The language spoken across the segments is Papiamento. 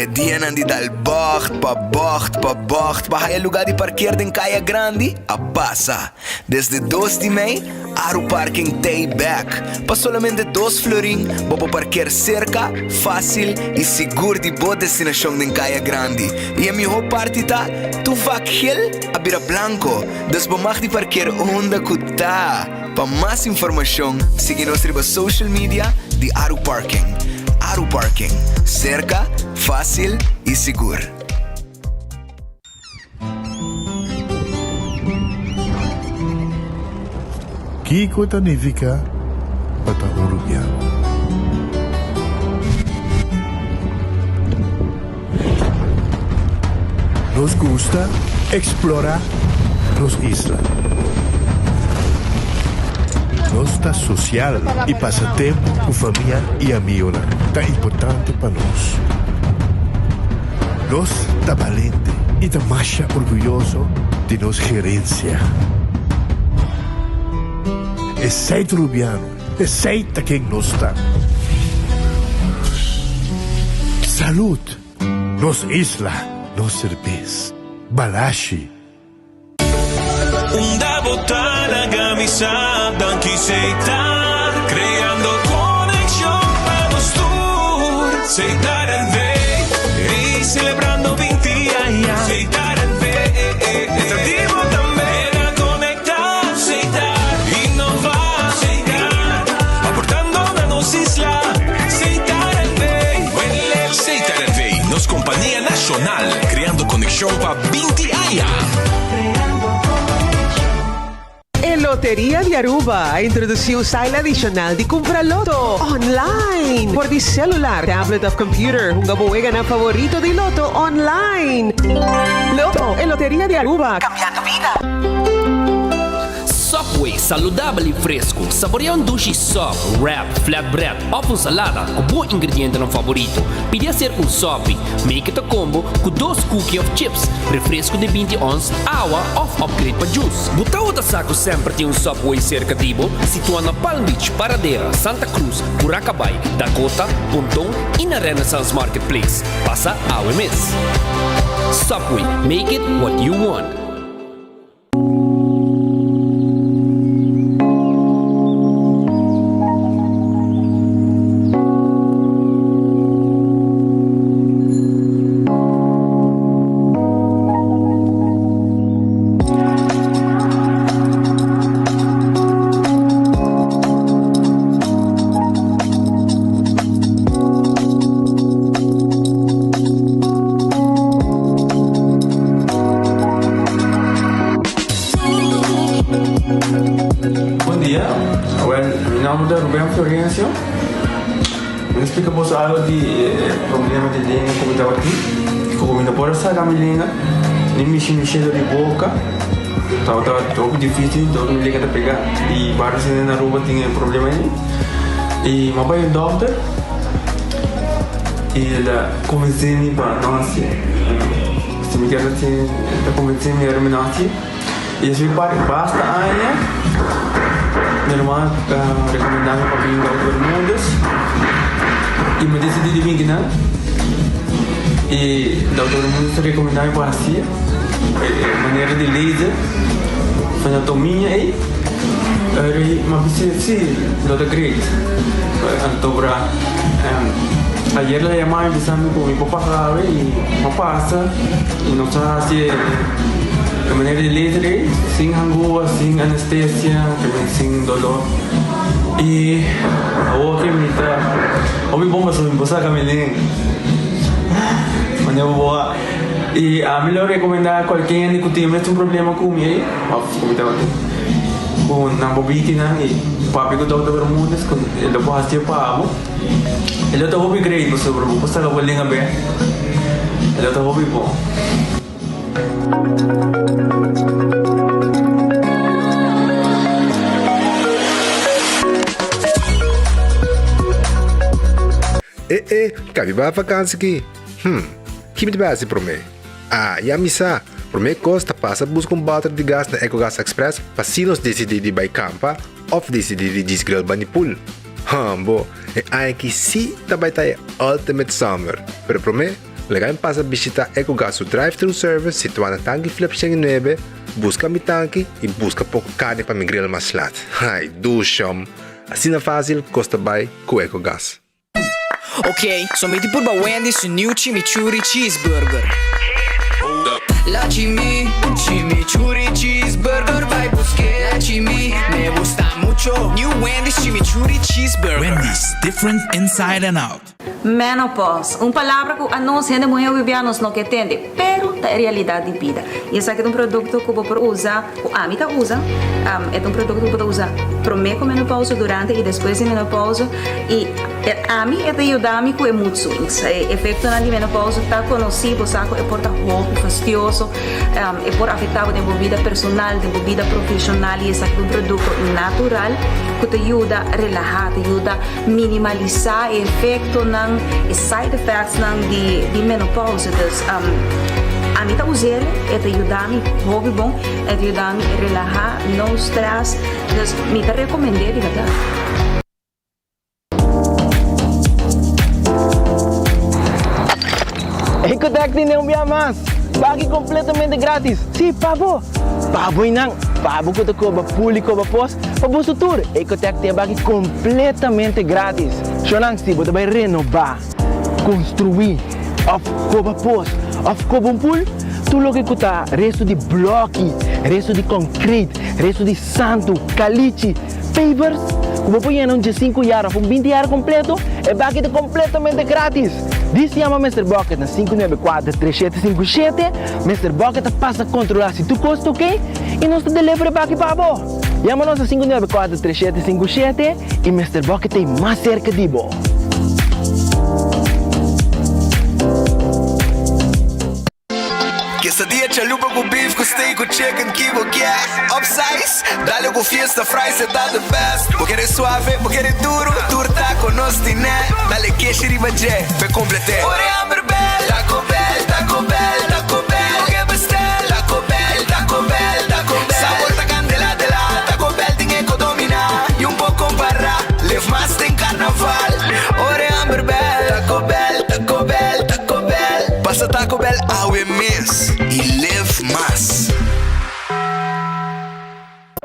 E dianan di dal bocht pa bocht pa bocht pa haya lugar di parkeer den Caya Grandi a pasa. Desde dos di mei, Aru Parking t'ey bek. Pa solamente dos florin bo por parkeer cerca, facil y sigur di bo destinacion den Caya Grandi. Y e miho parti ta, tur vak gel a bira blanco, dus bo mag di parkeer unda cu ta. Pa mas informacion, sigui nos riba social media di Aru Parking. Aru Parking, cerca, facil y sigur. Kiko ta nifiká pa ta un rubiano? Nos gusta eksplorá nos isla. Nos ta sosial i pasa tempu ku famia i amionan ta importante pa nos. Nos ta balente i ta masha orguyoso di nos gerensia. Esei ta Rubiano, esei ta ken nos ta. Salud! Nos isla, nos serbes. Balashi. Unda bo ta laga mi sa danki Setar creando conexion pa nos tur Setar NV ey celebrando 20 aña Setar NV ta di bo tambe Keda conecta Setar innova Setar aportando na nos isla Setar NV Setar NV nos compania nacional creando conexion pa 20 aña. E Loteria di Aruba a introduci un style adicional di cumpra loto online por di celular, tablet of computer. Hunga bo weganan favorito di loto online. Loto, e Loteria di Aruba, cambiando bida. Subway, saludabel y fresco. Saborea un dushi sub, wrap, flatbread of un salada cu bo ingredientenan favorito. Pidi acerca un sopi. Make it a combo cu dos cookie of chips, refresco di 20 ons, awa of upgrade pa juice. Bo tawata sa cu semper tin un Subway cerca di bo? Situa na Palm Beach, Paradera, Santa Cruz, Curacabai, Dakota, Ponton y na Renaissance Marketplace. Pasa awe mes. Subway, make it what you want. Bon dia, awel mi nomber ta Ruben Florencio. Mi ta splika boso algo di e problema di lenga ku mi tabatin. Ku mi no por a saka mi lenga, ni mishi mishi dor di boka. Tabata hopi dificil, dor mi lenga ta pega. I varios hende na Aruba tin e problema ei. I mi a bai un dokter i el a konvensé mi pa no hasié. Si mi kier hasié, el a konvensé mi ora mi no hasié. I esei parti basta aña mi ruman a rekomendá mi pa bin Dokter Bermudez i mi a disidí di bin kinan. I Dokter Bermudez a rekomendá mi pa hasié e manera di laser frenatomiña ei. Eri mi a bisa si lo ta great. Anto bra ayer el a yama mi bisa mi ku mi por pasa awe i mi a pasa i nos a hasi e manera di laser ei sin hangua, sin anestesia, sin dolor i awor ke mi ta hopi bon pasobra mi por saka mi lenga manera bo a i ami lo rekomenda kualke hende ku tin mes un problema ku mi ei òf ku mi tabatin ku nan por biki nan i papia ku Dòkter Bermudez ku e lo por hasié pa bo e lo ta hopi great pasobra bo por saka bo lenga bèk e lo ta hopi bon. E e, kabi bai vakansi ki? Hm, ki mi ta bai hasi promé? Ah, ya mi sa! Promé kos ta pasa buska un bòter di gas na Ecogas Express pa si nos disidí di bai kampa òf disidí di djis grill bani pool. Hum, bo, e aña aki sí ta bai ta e ultimate summer! Pero promé. Laga mi pasa bishita Ecogas su drive-thru service situá na Tanki Flip 109, buska mi tanki i buska poko karni pa mi grill mas lat. Ai, dushom! Asina fásil kos ta bai ku Ecogas. Ok, so mi di purba Wendy's su new chimichurri cheeseburger. La chimi, chimichurri cheeseburger bai busk'é. La chimi, me gusta mucho. New Wendy's chimichurri cheeseburger. Wendy's, different inside and out. Menopause, un palabra ku anos hende muhé hopi nos no ke tende, pero ta e realidat di bida. I esaki ta un produkto ku bo por usa, ku ami ta usa, e ta un produkto ku bo ta usa promé ku menopause, durante i despues di menopause. I ami e ta yuda mi ku e mood swings. E efektonan di menopause ta konosí, bo sa ku e por ta hopi fastioso, e por afektá bo den bo bida personal, den bo bida profeshonal i esaki ta un produkto natural ku ta yuda relahá, ta yuda minimalisá e efektonan, e side effectsnan di menopause. Dus ami ta us'el, e ta yuda mi hopi bon, e ta yuda mi relahá, no stress, dus mi ta rekomend'é di bèrdat. Ecotec tene un bia mas! Baki completamente gratis! Si, pa bo! Pa bo y nan! Pa bo cu ta coba pool y coba pos, pa boso tur! Ecotec tin e baki completamente gratis! Shownan, si bo ta bay renoba, construi, of coba pos, of coba un pool, tur loke cu ta resto di bloki, resto di concrete, resto di santu, calichi, Pavers ku bo por yena un diesinku yar òf un binti yar kompleto, e baki ta kompletamente gratis! Dis yama Mister Bucket na 594 3757, Mister Bucket ta pasa kontrolá si tur kos ta oke i nos ta deliver e baki pa bo! Yama nos na 594 3757 i Mister Bucket ta ei mas serka di bo! Quesadilla chalupa cu beef cu steak cu chicken ki bo kier Upsize, dale cu fiesta fries e ta the best Bo kere suave, bo kere duro, tur taco nos tine Dale keshi riba dje, p'e complete Ora e hamber bel, Taco Bell, Taco Bell, Taco Bell Bo ke bestel, Taco Bell, Taco Bell, Taco Bell Sabor ta candela de la, Taco Bell tin e co domina Y un por compara, live mas den carnaval Ora e hamber bel, Taco Bell, Taco Bell, Taco Bell. Pasa Taco Bell awe mes y live mas.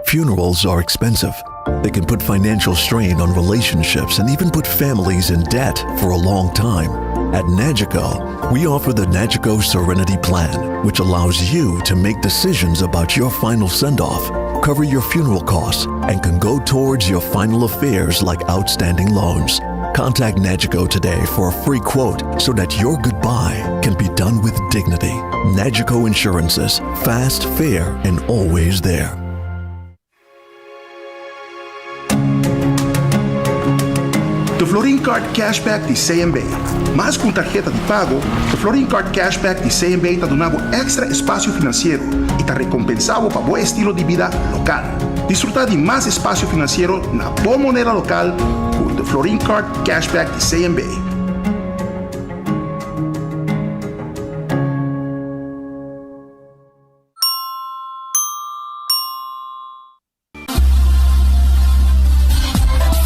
Funerals are expensive. They can put financial strain on relationships and even put families in debt for a long time. At Nagico, we offer the Nagico Serenity Plan, which allows you to make decisions about your final send off, cover your funeral costs, and can go towards your final affairs like outstanding loans. Contact Nagico today for a free quote so that your goodbye can be done with dignity. Nagico Insurances, fast, fair, and always there. The Florin Card Cashback di CMB. Mas ku un tarheta di pago, The Florin Card Cashback di CMB ta duna bo èkstra espasio finansiero i ta rekompensá bo pa bo estilo di bida lokal. Disfrutá di mas espasio finansiero na bo moneda lokal ku The Florin Card Cashback di CMB.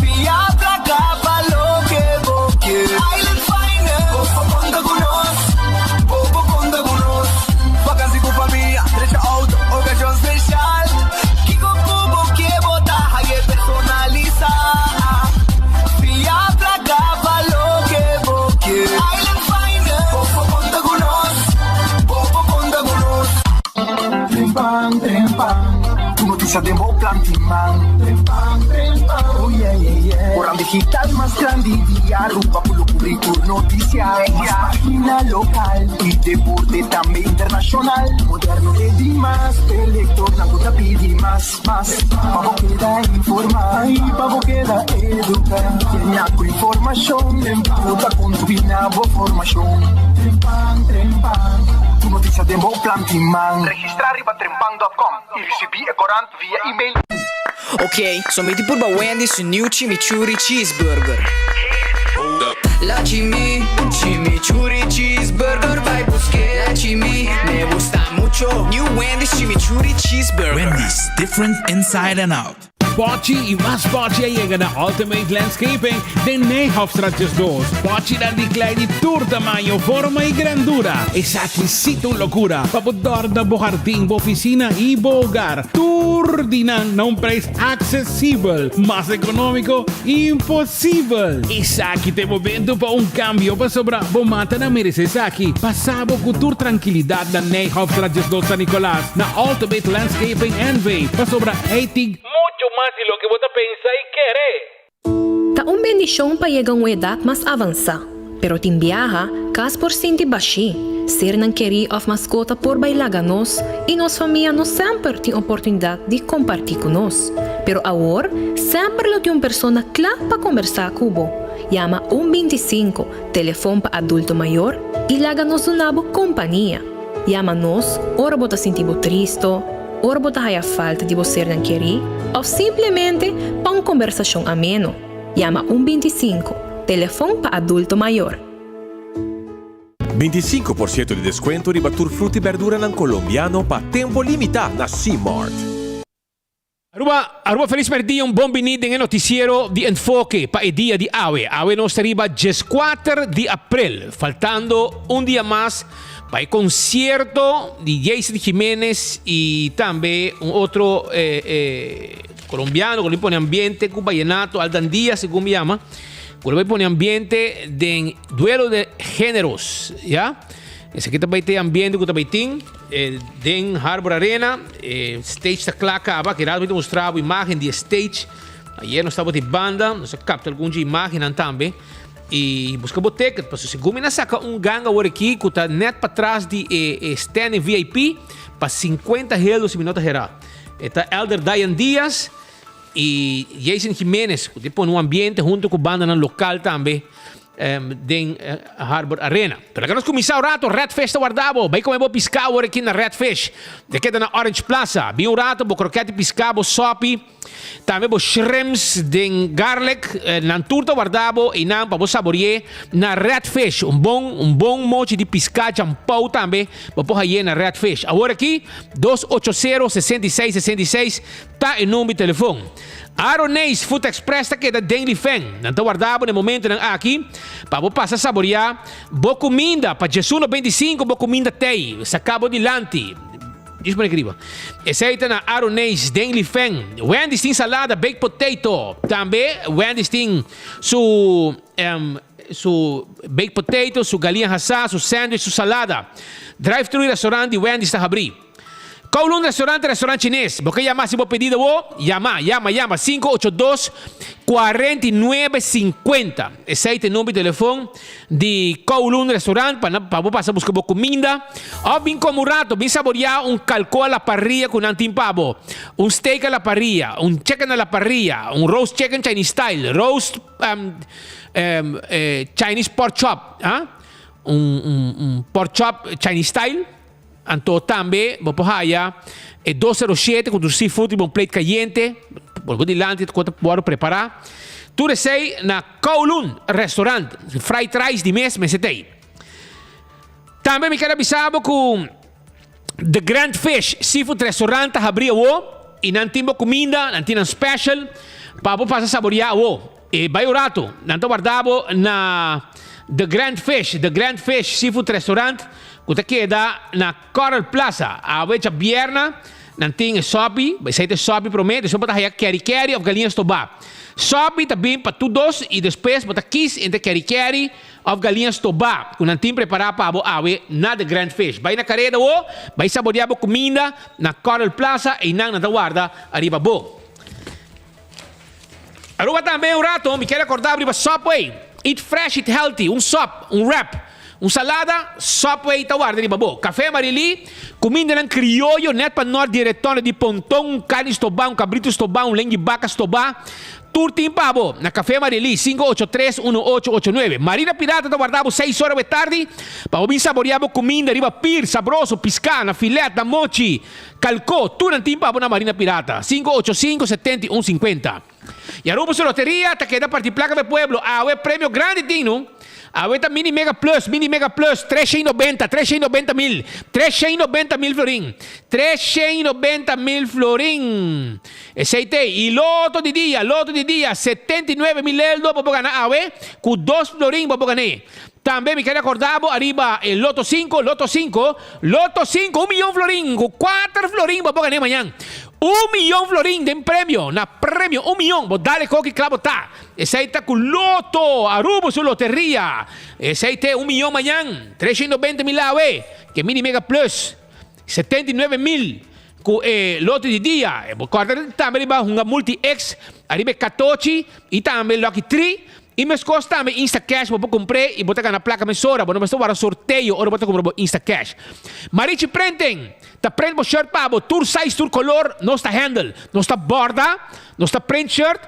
Fia placa pa loke bo kier. Island Finance. Bo por conta cu nos. Bo por conta cu nos. Vakantie cu famia, drecha auto, ocasion special. Kico cu bo kier bo ta haye personalisa. Fia placa pa loke bo kier. Island Finance. Bo por conta cu nos. Bo por conta cu nos. Trempan, trempan, tur noticia den bo plan tin man. Trempan, trempan, oh yeah, yeah, yeah. Oran digital mas grandi di Aruba cu lo cubri tur noticia. Mas pagina local y deporte tambe internacional. Moderno e di mas, e lectornan cu ta pidi mas, mas. Pa bo keda informa y pa bo keda educa. Yena cu informacion cu ta contribui na bo formacion. Trempan, trempan, tur noticia den bo plan tin man. Registra riba trempan dot com y ricibi e corant via email. Ok, so mi di purba Wendy's su new chimichurri cheeseburger. La chimi, chimichurri cheeseburger bai busk'é. La chimi, me gusta mucho. New Wendy's chimichurri cheeseburger. Wendy's, different inside and out. Pochi y mas pochi a yega na Ultimate Landscaping den Nijhofstraat 12. Pochinan di klei di tur tamaño, forma y grandura. Esaki sí ta un locura pa bo dòrna bo hardin, bo oficina y bo hogar. Tur di nan na un prijs accesibel. Mas economico, imposibel! Esaki ta e momento pa un cambio pasobra bo matanan merece esaki. Pasa bo cu tur trankilidad na Nijhofstraat 12 San Nicolas na Ultimate Landscaping NV pasobra ey tin mucho mas di loke bo ta pensa y kere. Ta un bendishon pa yega un edat mas avansá, pero tin biaha kas por sinti bashí, sernan kerí òf maskota por bai laga nos i nos famia no semper tin oportunidat di kompartí ku nos. Pero awor semper lo tin un persona kla pa kombersá ku bo. Yama un 25, telefon pa adulto mayor, i laga nos duna bo kompania. Yama nos ora bo ta sinti bo tristo, ora bo ta haya falta di bo sernan kerí òf simplemente pa un kombersashon ameno. Yama un 25, telefon pa adulto mayor. 25% di descuento riba tur fruta y berduranan Colombiano pa tempo limita na C-Mart. Aruba, Aruba Feliz Merdia, un bon bini den e noticiero di Enfoke pa e dia di awe. Awe nos ta riba 14 di april, faltando un dia mas pa e concierto di Jason Jimenez y tambe un otro eh, eh, colombiano cu lo pone ambiente cu vallenato, Aldan Diaz segun mi yama, cu lo pone ambiente den duelo de géneros, ya? Esaki ta bai te ambiente cu ta bai tin den Harbor Arena. E stage ta cla caba. Aki rato mi ta mustra bo imagen di e stage. Ayer nos tabata di banda. Nos a capta algun dje imagennan tambe. Y busca bo ticket. Pasobra segun mi na saca un gang awor aki cu ta net patras di e standing VIP pa 50 heldo si mi no ta hera. E ta Elder Dayan Diaz y Jason Jimenez cu ta pone un ambiente hunto cu bandanan local tambe. Den Harbor Arena. Pero laga nos kuminsá un rato, Red Fish ta warda bo. Bai kome bo piská awor aki na Red Fish. E keda na Orange Plaza. Bin un rato, bo kroket di piská, bo sòpi, tambe bo shrimps den garlic. Nan tur ta warda bo einan pa bo sabori'é na Red Fish. Un bon un bon mochi di piská champou tambe bo por hay'é na Red Fish. Awor aki, dos ocho sero, 66, 66 ta e number di telefon. Aroneis Food Express ta keda den Lifeng. Nan ta warda bo na e momentonan aki pa bo pasa saboreá bo kuminda. Pa djesuno 25 bo kuminda tei saká bo dilanti. Djis pone kriba. Esei ta na Aroneis den Lifeng. Wendy's tin salada baked potato. Tambe Wendy's tin su su baked potato, su galiña hasá, su sandwich, su salada. Drive thru i restaurant di Wendy's ta habrí. Kowloon Restaurant ta restaurant chines. Bo ke yama si bo pedido bo? Yama, yama, yama 582 49 50. Esei ta e number di telefon di Kowloon Restaurant pa pa bo pasa buska bo kuminda. Of bin kome un rato, bin saboria un kalko a la parrilla ku nan tin pa bo. Un steak a la parrilla, un chicken a la parrilla, un roast chicken Chinese style, roast Chinese pork chop, ah, un un un pork chop Chinese style. Anto tambe bo por haya e dos sero shete ku tur seafood riba un plate kayente, bo por dilanti ku ta wòrdu prepará. Tur esei na Kowloon Restaurant, fried rice di mes mester ta ei. Tambe mi ker a bisa bo ku The Grand Fish Seafood Restaurant ta habrí awo i nan tin bo kuminda, nan tin nan special pa bo pasa saboriá awo. E bai un rato, nan ta warda bo na The Grand Fish, The Grand Fish Seafood Restaurant, ku ta keda na Coral Plaza. Awe djabierna nan tin e sopi, esei ta e sopi promé, despues bo ta haya keri keri òf galiña stobá. Sopi ta bin pa tur dos i despues bo ta kis entre keri keri òf galiña stobá ku nan tin prepará pa bo awe na The Grand Fish. Bai na kareda awo, bai saboreá bo kuminda na Coral Plaza, einan nan ta warda ariba bo. Aruba tambe un rato mi kier acorda riba Subway. Eat fresh, eat healthy, un sop, un wrap, un salada, Subway ta warda riba bo. Café Amarili, cumindanan crioyo net pa nort di Retondo di Ponton, un carni stobá, un cabrito stobá, un lengui baca stobá, tur tin pa bo na Café Amarili, 583 1889. Marina Pirata ta warda bo seis ora we tardi pa bo bin saborea bo cuminda riba pir, sabroso, pisca, na filet, na mochi. Kalko, tur nan tin pa bo na Marina Pirata, 585 71 50. Y Aruba su loteria ta keda parti placa pa e pueblo. Awe premio grandi tin no. Awe ta Mini Mega Plus, Mini Mega Plus, 390, 390 mil, 390 mil florin, 390 mil florin. Esei te. I loto di dia, loto di dia, 79 mil eldo bo por gana awe, ku dos florin bo por gan'é. Tambe mi ker rekorda bo ariba e loto sinku, loto sinku, loto sinku, un miyon florin, ku kuater florin bo por gan'é mañan. Un miyon florin den premio, na premio un miyon, bo dal e koki kla bo ta. Esei ta ku loto, Aruba su loteria. Esei te un miyon mañan, 320 mil awe, ke mini mega plus. 79 mil ku e lote di dia. E bo kòrda tambe riba hunga Multi X ariba e katochi i tambe Lucky Tree. I meskos tambe Instacash bo por kumpr'é i bo ta gana plaka mesora. Bo no mester wara sorteo ora bo ta kumpra bo Instacash. Marichi Printing ta print bo shirt pa bo tur size tur kolor nos ta handle. Nos ta bòrda, nos ta print shirt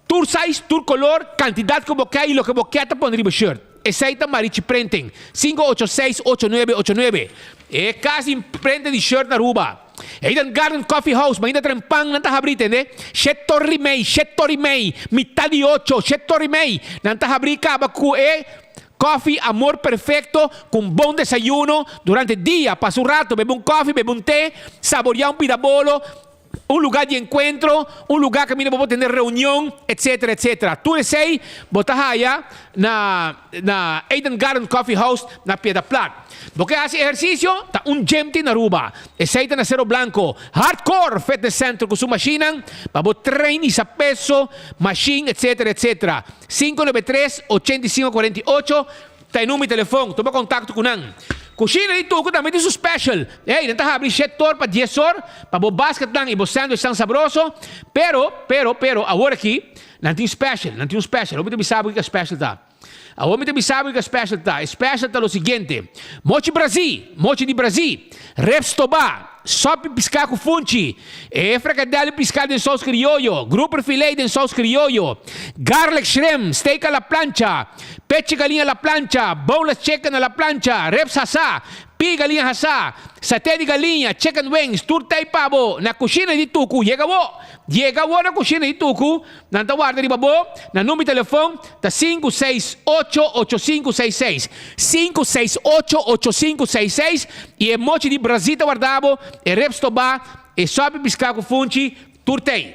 tur size tur kolor kantidat ku bo ke i loke bo ke ta pone riba shirt. Esei ta Marichi Printing, 586 8989. E kas di imprenta di shirt na Aruba. Eden Garden Coffee House, mainta trempan nan ta habri, tende? Shetor i mei, shetor i mei, mitad di ocho, shetor i mei, nan ta habri kaba ku e koffie Amor Perfecto ku un bon desayuno durante dia. Pasa un rato, bebe un koffie, bebe un te, saboria un pida bolo. Un lugá di enkuentro, un lugá kaminda bo por tene reunion, etcetera, etcetera. Tur esei bo ta haya na na Eden Garden Coffee House na Piedra Plat. Bo ke hasi ehersisio? Ta un gym tin na Aruba. Esei ta na Cerro Blanco. Hardcore Fitness Center ku su mashinnan pa bo train hisa peso, mashin, etcetera, etcetera. 593 85 48 Ta e number di telefon, tuma kontakto ku nan. Kushina di Tuku tambe tin su special. Ey, nan ta habri shet or pa dies or pa bo basketnan i bo sandwichnan sabroso. Pero, pero, pero, awor aki, nan tin special, nan tin un special. Awor mi ta bisa bo kiko e special ta. Awor mi ta bisa bo kiko e special ta. E special ta lo siguiente, Mochi Brazí, mochi di Brazí, ribs tobá, sòpi piská ku funchi, e frikadèl di piská den sous krioyo, grouper filé den sous krioyo, garlic shrimp, steak a la plancha, Pechi galiña la plancha, boneless chicken a la plancha, ribs hasá, pie galiña hasá, saté di galiña, chicken wings, tur ta ei pa bo na kushina di Tuku. Yega bo! Yega bo na kushina di Tuku, nan ta warda riba bo. Nan number di telefon ta 5688566, 5688566, i e mochi di Brazil ta warda bo, e ribs tobá, e sòpi piská ku funchi, tur ta ei.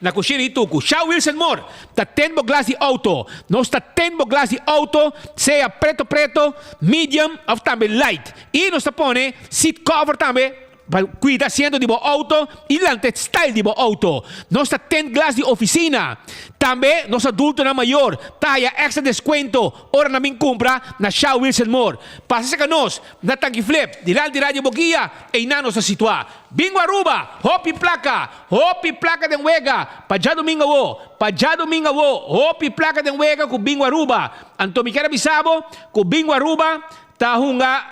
Na kushina di Tuku. Sha Wilson Moore ta ten bo glas di auto. Nos ta ten bo glas di auto, sea preto preto, medium of tambe light. I nos ta pone seat cover tambe pa kuida asiento di bo auto i lanta e style di bo auto. Nos ta ten glas di oficina. Tambe nos adultonan mayor ta haya extra descuento ora nan bin cumpra na Sha Wilson Moore. Pasa cerca nos na Tanki Flip, dilanti Radio Boguia, einan nos ta situa. Bingo Aruba! Hopi placa! Hopi placa den wega! Pa djadomingo awo! Pa djadomingo awo! Hopi placa den wega cu Bingo Aruba! Anto mi kier a bisa bo cu Bingo Aruba ta hunga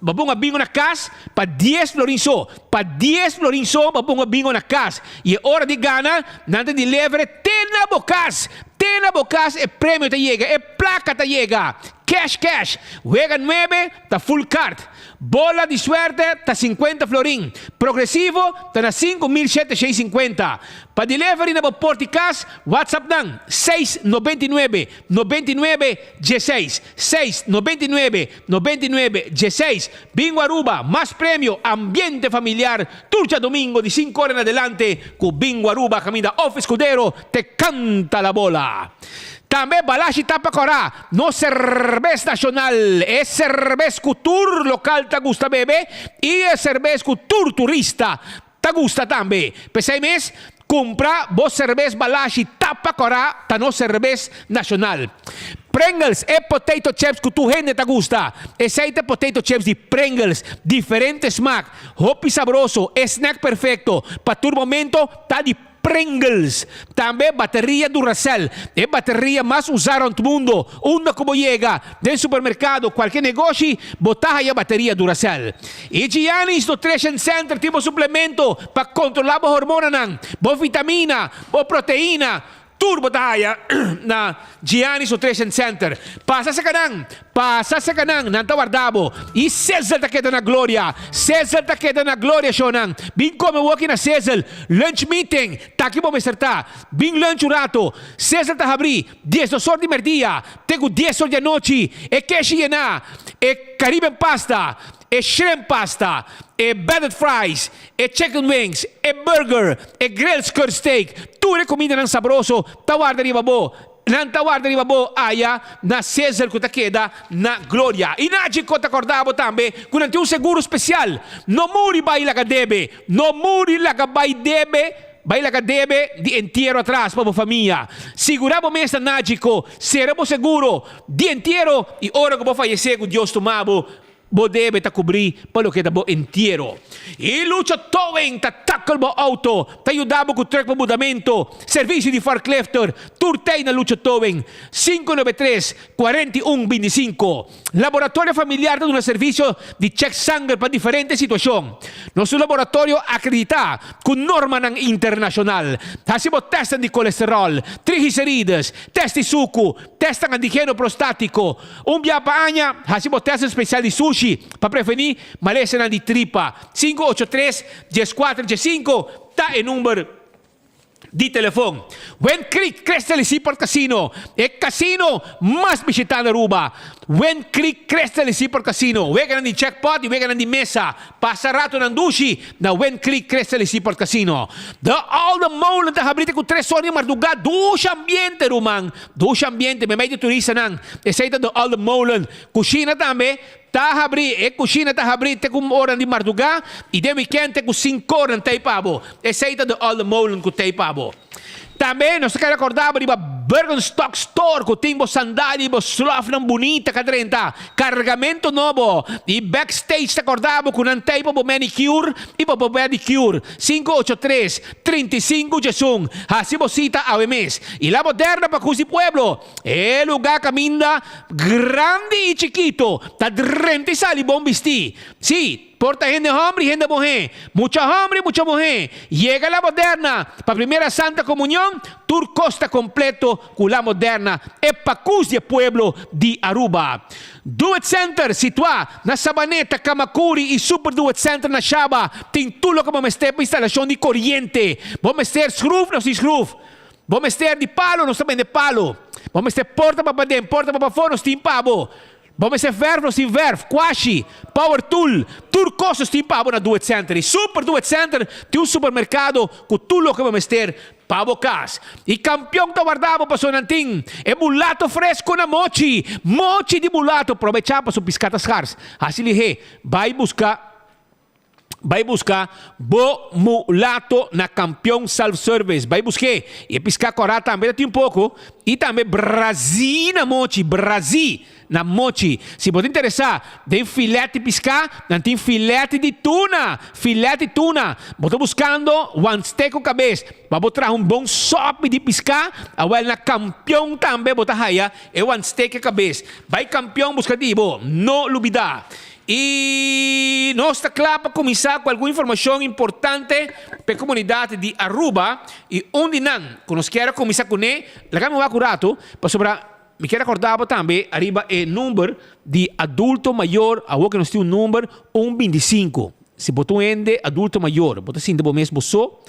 bo ponga bingo na cas pa dies florin so! Pa dies florin so bo ponga bingo na cas! Y e ora di gana nan ta dilevere te na bo cas! Te na bo cas e premio ta yega! E placa ta yega! Cash cash! Wega nuebe ta full card! Bola di suerte ta sinkuenta florin, progresivo ta na 5750. Pa delivery na bo port di kas, WhatsApp nan 699 99 16, 699 99 16. Bingo Aruba, mas premio, ambiente familiar, tur djadomingo di sinku ora en adelante ku Bingo Aruba kaminda Of Escudero te canta la bola. Tambe Balashi ta pa kòrá nos serbes nashonal, e serbes ku tur lokal ta gusta bebe i e serbes ku tur turista ta gusta tambe. P'esei mes, kumpra bo serbes Balashi ta pa kòrá ta nos serbes nashonal. Pringles, e potato chips ku tur hende ta gusta. Esei ta potato chips di Pringles, diferente smak, hopi sabroso, e snack perfekto pa tur momento ta di Pringles. Tambe bateria Duracell, e bateria mas usá rònt mundo. Unda ku bo yega, den supermerkado, kualke negoshi, bo ta haya bateria Duracell. E Gianni's Nutrition Center tin bo suplemento pa kontrolá bo hormonanan, bo vitamina, bo proteina. Tur bo ta haya na Gianni's Nutrition Center. Pasa serka nan, pasa serka nan, nan ta warda bo. I Sizzle ta keda na gloria. Sizzle ta keda na gloria, shownan. Bin kome woki na Sizzle. Lunch meeting, ta aki bo mester ta. Bin lunch un rato. Sizzle ta habri 12 or di merdia te ku 10 or di anochi. E keshi yena, e Caribbean pasta, e shrimp pasta, e battered fries, e chicken wings, e burger, e grilled skirt steak. Tur e kumindanan sabroso ta warda riba bo. Nan ta warda riba bo aya na Sizzle ku ta keda na Gloria. I Nagico ta kòrda bo tambe ku nan tin un seguro spesial. No muri bai laga debe. No muri laga bai debe. Bai laga debe di entiero atras pa bo famia. Sigurá bo mes na Nagico. Sera bo seguro di entiero i ora ku bo fayesé ku Dios tuma bo, bo debe ta kubrí pa loke ta bo entiero. I Lucho Towing ta tackle bo auto, ta yuda bo ku truck pa mudamento, servisio di forklifter, tur tei na Lucho Towing, 593, 41, 25. Laboratorio Familiar ta duna servisio di check sanger pa diferente situashon. Nos un laboratorio akreditá ku normanan internashonal. Hasi bo tèstnan di kolesteròl, triglicerides, tèst di suku, tèstnan antigeno prostátiko. Un bia pa aña, hasi bo tèstnan spesial di sushi pa prevení malesanan di tripa. 583 14 15 ta e number di telefon. Wind Creek Crystal y Seaport Casino, e casino mas bishita na Aruba. Wind Creek Crystal y Seaport Casino, weganan di jackpot y weganan di mesa. Pasa ratonan dushi na Wind Creek Crystal y Seaport Casino. De Olde Molen ta habri te cu tres or di marduga. Dushi ambiente, ruman. Dushi ambiente, memey di turistanan. Esey ta De Olde Molen. Cushina tambe Ta habrí, e kushina ta habrí te ku oran di mardugá i den wikènt te ku sink'oran t'ei pa bo. Esei ta de Olde Molen ku t'ei pa bo. Tambe nos ta kere rekordá bo riba Birkenstock Store ku tin bo sandalia i bo slòfnan bunita ka drenta. Kargamentu nobo i Backstage ta kòrda bo ku nan t'ei pa bo manicure i pa bo pedicure. 583, 35 diesun. Hasi bo sita awe mes. I La Moderna pa Kus di Pueblo. E lugá kaminda grandi i chikito ta drenta i sali bon bistí. Sí, por ta hende hòmber i hende muhé, mucha hòmber i mucha muhé. Yega La Moderna pa Primera Santa Komunion, tur kos ta kompleto ku La Moderna, e pakus di e pueblo di Aruba. Do It Center, situá na Sabaneta, Camacuri i Super Do It Center na Shaba, tin tur loke bo mester pa instalashon di koriente. Bo mester skruf? Nos tin skruf. Bo mester di palo, nos ta bende palo. Bo mester porta pa paden, porta pa pafó, nos tin pa bo. Bo mester verf, nos tin verf, kwashi, power tool, tur kos nos tin pa bo na Do It Center. I Super Do It Center tin un supermerkado ku tur loke bo mester pa bo kas. I kampion ta warda bo pasobra nan tin e mulato fresko na mochi. Mochi di mulato, probechá pasobra piská ta skars. Hasi lihé, bai buska. Bai buska bo mulato na Kampion Self Service. Bai busk'é. I e piská kòrá tambe ta tin un poko. I tambe brazí na mochi, brazí na mochi. Si bo ta interesá den filèt di piská, nan tin filèt di tuna, filèt di tuna. Bo ta buskando wanste ku kabes pa bo traha un bon sòpi di piská? Awèl na Kampion tambe bo ta haya e wanste ku e kabes. Bai Kampion buska di bo. No lubidá. I nos ta kla pa kuminsá ku algun informashon importante pa e komunidat di Aruba i un di nan ku nos kier a kuminsá kuné, laga mi wak un ratu pasobra mi kier rekordá bo tambe ariba e number di adulto mayor, awor ku nos tin un number un 25. Si bo ta un hende adulto mayor, bo ta sinti bo mes bo so,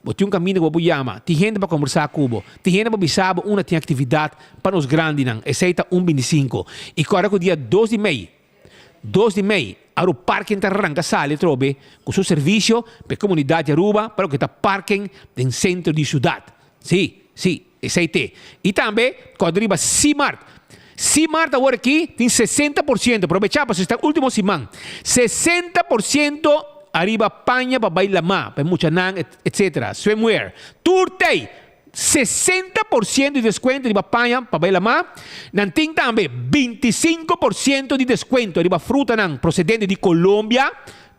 Bo tin un kaminda ku bo por yama. Tin hende pa kombersá ku bo. Tin hende pa bisa bo unda tin aktividat pa nos grandinan. Esei ta un 25. I kòrda ku dia dos di mei, dos di mei, Aru Parking ta ranka sali atrobe ku su servisio pa e komunidat di Aruba pa loke ta parking den sentro di siudat. Sí, sí, esei t'e. I tambe kòrda riba Simart. Simart awor aki tin 60%, probechá pasobra esta último siman, 60% ariba paña pa bai lamá, pa e muchanan, etcetera, swimwear. Tur tei, 60% di deskuento riba paña pa bai lamá. Nan tin tambe 25% di deskuento riba frutanan prosedente di Colombia.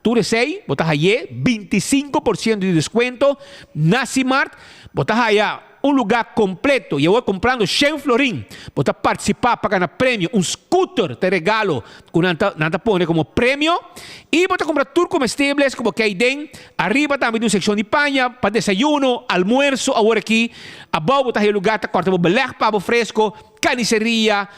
Tur esei bo ta hay'é 25% di deskuento na Simart. Bo ta haya. un lugá kompleto i awor kumprando shen florin bo ta partisipá pa gana premio, un scooter ta e regalo ku nan ta nan ta pone komo premio i bo ta kumpra tur komestibles ku bo ke aiden. Ariba tambe tin un sekshon di paña pa desayuno, almuerso awor aki. Abou bo ta haña lugá ta kòrta bo belèg pa bo fresko, kaniseria,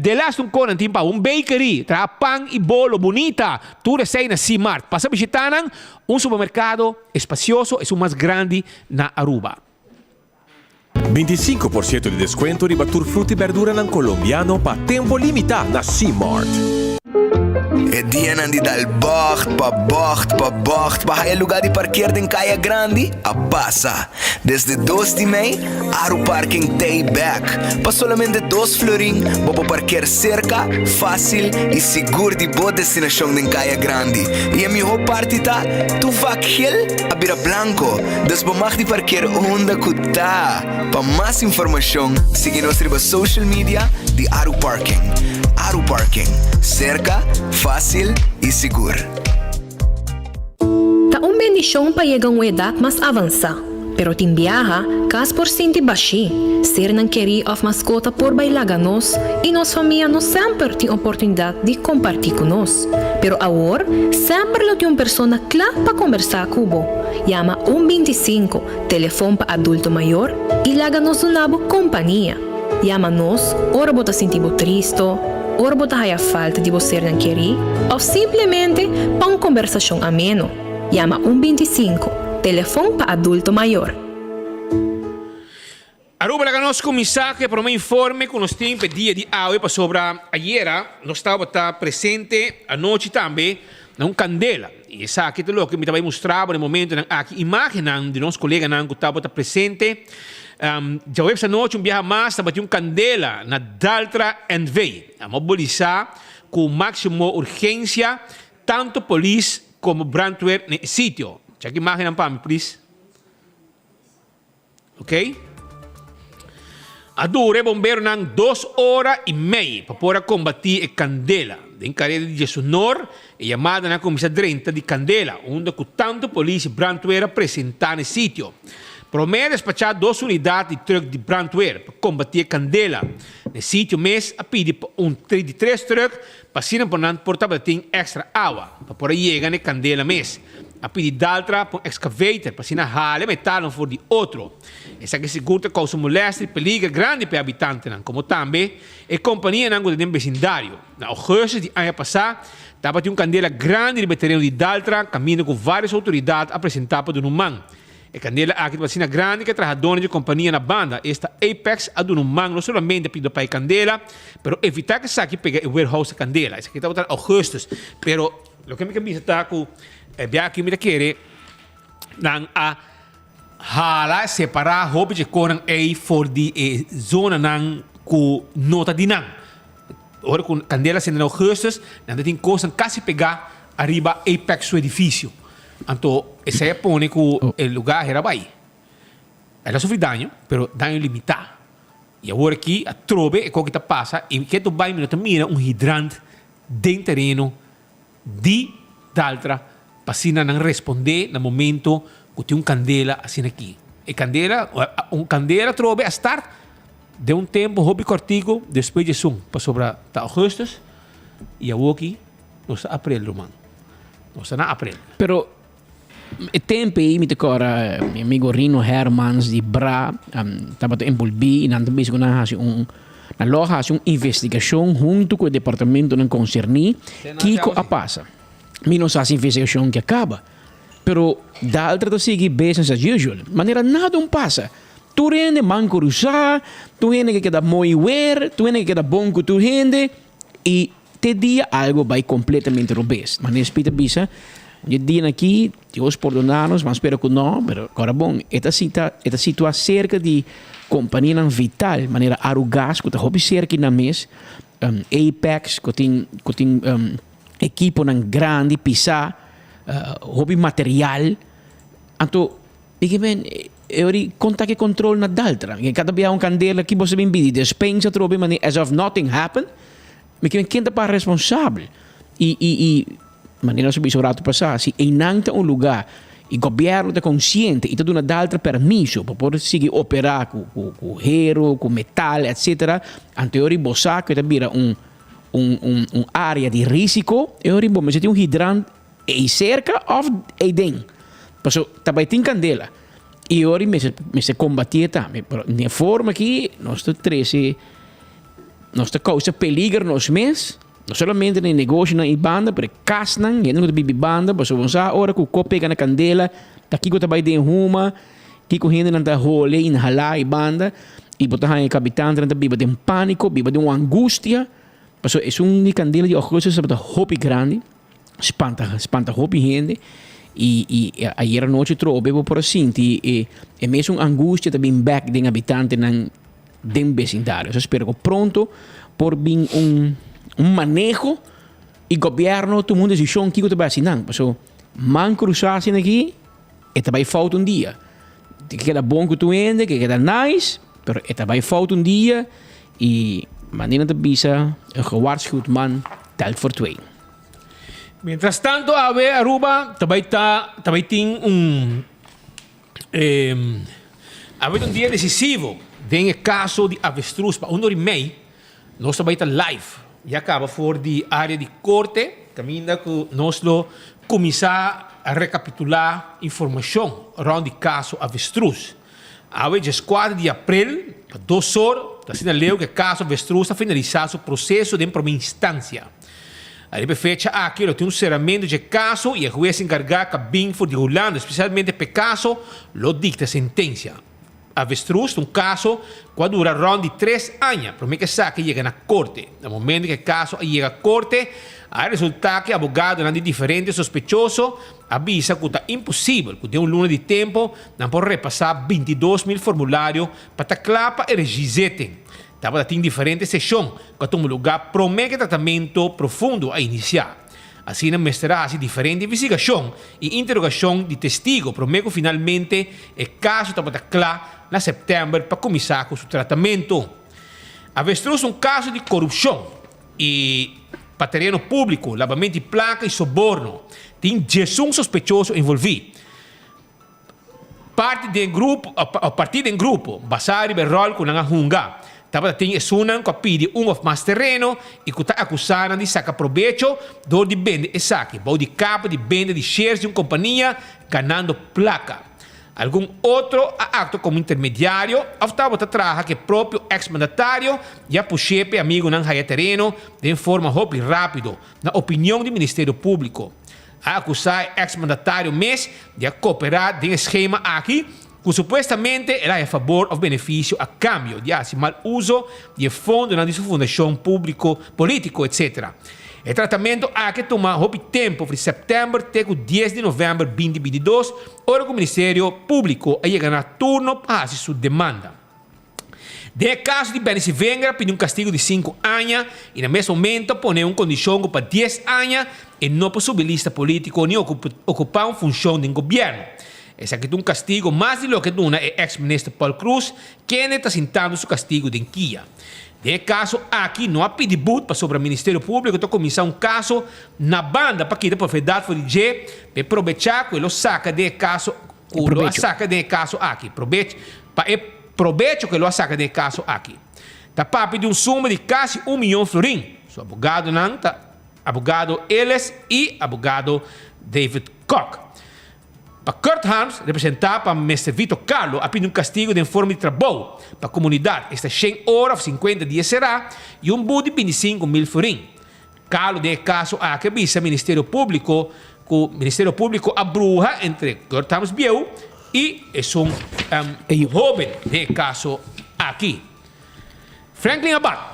delas un kon nan tin pa un bakery, traha pan i bolo bunita, tur esei na Simart. Pasa bishitá nan, un supermerkado espasioso, esun mas grandi na Aruba. 25% di descuento riba tur fruta y berduranan Colombiano pa tempo limita na C-Mart. E dianan di dal bocht pa bocht pa bocht pa haya lugar di parkeer den Caya Grandi a pasa. Desde dos di mei, Aru Parking t'ey bek. Pa solamente dos florin bo por parkeer cerca, facil y sigur di bo destinacion den Caya Grandi. Y e miho parti ta, tu vak gel a bira blanco. Dus bo mag di parkeer unda ku ta. Pa mas informashon sigui nos riba social media di Aru Parking. Aru Parking, serka, fásil i sigur. Ta un bendishon pa yega un edat mas avansá, pero tin biaha kas por sinti bashí, sernan kerí òf maskota por bai laga nos i nos famia no semper tin oportunidat di kompartí ku nos. Pero awor semper lo tin un persona kla pa kombersá ku bo. Yama un 25, telefon pa adulto mayor, i laga nos duna bo kompania. Yama nos ora bo ta sinti bo tristo, ora bo ta haya falta di bo sernan kerí, òf simplemente pa un kombersashon ameno. Yama un 25, telefon pa adulto mayor. Aruba laga nos kuminsá ku e promé informe ku nos tin pa e dia di awe pasobra ayera nos tabata presente anochi tambe na un kandela i esaki ta loke mi ta bai mustra bo na e momentonan aki imágennan di nos koleganan ku tabata presente djaweps anochi un biaha mas tabatin un kandela na Daltra NV. A mobilisá ku máksimo urgensia tantu polis komo brandweer na e sitio. Chèk imágennan pa mi plis. Ok. A dura e bomberonan dos ora i mei pa por a kombatí e kandela. Den kareda di Djesunor e yamadanan a kuminsá drenta di kandela, unda ku tantu polis i brantwer a presentá na e sitio. Promé a despachá dos unidat di trùk di brantwer pa kombatí e kandela. Na e sitio mes a pidi pa un di tres trùk Pa asina por nan por tabata tin extra awa pa por a yega na e candela mes. A pidi Daltra pa un excavator pa asina hala e metalnan for di otro. Esaki sigur ta causa molestia y peliger grandi pa e habitantenan, como tambe e companianan cu ta den becindario. Na augustus di aña pasa tabatin un candela grandi riba e tereno di Daltra caminda cu varios autoridad a presenta pa duna un man. E kandela aki tabata asina grandi ku e trahadónan dje kompania na banda, esta Apex, a duna un man no solamente pa yuda pa e kandela, pero evitá ku esaki pega e warehouse kandela. Esaki tabata na ougùstùs. Pero loke mi ke bisa ta ku e biaha aki mi ta kere nan a hala, separá hopi dje konan ei for di e zonanan ku no ta di nan. Ora ku kandela sende na ougùstùs, nan ta tin kosnan kasi pegá ariba Apex su edifisio. Anto esei a pone ku e lugá hera bai. El a sufri daño, pero daño limitá. I awor aki atrobe e koki ta pasa i ke tu bai mi no ta mira un hidrant den tereno di Daltra pa asina nan respondé na momento ku tin un kandela asina aki. E kandela, un kandela atrobe a start den un tempu hopi kòrtiku despues di esun, pasobra ta augustus i awor aki nos ta aprel ruman. Nos ta na aprel. Pero e tempo ei mi ta kòrda mi amigo Rino Hermans di bra tabata enbolbí i nan ta bisa ku nan a hasi un nan lo a hasi un investigashon huntu ku e departamentonan konserní kiko a pasa. Mi no sa si investigashon ke a kaba pero Daltra ta sigui business as usual manera nada un pasa. Tur hende man kurusá, tur hende ke keda mooi weer, tur hende ke keda bon ku tur hende i Te dia algo bai completamente robes. Manera Speed a bisa, un dje dianan aki, Dios pordona nos, mas spera cu no, pero ora bon, e ta sinta, e ta situa cerca di companianan vital, manera Arugas, cu ta hopi cerca nan mes, Apex, cu tin, cu tin equiponan grandi, pisa, hopi material. Anto, mi ke men, e ora di con ta ki control na Daltra? Cada bia un candela aki bo sa bin bidi despensa atrobe, manera as of nothing happen. Mi kier ken ta para responsabel. I i i manera nos a bisa un rato pasá, si einan ta un lugá Y gobierno ta consciente y ta duna Daltra permiso pa por sigui opera cu cu hero, cu metal etc. Anto e ora bo sa cu e ta bira un un un un area di risico, e ora bo mester tin un hidrant ey cerca of ey den. Paso ta bay tin candela y e ora mester mester combati e tambe. Pero den e forma aki nos ta trece, nos ta causa peliger nos mes. No solamente na e negoshonan i banda, pero e kasnan, hende ku ta bibi banda, pasobra bo sa ora ku kop pega na kandela, ta kiko ta bai den huma, kiko hendenan ta hole, inhalá i banda, i bo ta haña e kabitantenan ta biba den pániko, biba den un angustia, pasobra esun di kandela di Augustus tabata hopi grandi, spanta, spanta hopi hende, i i ayera nochi trobe bo por a sinti e e mesun angustia ta bin bèk den habitantenan. Den besindario. Nos spera ku pronto por bin un un maneho i gobièrnu tuma un desishon kiko ta bai hasi nan. Pasobra man krusá asina aki e ta bai fout un dia. Tin ke keda bon ku tur hende, ke keda nice, pero e ta bai fout un dia i manera nan ta bisa een gewaarschuwd man telt voor twee. Mientras tanto awe Aruba ta bai ta ta bai tin un Awe ta un dia decisivo den e caso di avestruz pa un ora y mei nos ta bay ta live ya caba for di area di corte caminda cu nos lo cuminsa recapitula informacion rond di caso avestruz. Awe diescuatro di april pa dos or ta asina leu cu e caso avestruz ta finalisa su proceso den prome instancia. Ariba e fecha aki lo tin un seramentu dje kaso i e hues enkargá ka bin for di Hulanda spesialmente p'e kaso lo dikta sentensia. Avestruz ta un kaso ku a dura rònt di tres aña promé ku esaki yega na korte. Na momentu ku e kaso a yega korte a resultá ku e abogadonan di diferente sospechoso a bisa ku ta imposibel ku den un luna di tempu nan por repasá 22.000 formulario pa ta kla pa e regizetting. Tabata tin diferente seshon ku a tuma lugá promé ku e tratamentu profundo a inisiá. Asina mester a hasi diferente investigashon i interogashon di testigo promé ku finalmente e kaso tabata kla na sèptèmber pa kuminsá ku su tratamentu. Avestruz un kaso di korupshon i pa tereno públiko, labamentu di plaka i soborno. Tin diesun sospechoso envolví. Parti den grupo, of partí den grupo, basá riba e ròl ku nan a hunga. Tabata tin esunnan ku a pidi un of mas tereno i ku ta akusá nan di saka probecho dor di bende esaki bou di kapa di bende di shares di un kompania ganando plaka. Algun otro a aktua komo intermediario of tabata traha ku e propio eks-mandatario i a push'é p'e amigunan haya tereno den forma hopi rápido, na opinion di Ministerio Públiko. A akusá e eks-mandatario mes di a koperá den e skema aki, ku supuestamente el a haña fabor òf benefisio a kambio di hasi mal uso di e fondonan di su fundashon públiko, polítiko, etc. E tratamentu aki a tuma hopi tempu, for di sèptèmber te ku dies di novèmber binti 22, ora ku Ministerio Públiko a yega na turno pa hasi su demanda. Den e kaso di Benny Sivenger a pidi un kastigu di sinku aña i na mes momento a pone un kondishon ku pa dies aña e no por subi lista polítiko ni okupá un funshon den gobièrnu. Esaki ta un kastigu mas di loke duna e eks minister Paul Croes kende ta sintando su kastigu den kia. Den e kaso aki no a pidi but pasobra Ministerio Públiko ta kuminsá un kaso na banda pa kita profedat for di dje pa e probechá ku e lo saka den e kaso ku lo a saka den e kaso aki. Pa e probecho ku e lo a saka den e kaso aki. Ta papia di un suma di kasi un miyon florin. Su abogadonan ta abogado Ellis i abogado David Kok. Pa Kurt Harms, representá pa Mister Vito Carlo, a pidi un kastigu den forma di trabou pa komunidat, esta shen ora òf sinkuenta dia será i un but di 25.000 florin. Carlo den e kaso aki a bisa Ministerio Públiko ku Ministerio Públiko a bruha entre Kurt Harms bieu i esun hóben den e kaso aki. Franklin Abad.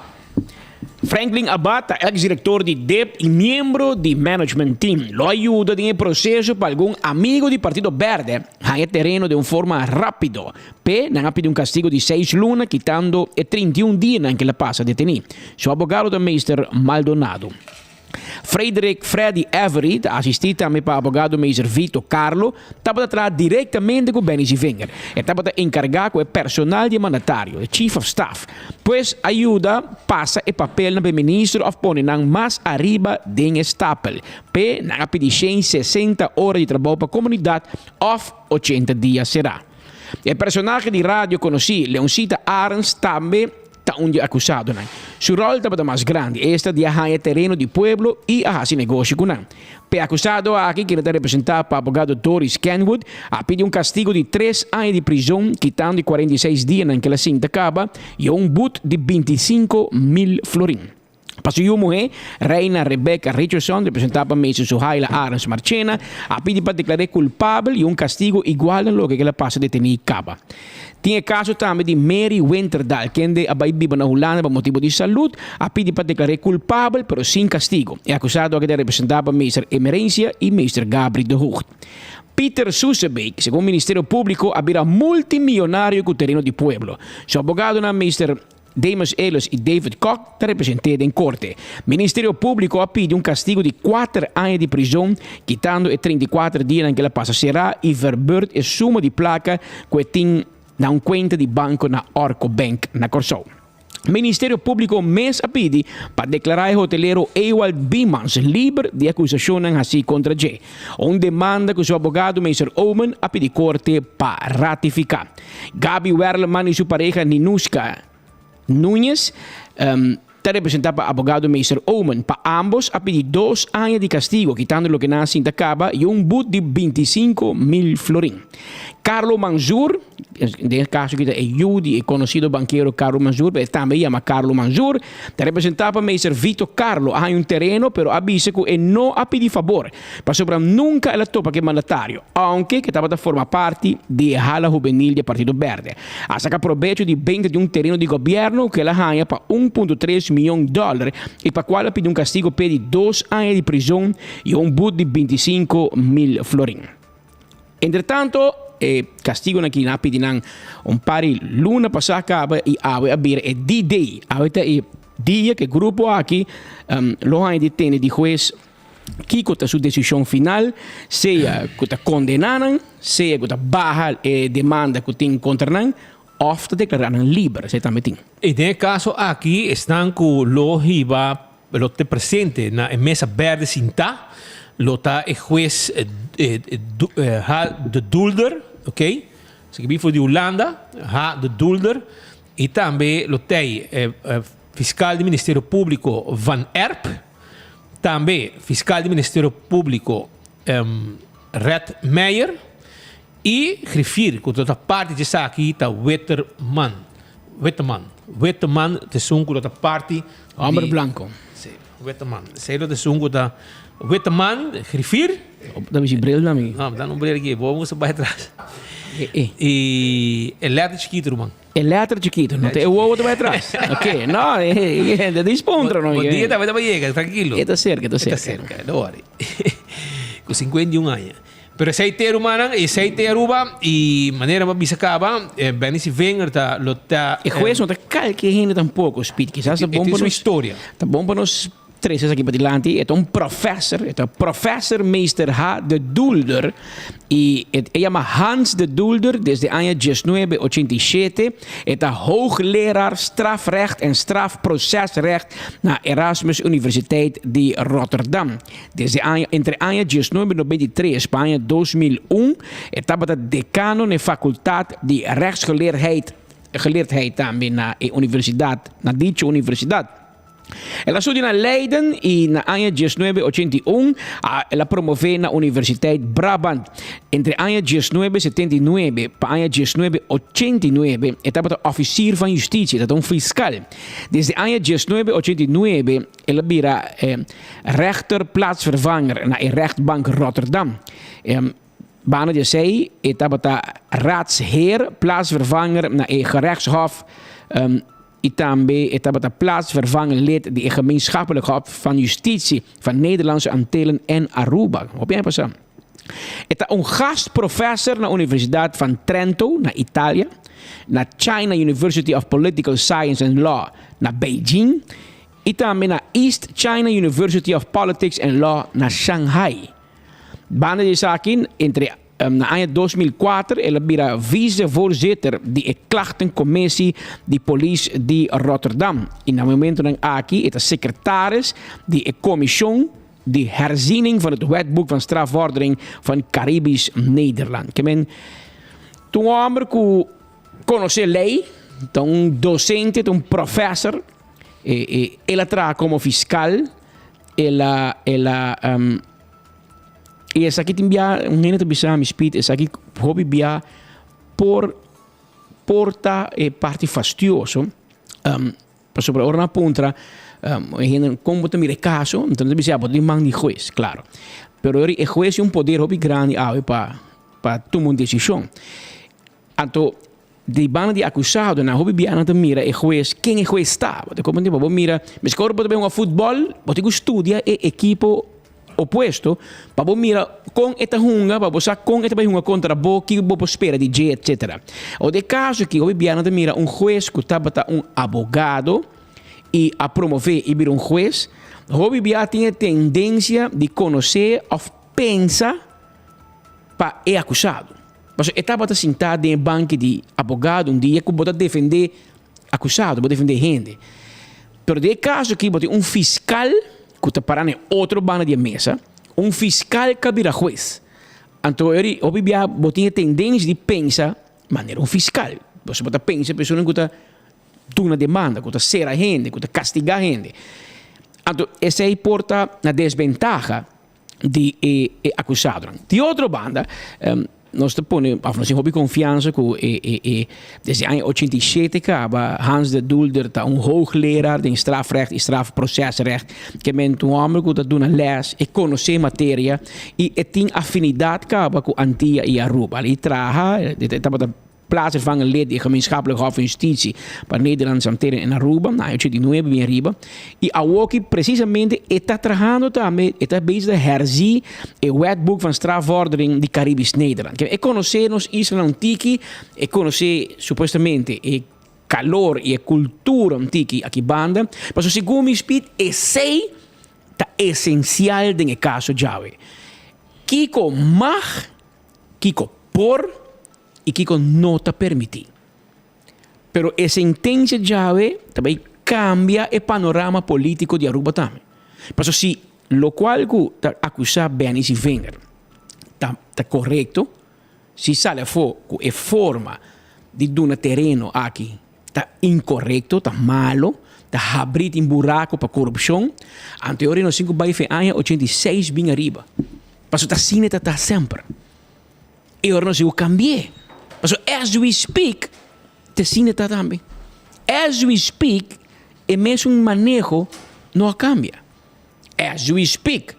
Franklin Abad ta eks direktor di dip i miembro di management team. Lo a yuda den e proseso pa algun amigo di Partido Berde haña tereno den un forma rápido. P'e nan a pidi un kastigo di seis luna kitando e 31 dianan ke el a pasa detení. Su abogado ta Meester Maldonado. Frederick Freddy Every ta asistí tambe pa abogado Meester Vito Carlo, tabata traha direktamente ku Benny Zievinger. E tabata enkargá ku e personal di e mandatario, e chief of staff. Pues a yuda pasa e papelnan pa e ministro òf pone nan mas ariba den e stapel. P'e nan a pidi shen sesenta ora di trabou pa komunidat òf ochenta dia será. E personahe di radio konosí Leoncita Arends tambe ta un di e akusadonan. Su ròl tabata mas grandi, esta di a haña tereno di pueblo i a hasi negoshi ku nan. P'e akusado aki, kende ta representá pa abogado Doris Kenwood, a pidi un kastigu di tres aña di prizon, kitando e 46 dianan ku el a sinta kaba, i un but di 25,000 florin. Pa su yu muhé, Reina Rebecca Richardson, representá pa Meester Suhaila Arends Marchena, a pidi pa deklar'é kulpabel i un kastigu igual na loke ku el a pasa detení kaba. Tin e kaso tambe di Mary Winterdal, kende a bai biba na Hulanda pa motibu di salud, a pidi pa deklar'é kulpabel pero sin kastigu. E akusado aki ta representá pa Meester Emerencia i Meester Gabri de Hoogd. Peter Susebeek, segun Ministerio Públiko, a bira multimillonario ku tereno di pueblo. Su abogadonan Meester. Demus Ehlers i David Kok ta represent'é den korte. Ministerio Públiko a pidi un kastigu di kuater aña di prizon, kitando e 34 dianan ku el a pasa será i verbeurt e suma di plaka ku e tin na un kuenta di banko na Orco Bank na Kòrsou. Ministerio Públiko mes a pidi pa deklará e hotelero Ewald Biemans liber di akusashonnan hasí kontra dje. Un demanda ku su abogado Meester Oomen a pidi korte pa ratifiká. Gaby Werleman y su pareha Ninuska Nuñez ta representa pa abogado Meester Oomen. Pa ambos a pidi dos aña di castigo, kitando loke nan a sinta caba y un but di 25,000 florin. Carlo Manzur, den e caso aki ta e yu di e conocido bankero Carlo Manzur, pero e tambe yama Carlo Manzur, ta representa pa Meester Vito Carlo. A haña un tereno, pero a bisa cu e no a pidi fabor. Pasobra nunca el a topa cu e mandatario, aunke cu e tabata forma parti di e hala hubenil di e Partido Berde. A saca probecho di benta di un tereno di gobierno cu el a haña pa un punto tres miyon dollar y pa cual a pidi un castigo p'e di dos aña di prizon y un but di 25 mil florin. Entretanto, e castigonan aki nan a pidi nan un par di luna pasa caba y awe a bira e D-Day. Awe ta e dia cu e grupo aki lo haña di tene di hues. Kiko ta su desishon final, sea ku ta kondená nan, sea ku ta baha e demanda ku tin kontra nan, òf ta deklará nan liber, esei tambe tin. I den e kaso aki, esnan ku lo hiba, lo ta presente na e mesa bèrdè sintá, lo ta e hues H. De Doelder, ok, esaki bin for di Hulanda, H. De Doelder, i tambe lo t'ei e fiskal di Ministerio Públiko Van Erp, Tambe Fiskal di Ministerio Públiko Red Meijer i Griffier ku ta parti di esaki ta Witterman. Witteman. Witteman ta esun ku ta parti di. Hòmber blanko. Si, Witteman. Esei lo ta esun ku ta Witteman, Griffier. Ta bishi bril na mi. No, mi ta un bril aki. Bo musta bai atras. I e lèter chikitu, ruman. E letter chiquito, no te e wowo ta bai atras. Ok, no, e di spuntra no. Bo dia tambe ta bai yega, tranquilo. E ta cerca, e ta cerca. E ta cerca, no worry. Cu 51 aña. Pero esey te rumannan, esey te Aruba y manera bo a bisa caba, Benny Sivinger ta lo ta. E juez no ta calke hende tampoco, Speed. Kisas ta bon pa nos. E tin su historia. Ta bon pa nos Trece esaki padilanti, e ta un professor, e ta professor meester H. de Doelder y e e yama Hans de Doelder desde aña diesnuebe ochenta i shete. E ta hoogleraar strafrecht en strafprocesrecht na Erasmus Universiteit di Rotterdam. Desde aña entre aña diesnuebe nobenta i tres pa aña 2001 e tabata decano na e facultad di rechtsgeleerdheid geleerdheid tambe na e universidad, na dicho universidad. El a studia na Leiden i na aña diesnuebe ochenta i un a el a promové na Universiteit Brabant. Entre aña diesnuebe setenta i nuebe pa aña diesnuebe ochenta i nuebe e tabata òfisir van justisia, e tabata un fiskal. Desde aña diesnuebe ochenta i nuebe el a bira rechter plaatsvervanger na e Rechtbank Rotterdam. Banda di esei e tabata raadsheer plaatsvervanger na e Gerechtshof i tambe e tabata plaatsvervangend lid di e Gemeenschappelijk Hof van Justitie van Nederlandse Antillen en Aruba. Hopi aña pasá. E ta un gastprofessor na Universidad van Trento na Italia, na China University of Political Science and Law na Beijing. i tambe na East China University of Politics and Law na Shanghai. Banda di esaki, entre na aña 2004 el a bira vice-voorzitter di e Klachtencommissie di Polis di Rotterdam i na momentonan aki e ta secretaris di e Commission di Herziening van het Wetboek van Strafvordering van Caribisch Nederland. Ke men ta un homber ku konosé lei, ta un docente, ta un professor. El a traha komo fiscal, el a el a i esaki tin bia un hende ta bisa mi Speed esaki hopi bia por por ta e parti fastioso pasobra ora nan a puntra e hende kon bo ta mira e kaso enton nan ta bisa bo ta di man di hues klaro pero e hues tin un poder hopi grandi awe pa pa tuma un desishon anto Di banda di akusado nan hopi bia nan ta mira e hues ken e hues ta. Bo ta komprende? Pa bo mira, meskor ora bo ta bai hunga futbòl, bo tin ku studia e ekipo opuesto pa bo mira kon e ta hunga, pa bo sa kon e ta bai hunga kontra bo, kiko bo por spera di dje, etsetera. Awor den e kaso aki hopi bia nan ta mira un hues ku tabata un abogado i a promové i bira un hues, hopi bia tin e tendensia di konosé òf pensa pa e akusado. Pasobra e tabata sintá den e banki di abogado un dia ku bo ta defendé akusado, bo defendé hende. Pero den e kaso aki bo tin un fiskal ku ta pará na e otro banda di e mesa, un fiskal ka bira hues. Anto eri hopi biaha bo tin e tendensia di pensa manera un fiskal. Pasobra bo ta pensa personanan ku ta duna demanda, ku ta sera hende, ku ta kastigá hende. Anto esei por ta na desbentaha di e e acusadonan. Di otro banda, nos ta pone, of nos tin hopi confiansa cu e e e desde aña 87 caba Hans de Doelder ta un hoogleraar den strafrecht y strafprocesrecht, ke men ta un homber cu ta duna les, e conoce materia y e tin afinidad caba cu Antia y Aruba. E traha, e tabata Plaatsvervangend lid di e Gemeenschappelijk Hof van Justitie pa Nederlandse Antillen en Aruba na aña ochenta i nuebe bien riba. I awoki presisamente e ta trahando tambe, e ta bezig ta herzí e Wetboek van Strafvordering di Caribisch Nederland. E konosé nos islanan un tiki, e konosé supuestamente e kalor i e kultura un tiki aki banda. Pasobra segun mi Speed esei ta esensial den e kaso djawe. Kiko mag, kiko por i kiko no ta permití. Pero e sentensia djawe ta bai kambia e panorama polítiko di Aruba tambe. Pasobra si lokual ku ta akusá Benny Sievinger ta ta korekto, si sali afó ku e forma di duna tereno aki ta inkorekto, ta malo, ta habrí tin buraku pa korupshon, anto e ora nos tin ku bai fe aña 86 bin ariba. Pasobra ta asina e ta ta semper. E ora nos digo cambié. Pasobra as we speak, te asina ta tambe. As we speak, e mesun maneho no a cambia. As we speak,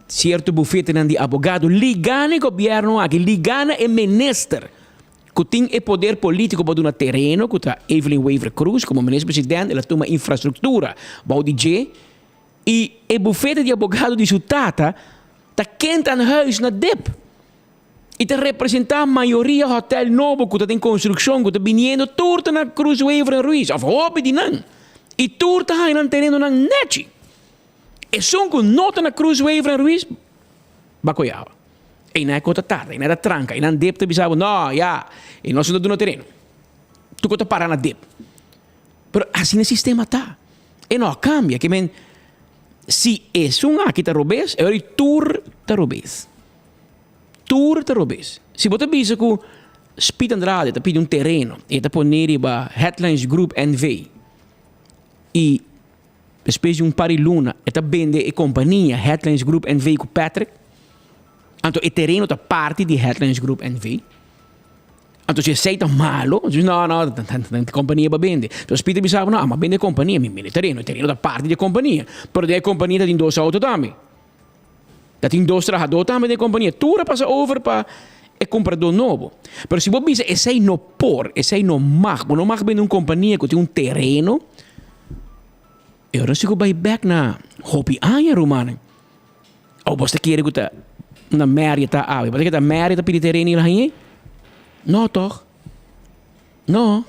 cierto bufetenan di abogado ligá na e gobierno aki, ligá na e minister cu tin e poder politico pa duna tereno, cu ta Evelyn Wever-Croes, como minister president, el a tuma infrastructura bou di dje, y e bufete di abogado di su tata ta kind aan huis na dip. I ta representá mayoria hòtèl nobo ku ta den konstrukshon ku ta biniendo tur ta na Cruz Wever en Ruiz òf hopi di nan i tur ta haña nan terenonan nèchi. Esun ku no ta na Cruz Wever en Ruiz bakoyaba. Einan e kos ta tarda, einan ta tranka, einan dip ta bisa bo no ya e nos no ta duna tereno. Tur kos ta para na dip. Pero asina e sistema ta. E no a kambia. Ke men si esun aki ta robes e ora tur ta robes. Tur ta robes. Si bo ta bisa ku Speed Andrade ta pidi un tereno i e ta pone riba Headlines Group NV i despues di un par di luna e ta bende e kompania Headlines Group NV ku Patrick, anto e tereno ta parti di Headlines Group NV. Anto si esei ta malo, no, no, e kompania bo a bende. Enton Speed ta bisa bo, no, amo a bende e kompania, mi bende e tereno, e tereno ta parti di e kompania. Pero den e kompania ta tin dos auto tambe. Ta tin dos trahadó tambe den e kompania. Tur a pasa over pa e kumpradó nobo. Pero si bo bisa esei no por, esei no mag, bo no mag bende un kompania ku tin un tereno, e ora si ku bai bèk na hopi aña rumannan. Òf bo ta kere ku ta na Mary ta awe? Bo ta kere ta Mary ta pidi tereno i el hañ'é? No tòg. No.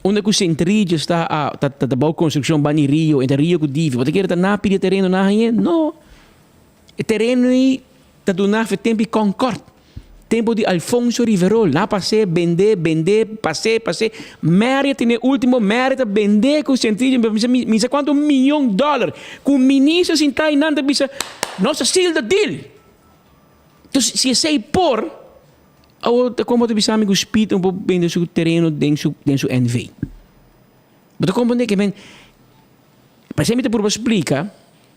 Unda ku Sint Regis ta a ta ta bou konstrukshon bani rio, entre rio ku Divi. Bo ta kere ta nan a pidi e tereno nan a hañ'é? No. E tereno ei ta duná for tempu di Concord, tempu di Alfonso Riverol. Nan a pas'é, bend'é, bend'é, pas'é, pas'é. Mary a tene último, Mary ta bend'é ku Sint Regis mi sa kuantu miyon dòler. Ku minister sintá einan ta bisa, Nos a seal the deal. Entonces, si esei por, awor ta kon bo ta bisa mi ku Speed no por bende su tereno den su den su NV? Bo ta komprende ke men, pasobra mi ta purba splika,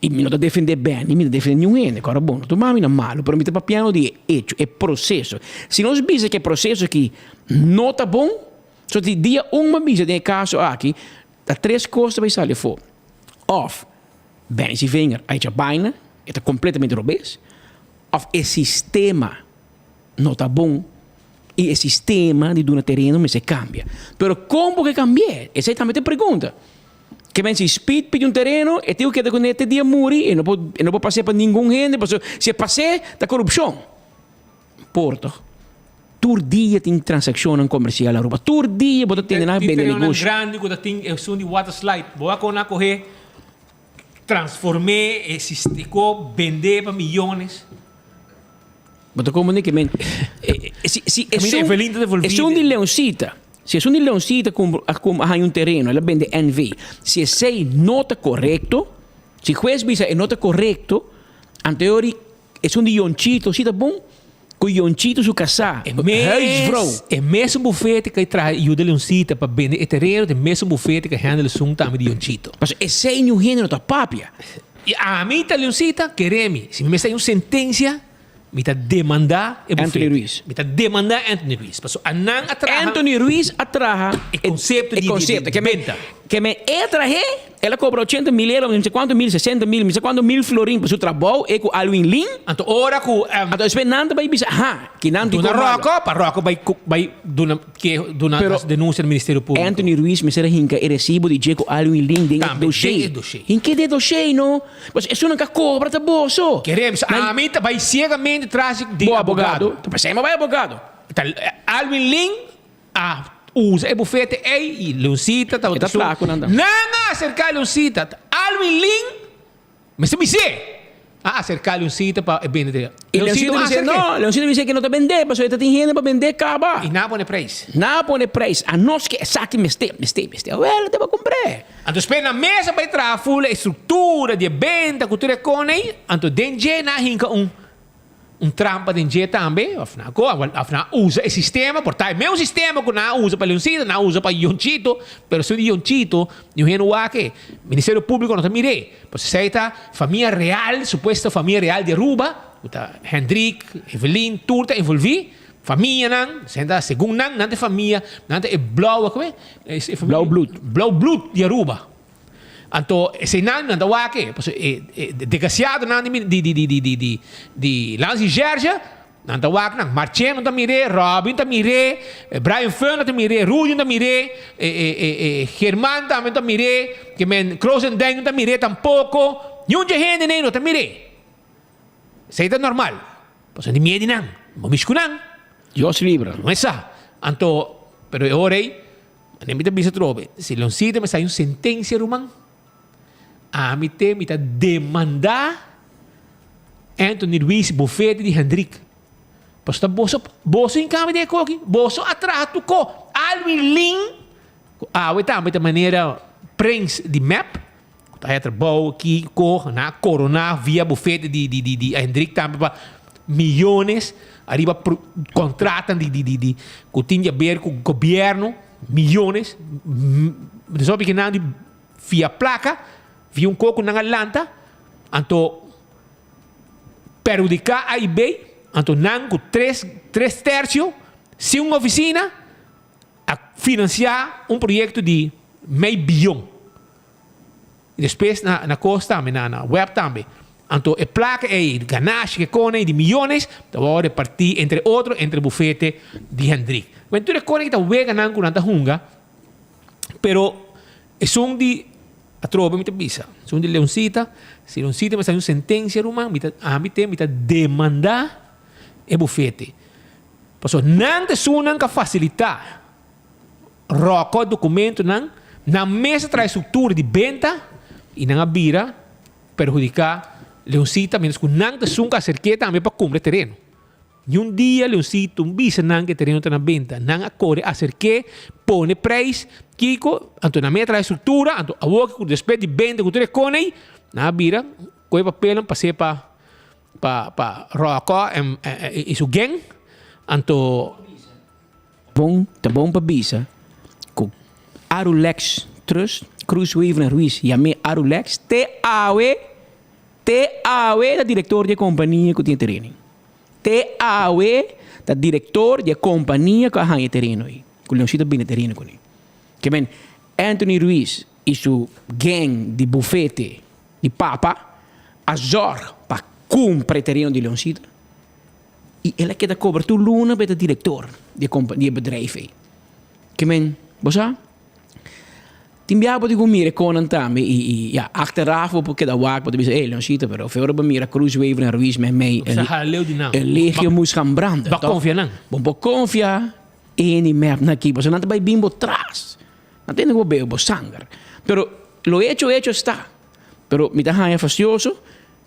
i mi no ta defende Benny, mi no ta defende niun hende, kòrda bon, no tuma mi na malu, pero mi ta papiando di e echo, e proseso. Si nos bisa ku e proseso aki no ta bon, so di dia un mi a bisa den e kaso aki, ta tres kos ta bai sali afó, òf Benny Sievinger a hecha baina, e ta completamente robes, of e sistema no ta bon y e sistema di duna tereno mester cambia. Pero con bo ke cambi'e? Esey tambe ta e pregunta. Ke men si Speed pidi un tereno, e tin ku keda kuné te dia muri, e no por e no por pas'é pa ningun hende, pasobra si e pas'é ta corupcion. Por toch? Tur dia tin transaccionnan comercial Aruba. Tur dia bo ta tende nan Tin bende terenonan negoshi. grandi cu ta tin esun di water slide. Bo a con a coge, transforme e sistico, bende pa miyones. Bo ta comprende que men, si, si Caminda esun, Evelyn ta devolvi esun di Leoncita, si esun di Leoncita cumpra, a cum, a haña un tereno, el a bende NV. Si esey no ta corecto, si huez bisa e no ta corecto, anteori Esun di Yonchito si ta bon ku Yonchito su kasá, E mes, huisvrouw. e mesun bufete ku a traha yuda Leoncita pa bende e tereno ta e mesun bufete ku a handle esun tambe di Yonchito. Pasobra esei niun hende no ta papia. I ami ta Leoncita, kere mi, si mi mester hay un sentencia, mi ta demanda e bufete. Anthony Ruiz. Mi ta demanda Anthony Ruiz. Pasobra anan a traha. Anthony Ruiz a traha e konsepto di e benta. Ke men e trah'é, el a kobra ochenta mil euro, mi sa kuantu mil, sesenta mil, mi sa kuantu mil florin pa su trabou, e ku Alwin Lin. Anto ora ku. Anto despues nan ta bai bisa, aha, ki nan tin Duna ku malo. Rocco, pa Rocco bai ku bai duna ke duna Pero denunsia na Ministerio Públiko. Anthony Ruiz mester a hinka e resibo di dje ku Alwin Lin den e Tambe, den doshé. e doshé. Hink'é den e doshé no, pasobra esunnan ka kobra ta boso. Kere bisa, Nan. ami ta bai siegamente tras di Bo abogado. abogado. Ta p'esei mi a bai abogado. Ta Alwin Lin A usa e bufete ei i Leoncita tabata E ta su. flaco nan ta. Nan a acerca Leoncita. Alwin Lin mester bis'é. A acerca Leoncita pa e bende te. I Leoncita no bis'é, acerca. no, Leoncita bis'é ke no ta bendé pasobra e ta tin hende pa bendé kaba. I nan a pone prijs. Nan a pone prijs. Anos ke esaki mester, mester, mester. Awel, te bo kumpr'é. Anto spera nan mes a bai traha ful e structura di e benta ku tur e kon ei. Anto den dje nan a hinka un. Un trampa den dje tambe, of nan ko, of nan a usa e sistema, por ta e meun sistema ku nan a usa pa Leoncito, nan a usa pa Yonchito, pero esun di Yonchito, niun hende wak e. Ministerio Públiko no ta mir'é. Pues esei ta famia real, supuesto famia real di Aruba, ku ta Hendrik, Evelyn, tur ta envolví, famianan, esei ta segun nan, nan ta e famia, nan ta e blauwe, kome? Blauw bloed. Blauw bloed di Aruba. Anto eseinan nan ta wak e, pasobra e e desgraciadonan di di di di di di di Lans di Jerge, nan ta wak nan. Marcheno ta mir'é, Robin ta mir'é, Brian Furner ta mir'é, Rudy ta mir'é, e e e e German tambe ta mir'é, ke men Krozendijk no ta mir'é tampoko. Niun dje hende nei no ta mir'é. Esei ta normal. Pasobra di miedu di nan, bo mishi ku nan. Dios libra. No es sa. Anto, pero e ora ei, Mane mi ta bisa atrobe, si Leoncita me sai un sentencia ruman, ami te mi ta demanda Anthony Ruiz bofete di Hendrik. Pasobra ta boso, boso in cambio di e koki, boso a traha tur ko. Alwin Lin, ku awe tambe ta manera prins di mep, ku ta haya trabou aki ko, nan a corona via bofete di di di di Hendrik tambe pa Miyones ariba contratnan di di di di cu tin di haber cu gobierno, miyones, nos hopi kinan di fia placa via un coco nan a lanta, anto perhudica AIB, anto nan cu tres tres tercio sin un oficina a financia un proyecto di mei biyon. Y despues na na cos tambe, na na web tambe. Anto e placa ey, ganashi ke kone ey di miyones, ta wou reparti entre otro entre bufete di Hendrik. Wen tur e kone ki ta weganan ku nan ta hunga, pero esun di atrobe mi ta bisa, esun di Leoncita, si Leoncita mester hay un sentencia ruman, mi ta ami te mi ta demanda e bufete. Pasobra nan ta esunnan ka facilita. Ròkò dokumentonan, nan mes a traha e struktura di benta i nan a bira perhudiká Leoncita mientras ku nan ta esun ku a aserk'é tambe pa kumpra e tereno. Niun dia Leoncito un bisa nan ku e tereno ta na benta. Nan a kore aserk'é, pone preis, kiko, anto nan mes a traha e struktura, anto awor ku despues di benta ku tur e kon ei, nan a bira kohe papelnan pas'é pa pa pa Ròkò i su geng, anto. Bon, ta bon pa bisa ku Arulex Trust, Cruz Wever en Ruiz yam'é Arulex, te awe, te awe ta direktor di e kompania ku tin e tereno ei. Te awe ta direktor di e kompania ku a haña e tereno ei, ku Leoncito a bini e tereno kuné. Ke men, Anthony Ruiz i su gang di bufete di papa a zòrg pa kumpra e tereno di Leoncito. I el a keda kobra tur luna pa e ta direktor di e kompa di e bedrijf ei. Ke men, bo sa? Tin biaha bo tin ku mira e konan tambe i i ya, achteraf bo por keda wak, bo ta bisa, ey Leoncito, pero fe ora bo mira Cruz Wever en Ruiz mei mei, Bo sa hala leu di nan. e legio moest gaan branden, Bo toch? konfia nan. Bo por konfia e hende mep nan aki, pasobra nan ta bai bin bo tras. Nan ta hende ku bo bebe bo sanger. Pero lo hecho hecho esta. Pero mi ta haña fastioso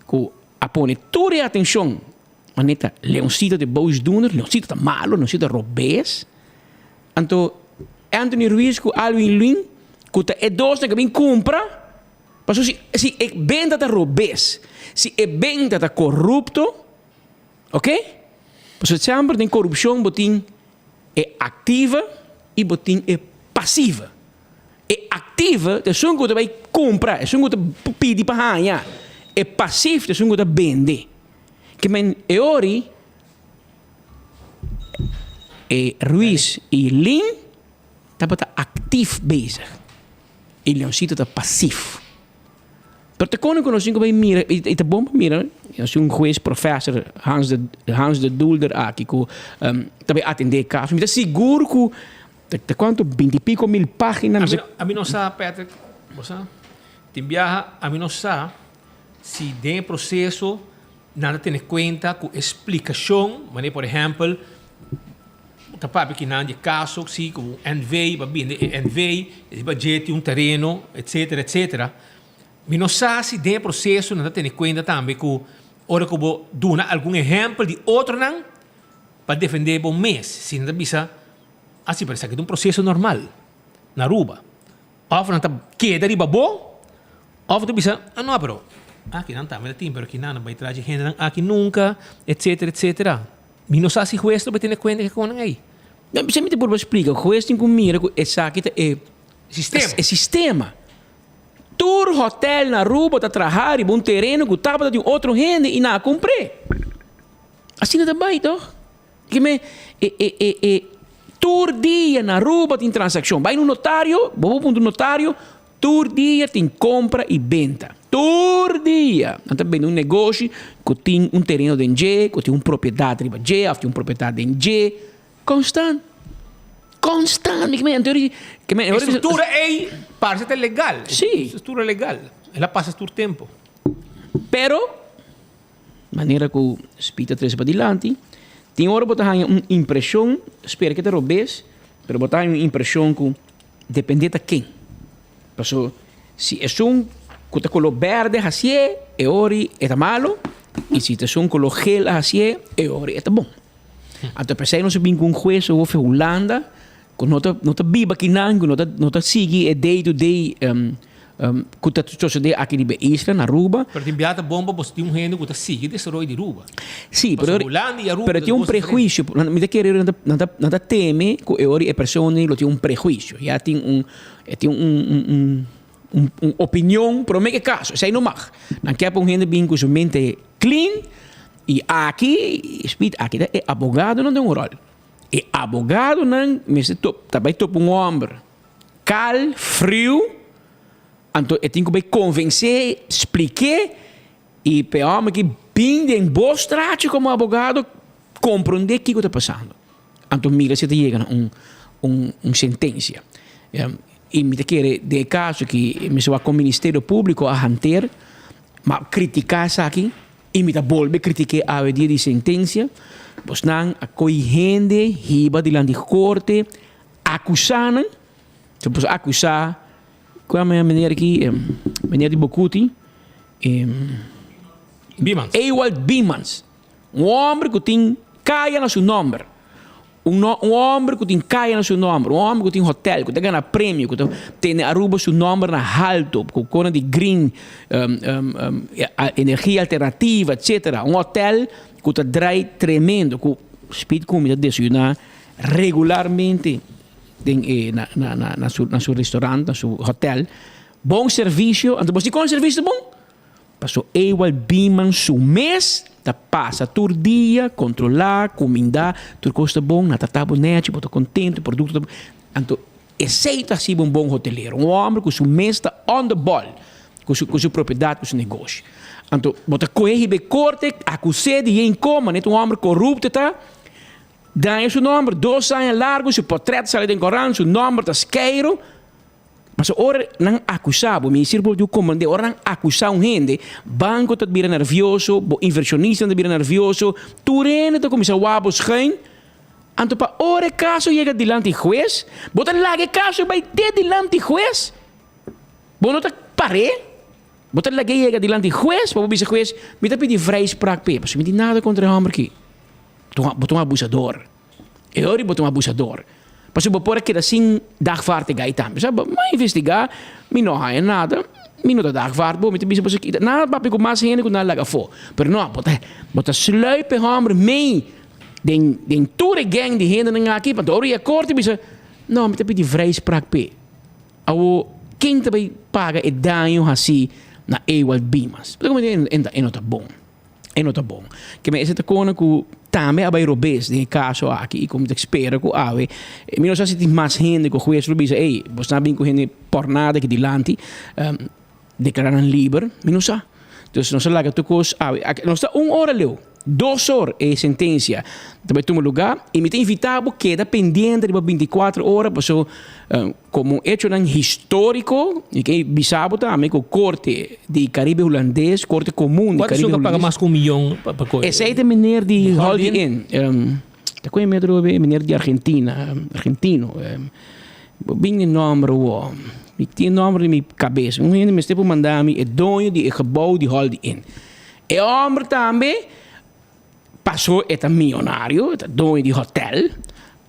ku a pone tur e atenshon Manera Leoncito ta e boosdoener, Leoncito ta malo, Leoncito ta robes. Anto Anthony Ruiz ku Alwin Luin ku ta e dosnan ku a bin kumpra, pasobra si si e benta ta robes, si e benta ta korupto, ok, pasobra semper den korupshon bo tin e aktive i bo tin e pasive. E aktive ta esun ku ta bai kumpra, esun ku ta pidi pa haña, e pasiv ta esun ku ta bende. Ke men e ori e Ruiz i Lin tabata aktif bezig i Leoncito ta pasif. Pero ta kono ku nos tin ku bai mira i ta bon pa mira nos tin un hues professor Hans de Hans de Doelder aki ku ta bai atende e kaso. Mi ta sigur ku ta kuantu binti piko mil pagina. Ami no sa Patrick, bo sa? Tin biaha ami no sa. Si den e proseso nan ta tene kuenta ku e splikashon, manera por ehèmpel ta papia ki nan di e kaso si ku un NV pa binde e NV e riba dje tin un tereno etsetera etsetera. Mi no sa si den e proseso nan ta tene kuenta tambe ku ora ku bo duna algun ehèmpel di otronan pa defendé bo mes, si nan ta bisa asi pero esaki ta un proseso normal na Aruba. Of nan ta keda riba bo, of ta bisa, ah no, pero aki nan tambe ta tin, pero aki nan no bai traha dje hendenan aki nunca, etcetera, etcetera. Mi no sa si hues lo bai tene cuenta ke konan ei. No, mi ta purba splica, hues tin cu mira cu esaki ta e Sistema. E sistema. Tur hotel na Aruba ta traha riba un tereno cu tabata di un otro hende y nan a cumpr'e. Asina ta bai toch? Kime e e e e tur dia na Aruba tin transaccion. Bai na un notario, bo por puntra un notario, tur dia tin compra y benta. Tur dia! Nan ta bende un negoshi cu tin un tereno den dje, cu tin un propiedad riba dje of tin un propiedad den dje. Constant. Constant! Mi kime anto kime E structura ey parce ta legal. Si. Structura legal. El a pasa tur tempo. Pero. Manera ku Speed ta trese padilanti, tin ora bo ta haña un impreshon, spera ke ta robes, pero bo ta haña un impreshon ku depende ta ken. Paso si esun ku ta koló bèrdè hasié, e ori e ta malu, i si ta esun koló gel a hasié, e ori e ta bon. Anto p'esei nos a bin ku un hues hof Hulanda ku no ta no ta biba akinan, ku no ta no ta sigui e day to day ku ta sosodé aki riba e isla na Aruba. Pero tin biaha ta bon pa bo tin un hende ku ta sigui desaroyo di Aruba. Sí, pero Pasobra Hulanda i Aruba pero ta tin un dos diferente. prehuisio. Mi ta kere nan ta nan ta nan ta teme ku e ora e persona lo tin un prehuisio. Ya tin un e tin un un un un un opinion promé ke kaso. Esei no mag. Nan ke pa un hende bin ku su mente clean i aki, Speed, aki ta e abogadonan den un ròl. E abogadonan mester top ta bai topa un hòmber kal, friu, anto e tin ku bai konvensé, splik'é i pa e hòmber ki bin den bo strachi komo abogado komprondé kiko ta pasando. Anto mira si e ta yega na un un un sentensia. I mi ta kere den e kaso ki mester wak kon Ministerio Públiko a hanter, ma kritiká esaki. I mi ta bolbe kritik'é awe dia di sentensia, bosnan a ko'i hende hiba dilanti korte, akusá nan. So por akusá kua meneer aki, meneer di Bokuti, Biemans. Ewald Biemans. Un hòmber ku tin kaya na su nòmber. Un no un hòmber ku tin kaya na su nòmber, un hòmber ku tin hotèl, ku ta gana premio, ku ta tene Aruba su nòmber na halto, ku kona di green energia alternativa, etcetera. Un hotèl ku ta drai tremendo, ku Speed Kumi ta desayuná regularmente den e na na na na su na su restaurant, na su hotèl. Bon servisio, anto bo si kon servisio ta bon? Paso Ewald Biman su mes ta pasa tur dia kontrolá, kumindá, tur kos ta bon, nan ta ta bo nèchi, bo ta kontentu, produkto ta bon. Anto esei ta hasi bo un bon hotelero, un hòmber ku su mes ta on the ball ku su ku su propiedat, ku su negoshi. Anto bo ta kohe hiba e korte, akus'é di yen koma, nèt un hòmber korupto ta, daña su nòmber dos aña largu, su potrèt sali den korant, su nòmber ta skeiru. Pasobra ora nan akusá bo, Ministerio Públiko komprendé, ora nan akusá un hende, banko ta bira nervioso, bo invershonistanan ta bira nervioso, tur hende ta kuminsá wak bo schuin. Anto pa ora e kaso yega dilanti hues, bo ta laga e kaso bai te dilanti hues? Bo no ta par'é? Bo ta lag'é yega dilanti hues pa bo bisa hues, mi ta pidi vrijspraak p'e, pasobra mi tin nada kontra e hòmber aki. Bo ta un abusador. E ora bo ta un abusador. Pasobra bo por a keda sin dagvaard e gai tambe. Sa bo a investigá, mi no haña nada, mi no ta dagvaard bo, mi ta bisa boso kita. Nan a papia ku mas hende ku nan a laga afó. Pero no, bo ta bo ta sluip e hòmber mei den den tur e gèng di hendenan aki, pasobra ora e korte bisa, no, mi ta pidi vrijspraak p'e. Awor, ken ta bai paga e daño hasí na Ewald Bimas? Bo ta komprendé? E no ta bon. E no ta bon. Ke men esei ta kona ku tambe a bai robes den e kaso aki i ku mi ta spera ku awe mi no sa si tin mas hende ku hues lo bisa ey bo sta bin ku hende pòrnada aki dilanti deklará nan liber mi no sa. Dus nos a laga tur kos awe. Nos ta un ora leu. Dos or e sentensia ta bai tuma lugá i mi ta invitá bo keda pendiente riba bintikuater ora paso komo echonan históriko mi ke bisa bo tambe ku Korte di Karibe Hulandes, Korte Komun di Karibe Hulandes. Kuantu paga mas ku un miyon pa koe? Esei ta meneer di Holiday Inn. Ta koe mi atrobe meneer di Argentina, argentino. Bo bin e nòmber awor. Mi tin e nòmber den mi kabes. Un hende mester por manda mi e doño di e gebou di Holiday Inn. E hòmber tambe pasó e ta miyonario, e ta doño di hotèl.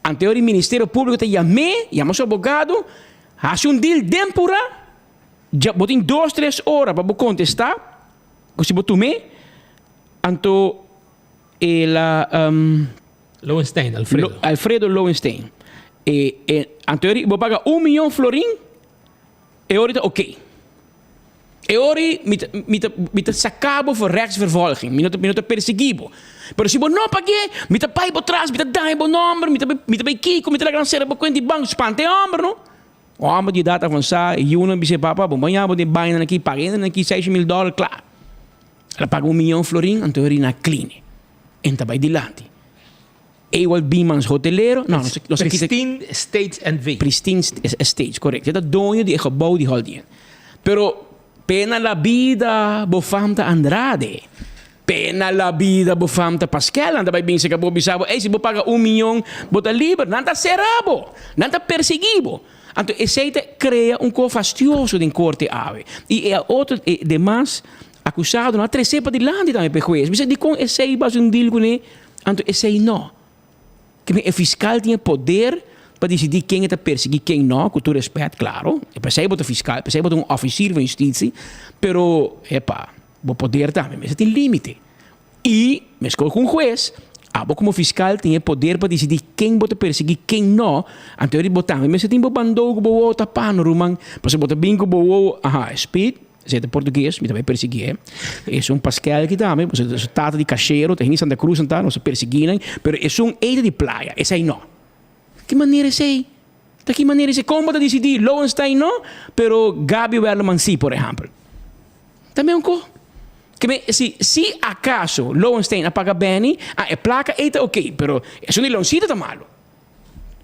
Anto di Ministerio Públiko ta yam'é, yama su abogado, hasi un deal den purá, dja bo tin dos tres ora pa bo kontestá, ku si bo tum'é, anto el a. Lowenstein, Alfredo. Alfredo Lowenstein. E, e, anto bo paga un miyon florin, e ora ta oké. E ora ei mi ta, mi ta, mi ta saka bo for rechtsvervolging. Mi no ta, mi no ta persiguí bo. Pero si bo no pag'é, mi ta bai bo tras, mi ta daña bo nòmber, mi ta bai, mi ta bai kiko, mi ta laga nan sera bo kuenta di banko. Spanta e hòmber, no? Un hòmber di edat avansá, e yunan bis'é, Papa, bo baña bo den bañanan aki, paga hendenan aki seis mil dòler, kla. El a paga un miyon florin, anto e ora ei nan a klini. En ta bai dilanti. Ewald Biemans hotelero, no, nos nos a kita. Pristine Estates NV. Pristine Estates, correcto. E ta doño di e gebouw di Holiday Inn. Pero pena la bida bo fam ta Andrade. Pena la bida bo fam ta Pasquel. Nan ta bai bin cerca bo bisa bo, ey si bo paga un miyon bo ta liber. Nan ta cera bo. Nan ta persegui bo. Anto esey ta crea un co fastioso den corte awe. Y e otro, e demas acusadonan a trece padilanti tambe p'e huez. Bisa dicon esey basa un deal cune? Anto esei no. Ke e fiskal tin e poder pa disidí ken e ta persiguí, ken no, ku tur respèt, klaro. E p'esei bo ta fiskal, p'esei bo ta un òfisir van hustisi, pero, epa, bo poder tambe mester tin límite. I, meskos ku un hues, abo komo fiskal tin e poder pa disidí ken bo ta persiguí, ken no. Anto bo tambe mester tin bo bandou ku bo wowo tapá, no ruman? Pasobra bo ta bin ku bo wowo, aha, speed. Esei ta portugues, mi ta bai persiguié. Esun Paskel aki tambe, pasobra su tata di kashero, ta hende di Santa Cruz nan ta, nos a persiguí nan, pero esun ei ta di playa, esei no. Ki manera esei? Ta ki manera esei? Kon bo ta disidí? Lowenstein no, pero Gaby Werleman sí, por ehèmpel. Ta meun ko. Ke men, si, si akaso Lowenstein a paga Benny, ah, e plaka ei ta oké, pero esun di Leoncito ta malu.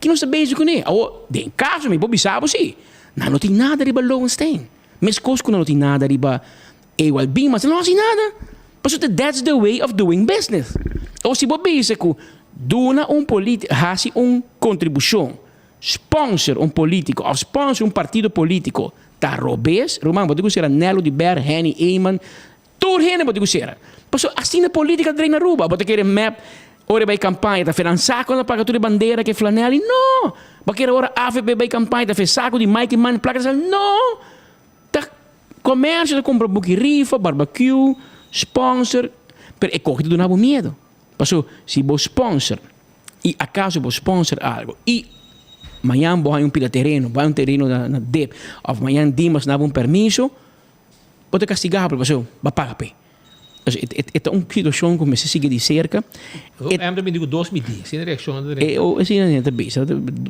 Ki nos ta bezig kuné? Awor, den kaso mi por bisa bo sí, nan no tin nada riba Lowenstein. Meskos ku nan no tin nada riba Ewald Biemans, nan no hasi nada. Pasobra that's the way of doing business. Awor si bo bisa ku duna un politi, hasi un kontribushon. sponsor un politico of sponsor un partido politico ta robes, ruman bo tin cu cera Nelo de Ber, Henny Eman, tur hende bo tin cu cera. Pasobra asina politica ta drei na Aruba. Bo ta kere mep ora e bay campaña ta fenan saco nan paga tur e bandera cu e flanel y no! Bo kere ora avp bay campaña ta fe saco di Mike Eman placa ta sali no! Ta comercio ta cumpra buki rifa, barbecue, sponsor, pero e coge ta duna bo miedo. Paso si bo sponsor y acaso bo sponsor algo y mañan bo haña un pida tereno, bo haña un tereno na na dip of mañan Dimas naba un permiso, bo ta castigabel paso bo a paga p'e. E e ta un situacion cu mester sigui di cerca. E ta bini cu dos midi, asina reaccion ta drenta. Asina nan ta bisa.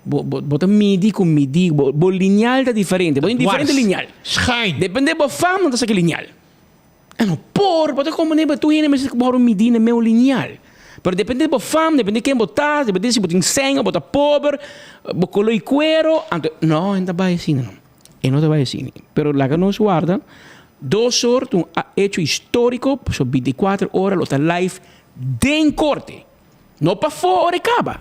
Bo bo ta midi cu midi, bo bo lineal ta diferente, bo tin diferente lineal. Schuin. Depende bo fam nan ta saca lineal. E no por, bo ta komponé bo tur hende mester wòrdu midí na meu lineal. Pero depende di bo fam, depende di ken bo ta, depende si bo tin sèn o bo ta pober, bo koló i kuero, anto no, e no ta bai asina no. E no ta bai asina. Pero laga nos warda dos or ta un hecho históriko, pasobra bintikuater ora lo ta live den korte. No pafó ora e kaba.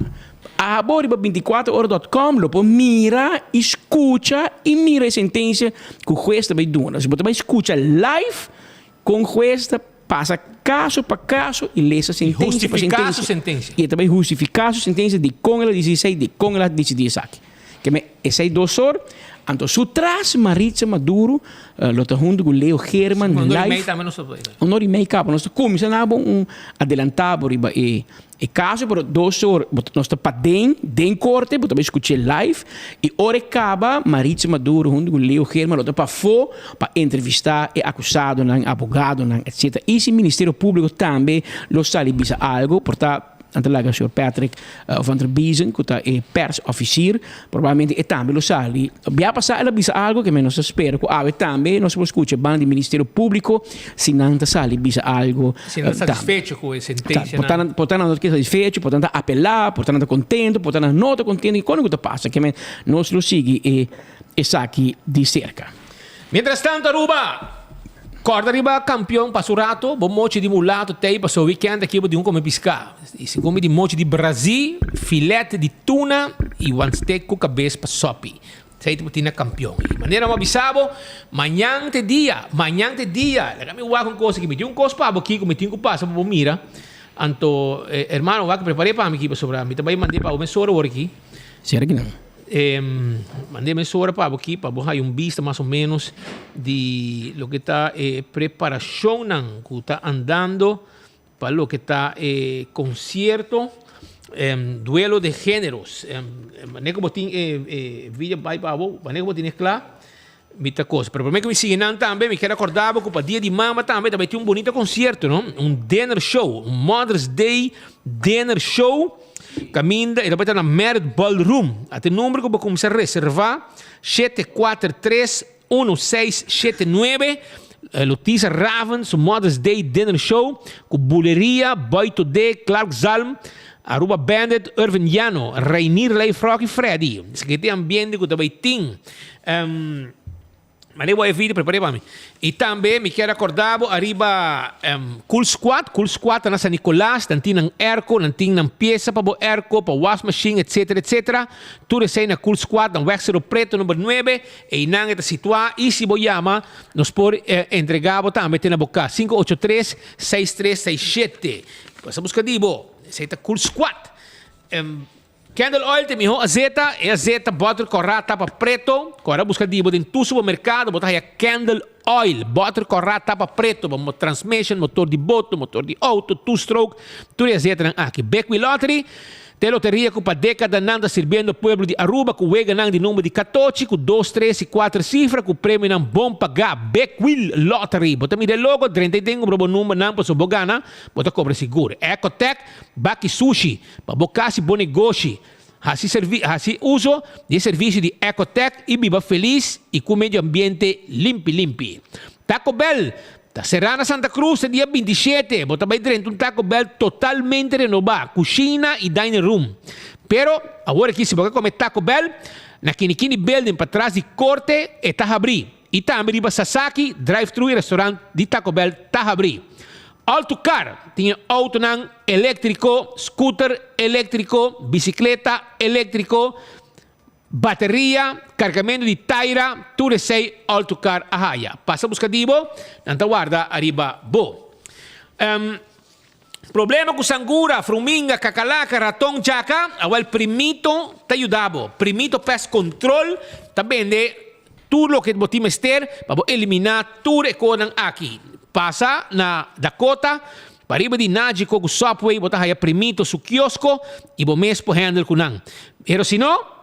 Abo riba 24 ora dot com lo por mira i skucha i mira e sentensia ku hues ta bai duna. So bo ta bai skucha live kon hues ta pasa kaso pa kaso i lesa sentensia pa Hustifiká su sentensia. I e ta bai hustifiká su sentensia dikon el a disidi esei, dikon el a disidí esaki. Keme esei dosor, anto su tras Maritza Maduro lo ta hunto ku Leo Geerman Un hora i mei live. tambe nos ta por. Un hora i mei kaba nos ta kuminsá na bo un adelantá bo riba e e kaso pero dosor bo nos ta paden den korte bo ta bai skuch'é live i ora e kaba Maritza Maduro hunto ku Leo Geerman lo ta pafó pa entrevistá e akusadonan, abogadonan etcetera. I si Ministerio Públiko tambe lo sali bisa algo por ta Nan ta laga señor Patrick van der Biezen ku ta e pers officier, probablemente e tambe lo sali. Bia pasá el a bisa algo ke nos ta spera ku awe tambe nos por skucha banda di Ministerio Públiko si nan ta sali bisa algo. Si nan ta satisfecho ku e sentensia nan. Por ta nan no ta satisfecho, por ta nan ta apelá, por ta nan ta kontento, por ta nan no ta kontento, kiko ku ta pasa? Ke men nos lo sigui e esaki di serka. Mientras tanto Aruba corda riba campeon pa su rato bo mochi di mulato tey paso weekend aki bo tin un come pisca y segun mi di mochi di Brazi filet di tuna y wan steak cu cabes pa sopi esey ta bo tin na campeon y manera mi a bisa bo mañan ta e dia mañan ta e dia laga mi wak un cos aki mi tin un cos pa bo aki cu mi tin cu pasa pa bo mira anto hermano wak prepare pa mi aki pasobra mi ta bay mande pa bo mesora awor aki. Sera kinan? Mand'é mesora pa bo aki pa bo haya un bista mas o ménos di loke ta e preparashonnan ku ta andando pa loke ta e konsierto Duelo de Géneros. Manera ku bo tin e video bai pa bo, manera ku bo tene kla mi ta kos. Pero promé ku mi sigui nan tambe mi kier akorda bo ku pa dia di mama tambe ta bai tin un bunita konsierto no, un dinner show, un Mother's Day dinner show. Kaminda e ta bai ta na Merit Ballroom. Ata e number ku bo kuminsá reservá, 743 1679. Lotisa Raven su Mother's Day Dinner Show ku Buleria, Boy Today, Clark Zalm, Aruba Bandit, Irvin Llano, Reinier Leifrock i Freddy. Esaki ta e ambiente ku ta bai tin. Mane bo e video prepare pa mi. Y tambe mi kier acorda bo ariba Cool Squad. Cool Squad ta na San Nicolas. Nan tin nan airco, nan tin nan pieza pa bo airco, pa wash machine, etc. Etc. Tur esey na Cool Squad na Weg Cerro Preto number nuebe. Eynan e ta situa y si bo yama nos por entrega bo tambe te na bo cas. 583 6367. Pasa busca di bo. Esey ta Cool Squad. Candle oil ta e miho azeta, e azeta boter kòrá tapa preto, ku ora buska di bo den tur supermerkado bo ta haya candle oil, boter kòrá tapa preto pa transmission, motor di boto, motor di outo, two stroke, tur e azetanan aki. Bekwee Lottery ta e loteria ku pa dekadanan ta sirbiendo pueblo di Aruba ku weganan di number di katochi ku dos, tres i kuater sifra ku premionan bon pagá. Bekwee Lottery, bo ta mira e logo, drenta i den kumpra bo numbernan pasobra bo gana, bo ta kobra sigur. Ecotec, Baki Sushi. Pa bo kasi bo negoshi, hasi servi hasi uso di e servisio di Ecotec i biba felis i ku medio ambiente limpi limpi. Taco Bell ta será na Santa Cruz te dia 27. Bo ta bai drenta un Taco Bell totalmente renobá, kushina i dining room. Pero, awor aki si bo ke kome Taco Bell, na Kinikini Building patras di Korte e ta habrí. I tambe riba Sasaki, drive-thru i restaurant di Taco Bell ta habrí. Alto Car tin e autonan eléktriko, scooter eléktriko, bisikleta eléktriko. Bateria, kargamentu di taira, tur esei Altucar a haya. Pasa buska di bo, nan ta warda ariba bo. Problema ku sangura, fruminga, kakalaka, raton, djaka, awel Primito ta yuda bo. Primito Pest Control ta bende tur loke bo tin mester pa bo eliminá tur e konan aki. Pasa na Dakota, pariba di Nagico ku Subway bo ta haya Primito su kiosko i bo mes por handle ku nan. Pero si no,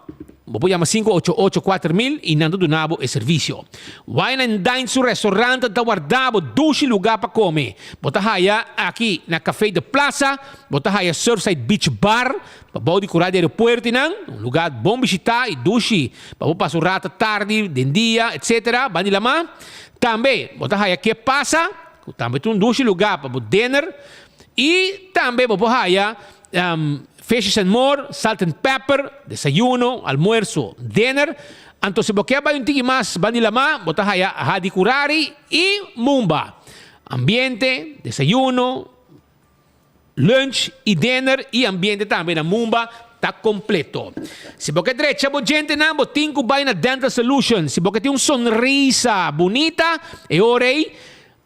bo por yama 588 4000 i nan ta duna bo e servisio. Wine and Dine su restaurant ta warda bo dushi lugá pa kome. Bo ta haya aki na Café de Plaza, bo ta haya Surfside Beach Bar, pa bou di kura di aeropuerto i nan, un lugá bon bishitá i dushi pa bo pasa un rato tardi, den dia, etc. Ban di lamá. Tambe bo ta haya Ke Pasa, ku tambe ta un dushi lugá pa bo dinner. I tambe bo por haya Fishes and More, Salt and Pepper, desayuno, almuerso, dinner. Anto si bo ke bai un tiki mas ban di lamá, bo ta haya Hadi Kurari i Mumba. Ambiente, desayuno, lunch i dinner i ambiente tambe na Mumba ta completo. Si bo ke drecha bo djentenan, bo tin ku bai na Dental Solution. Si bo ke tin un sonrisa bunita, e ora ei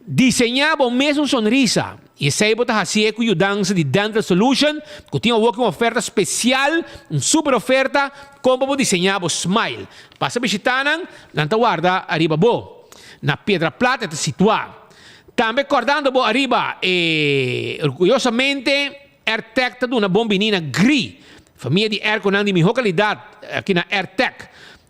Diseñá bo mes un sonrisa, i esei bo ta hasié ku yudansa di Dental Solution, ku tin awor un oferta spesial, un super oferta, kon pa bo diseñá bo smile. Pasa bishitá nan, nan ta warda ariba bo. Na Piedra Plat e ta situá. Tambe kòrdando bo ariba e orguyosamente AirTech ta duna bon biní na Gri, famia di airconan di mihó kalidat aki na AirTech.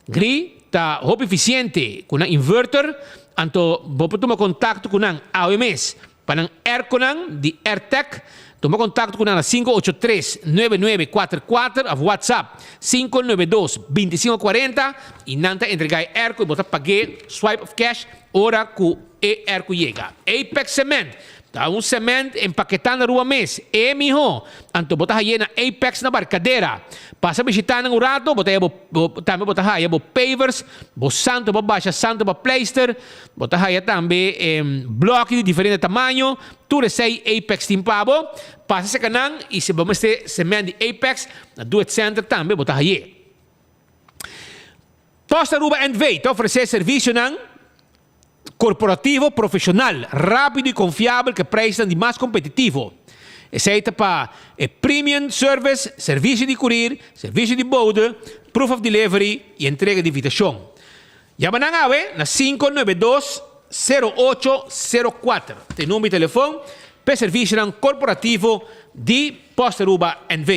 Gri ta hopi eficiente cu nan inverter, anto bo por tuma contacto cu nan awe mes. Pa nan airconan di Airtech, tuma contacto cu nan na 583 9944 of WhatsApp 592 2540 y nan ta entrega e airco y bo ta pag'e swipe of cash ora cu e airco yega. Apex Cement Ta un cement empaketá na rua mes. E miho! Anto bo ta haye na Apex na Barcadera. Pasa bishitá nan un rato, bo ta haya bo, tambe bo ta haya bo pavers, bo santo pa basha, santo pa pleister, bo ta haya tambe bloki di diferente tamaño. Tur esei Apex tin pa bo. Pasa serka nan y si bo mester cement di Apex, na Do It Center tambe bo ta haye. Post Aruba NV ta ofresé servicionan. Korporativo profeshonal, rápido i konfiabel ku e preisnan di mas kompetitivo. Esei ta pa e Premium Service, servisio di kurir, servisio di bode, proof of delivery i entrega di invitashon. Yama nan awe na 592 0804 ta e number di telefon pa e servisionan korporativo di Post Aruba NV.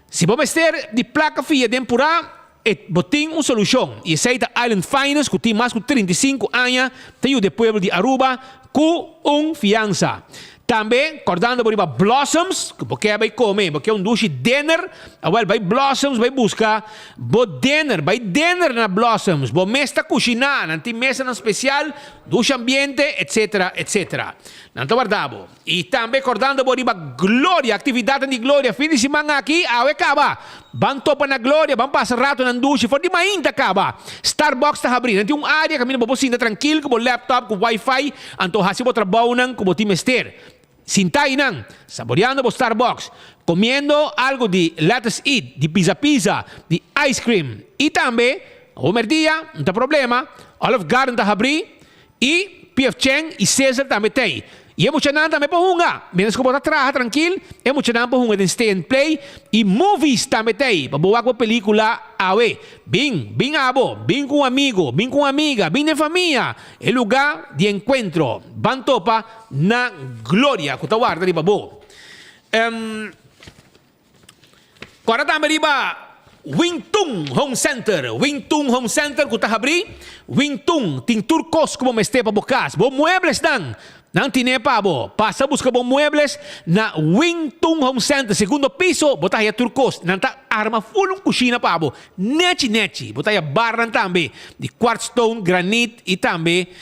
Si bo mester di plaka fia den purá, E bo tin un solucion y esey ta Island Finance cu tin mas cu 35 aña ta yuda e pueblo di Aruba cu un fiansa. Tambe cordando bo riba Blossoms cu bo ke bay come, bo ke un dushi dinner, awel bay Blossoms bay busca bo dinner, bay dinner na Blossoms, bo mes ta cushina, nan tin mesanan special, dushi ambiente, etc. Etc. Nan ta warda bo. I tambe kordando bo riba Gloria, aktividatnan di Gloria fin di siman aki, awe kaba. Ban topa na Gloria, ban pasa ratonan dushi for di mainta kaba. Starbucks ta habrí, nan tin un área kaminda bo por sinta trankil ku bo laptop ku wifi, anto hasi bo trabounan ku bo tin mester. Sinta einan, saboreando bo Starbucks, komiendo algu di Let Us Eat, di Pizza Pizza, di ice cream. I tambe, awo merdia, no ta problema, Olive Garden ta habrí, I PF Chang i Cesar tambe t'ei. I e muchanan tambe por hunga. Mientras ku bo ta traha trankil, e muchanan por hunga den Stay and Play. I movies tambe t'ei, pa bo wak bo pelikula awe. Bin, bin abo, bin ku un amigo, bin ku un amiga, bin den famia. E lugá di enkuentro. Ban topa na Gloria ku ta warda riba bo. Kòrda tambe riba Wing Tun Home Center. Wing Tun Home Center ku ta habrí. Wing Tun tin tur kos ku bo mester pa bo kas. Bo mueblesnan, nan tine pa bo. Pasa buska bo muebles na Wing Tun Home Center, segundo piso, bo ta haya tur kos. Nan ta arma ful un kushina pa bo, nechi nechi. Bo ta haya barnan tambe di quartz stone, granit i tambe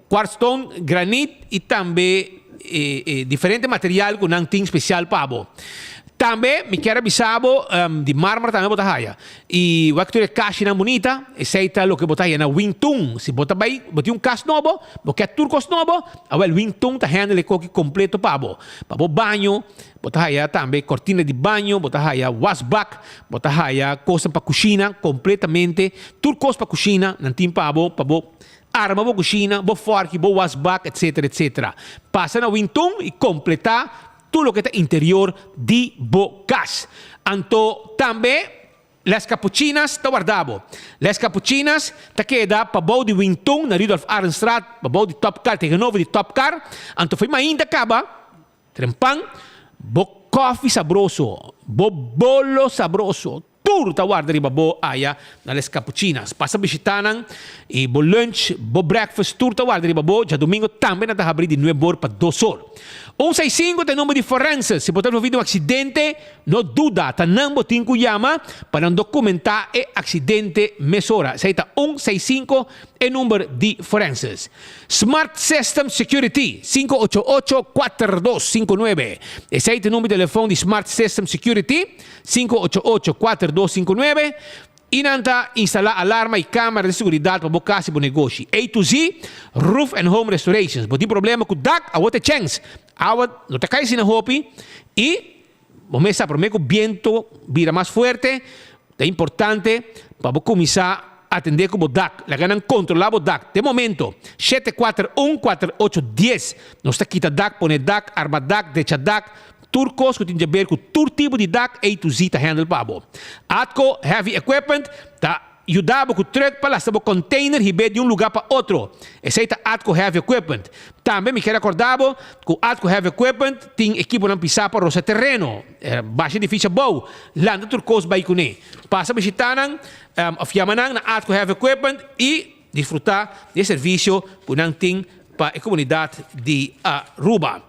quartz stone, granit i tambe. e diferente material ku nan tin spesial pa bo. Tambe mi kier a bisa bo di marmer tambe bo ta haya. I wak tur e kashinan bunita, esei ta loke bo ta haya na Wingtun. Si bo ta bai, bo tin un kas nobo, bo kier tur kos nobo, awel Wingtun ta handle e koki kompleto pa bo. Pa bo baño, bo ta haya tambe kortina di baño, bo ta haya wasbak, bo ta haya kosnan pa kushina kompletamente, tur kos pa kushina nan tin pa bo, pa bo Arma bo kushina, bo fòrki, bo wasbak, etc. Etc. Pasa na Wintun i kompletá tur loke ta interior di bo kas. Anto tambe Les Capuchinas ta warda bo. Les Capuchinas ta keda pabou di Wintun na Rudolf Arendstraat, pabou di Top Car, tegenover di Top Car. Anto fo'i mainta kaba trempan bo kòfi sabroso, bo bolo sabroso, Tur ta warda riba bo aya na Les Capuchinas. Pasa bishita nan y bo lunch, bo breakfast tur ta warda riba bo. Djadomingo tambe nan ta habri di nuebe or pa dos or. Un seis sinku ta e number di forenses. Si bo ta envolvi den un accidente, no duda, ta nan bo tin cu yama pa nan documenta e accidente mesora. Esey ta un seis sinku e number di forenses. Smart System Security, 588 4259. Esey ta e number di telefon di Smart System Security. 588 4259 i nan ta instalá alarma i kámara di seguridat pa bo kas i bo negoshi. A to Z Roof and Home Restorations. Bo tin problema ku dak? Awor ta e chèns. Awa no ta kai asina hopi i bo mes sa promé ku bientu bira mas fuerte ta importante pa bo kuminsá atendé ku bo dak. Laga nan kontrolá bo dak. Te momento 741 4810 nos ta kita dak, pone dak, arma dak, drecha dak. Tur kos ku tin djaber ku tur tipo di dak A to Z ta handle pa bo. Atco Heavy Equipment ta yuda bo ku truck pa lasta bo container hib'é di un luga pa otro. Esei ta Atco Heavy Equipment. Tambe mi kier akorda bo ku Atco Heavy Equipment tin ekiponan pisá pa rosa tereno, basha edifisio abou, lanta tur kos bai kuné. Pasa bishita nan òf yama nan na Atco Heavy Equipment i disfrutá di e servisio ku nan tin pa e komunidat di Aruba.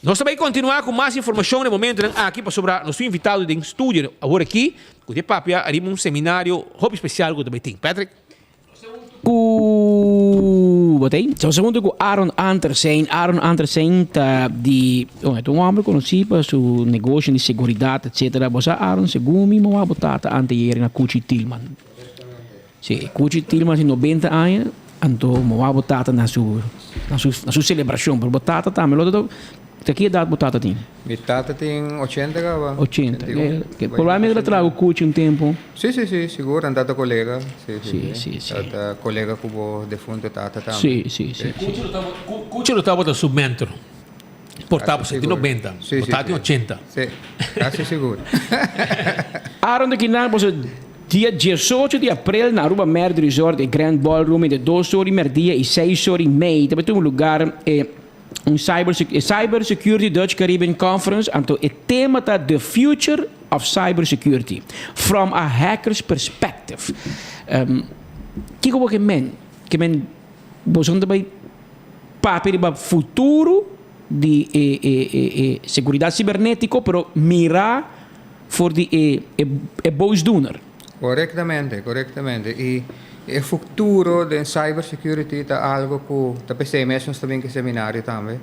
Nos ta bai kontinuá ku mas informashon na e momentunan aki pasobra nos tin invitado den studio awor aki ku ta papia ariba un seminario hopi spesial ku ta bai tin. Patrick. Ku bo ta ei? Nos ta huntu ku Aaron Antersen. Aaron Antersen ta di, bueno, ta un homber konosí pa su negoshi di seguridat etcetera. Bo sa Aaron, segun mi moa bo tata anteayer na Cuchi Tilman. Si, Cuchi Tilman si 90 aña, anto moa bo tata na su na su na su celebracion, pero bo tata tambe lo ta ta ki edad bo tata tin? Mi tata tin 80 caba. 80. Ke probablemente lo traha cu Cuchi un tempo. Si, si, si, sigur, nan tata colega. Si, si, si. Si, si. Tata colega cu bo defunto tata tambe. Si, si, si. Cuchi lo tabata su mentor. Por ta bo tin 90, bo ta tin 80. Si, casi sigur. Aaron de Kinan boso dia 18 di april na Aruba Marriott Resort e Grand Ballroom entre dos or y merdia y seis or y mei ta bay tuma lugar e un cyber e Cyber Security Dutch Caribbean Conference anto e tema ta The Future of Cyber Security from a Hacker's Perspective. Kiko bo ke men? Ke men boso ta bay Papia riba futuro di e e e e seguridad cibernetico pero mira for di e e e boosdoener. Corectamente, corectamente. Y e futuro den cyber security ta algo cu ta pesey mes nos ta bin cu e seminario tambe.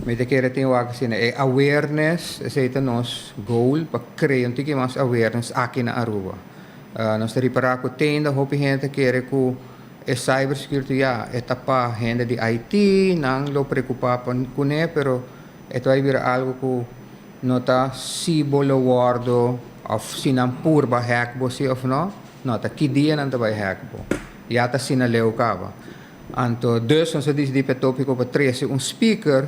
Mi ta kere tin wak asina e awareness, esey ta nos goal pa crea un tiki mas awareness aki na Aruba. Nos ta ripara cu te ainda hopi hende ta kere cu E cyber security ya e ta pa hende di IT, nan lo preocupa pa cune pero e ta bay bira algo cu no ta si bo lo wordo of si nan purba hack bo si of no, no ta ki dia nan ta bay hack bo. Ya ta asina leu caba. Anto dus nos a dicidi pa e topico pa trece un speaker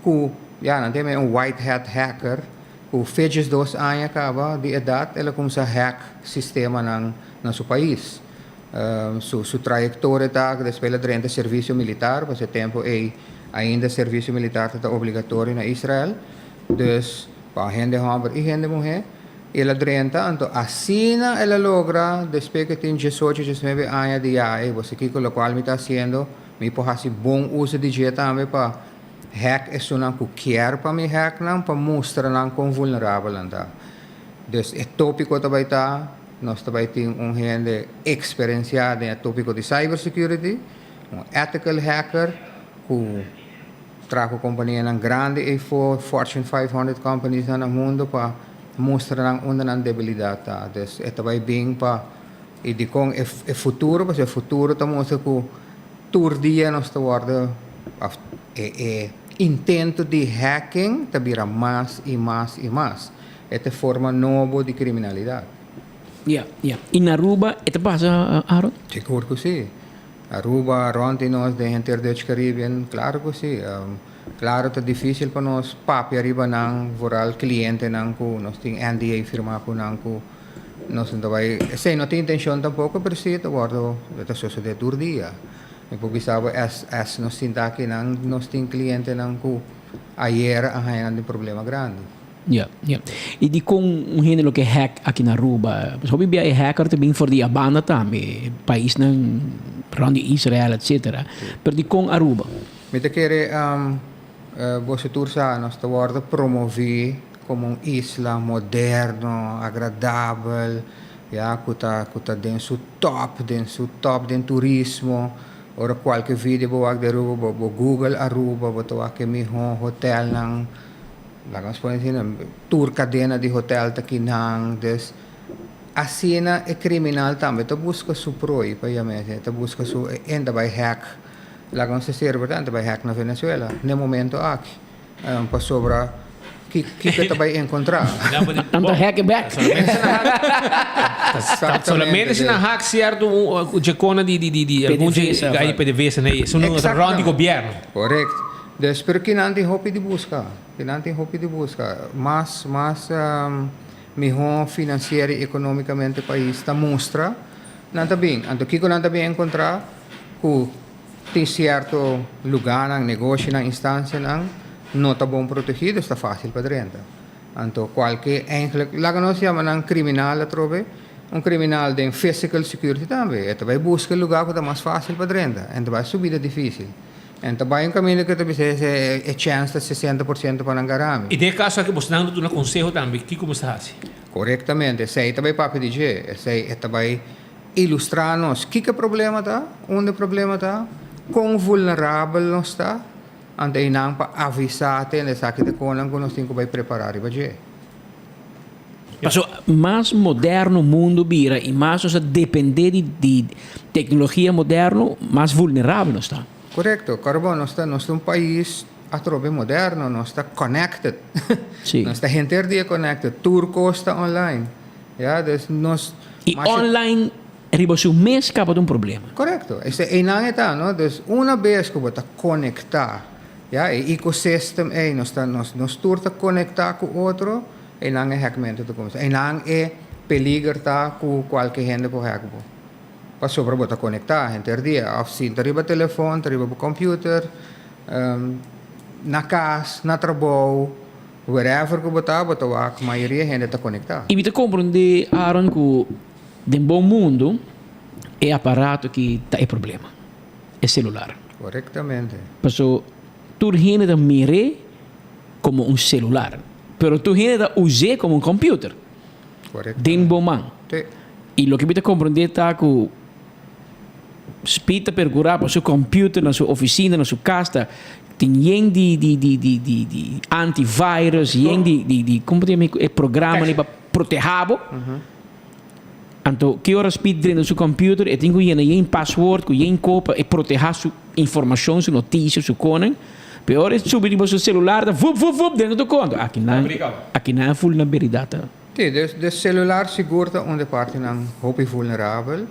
cu ya nan ta yama e un white hat hacker cu feches dos aña caba di edad el a cuminsa hack sistemanan na su pais. Su su trayectoria ta cu despues el a drenta servicio militar, pasobra e tempo ey ainda servicio militar ta ta obligatorio na Israel, dus pa hende homber y hende muher, y el a drenta, anto asina el a logra despues cu e tin diesocho, diesnuebe aña di ya ey bo sa kico locual mi ta haciendo, mi por haci bon uso di dje tambe pa hack esunnan cu kier pa mi hack nan, pa mustra nan con vulnerabel nan ta. Dus e topico ta bay ta. Nos ta bai tin un hende eksperensiá den e tópiko di cybersecurity, un ethical hacker ku traha ku kompanianan grandi eifo, Fortune 500 companies nan na mundu pa mustra nan unda nan debilidat ta. Dus e ta bai bin pa i dikon e e futuro, pasobra e futuro ta mustra ku tur dia nos ta wòrdu òf e e intento di hacking ta bira mas i mas i mas. E ta e forma nobo di kriminalidat. Ya, ya. I na Aruba e ta pasa, Aaron? Sigur ku si. Aruba, rond di nos den henter Dutch Caribbean, claro cu si. Claro ta dificil pa nos papia riba nan, vooral clientenan cu nos tin NDA firma cu nan cu nos no ta bay, esey no tin intencion tampoco, pero si ta wordo, ta sucede tur dia. Mi por bisa bo es es nos sinta akinan, nos tin clientenan cu ayer a haya nan den problema grandi. Ja, ja. I dikon un hende lo ke hack aki na Aruba? Pasobra hopi bia e hacker ta bin for di a banda tambe, paisnan rond di Israel etcetera. Pero dikon Aruba? Mi ta kere boso tur sa nos ta wòrdu promoví komo un isla moderno, agradabel, ya, ku ta ku ta den su top, den su top den turismo. Ora kualke video bo wak di Aruba, bo bo google Aruba, bo ta wak e mihó hotelnan. Laga nos pone asina, tur kadena di hotel ta kinan, dus asina e kriminal tambe ta buska su prooi pa yam'e asina, ta buska su, e ta bai hack, laga nos ta server ta bai hack na Venezuela n'e momento aki, pasobra kiko e ta bai enkontrá? Nan ta hack e bek. Solamente si nan hack sierto un djekona di di algun dje PDVSA, esun rond di gobierno. Korekto. Dus, pero kinan tin hopi di buska, kinan tin hopi di buska. Mas, mas mihó finansier i ekonómikamente pais ta mustra, nan ta bin. Anto kiko nan ta bin enkontrá? Ku tin sierto lugánan, negoshinan, instansianan no ta bon protegí, dus ta fásil pa drenta. Anto kualke eigentlik, laga nos yama nan kriminal atrobe, un kriminal den physical security tambe, e ta bai buska e lugá ku ta mas fásil pa drenta, en ta bai su bida difísil. En ta bai un kaminda ku ta bisa e e chèns ta 60% pa nan gara mi. I den e kaso aki bosnan lo duna konseho tambe kiko mester hasi. Korektamente, esei ta bai papia di dje, esei e ta bai ilustrá nos kiko e problema ta, unda e problema ta, kon vulnerabel nos ta, anto einan pa avisá tende esaki ta konan ku nos tin ku bai prepará riba dje. Pasobra mas moderno mundo bira i mas nos ta depende di di tecnologia moderno, mas vulnerabel nos ta. Korekto, Carbon, nos ta nos ta un pais atrobe moderno, nos ta connected. Sí. Nos ta henter dia connected, tur kos ta online. Ya, dus nos I online riba su mes kaba ta un problema. Korekto, esei einan e ta, no? Dus una bes ku bo ta konektá, ya, e ecosystem ei, nos ta nos nos tur ta konektá ku otro, Einan e hackmento ta kuminsá. Einan e peliger ta ku kualke hende por hack bo. Pasobra bo ta konektá henter dia. Òf si ta riba telefòn, ta riba bo kòmpiuter, na kas, na trabou, wherever ku bo ta, bo ta wak mayoria hende ta konektá. I mi ta komprondé, Aaron, ku den bo mundu e aparato aki ta e problema, e selular. Korektamente. Paso tur hende ta mir'é komo un selular, pero tur hende ta us'é komo un kòmpiuter den bo man. I loke mi ta komprondé ta ku Speed ta perkurá pa su kòmpiuter na su ofisina, na su kas ta tin yen di di di di di di antivirus, yen di di di komo ta yama e programanan pa protehá bo. Anto ki ora Speed drenta su kòmpiuter e tin ku yena yen paswoord ku yen ko pa e protehá su informashon, su notisia, su konan. Pero ora e subi riba su celular ta vup vup vup dentro tu konto. Aki nan aki nan e vulnerabilidad ta. Sí, dus de celular sigur ta un de partinan hopi vulnerabel,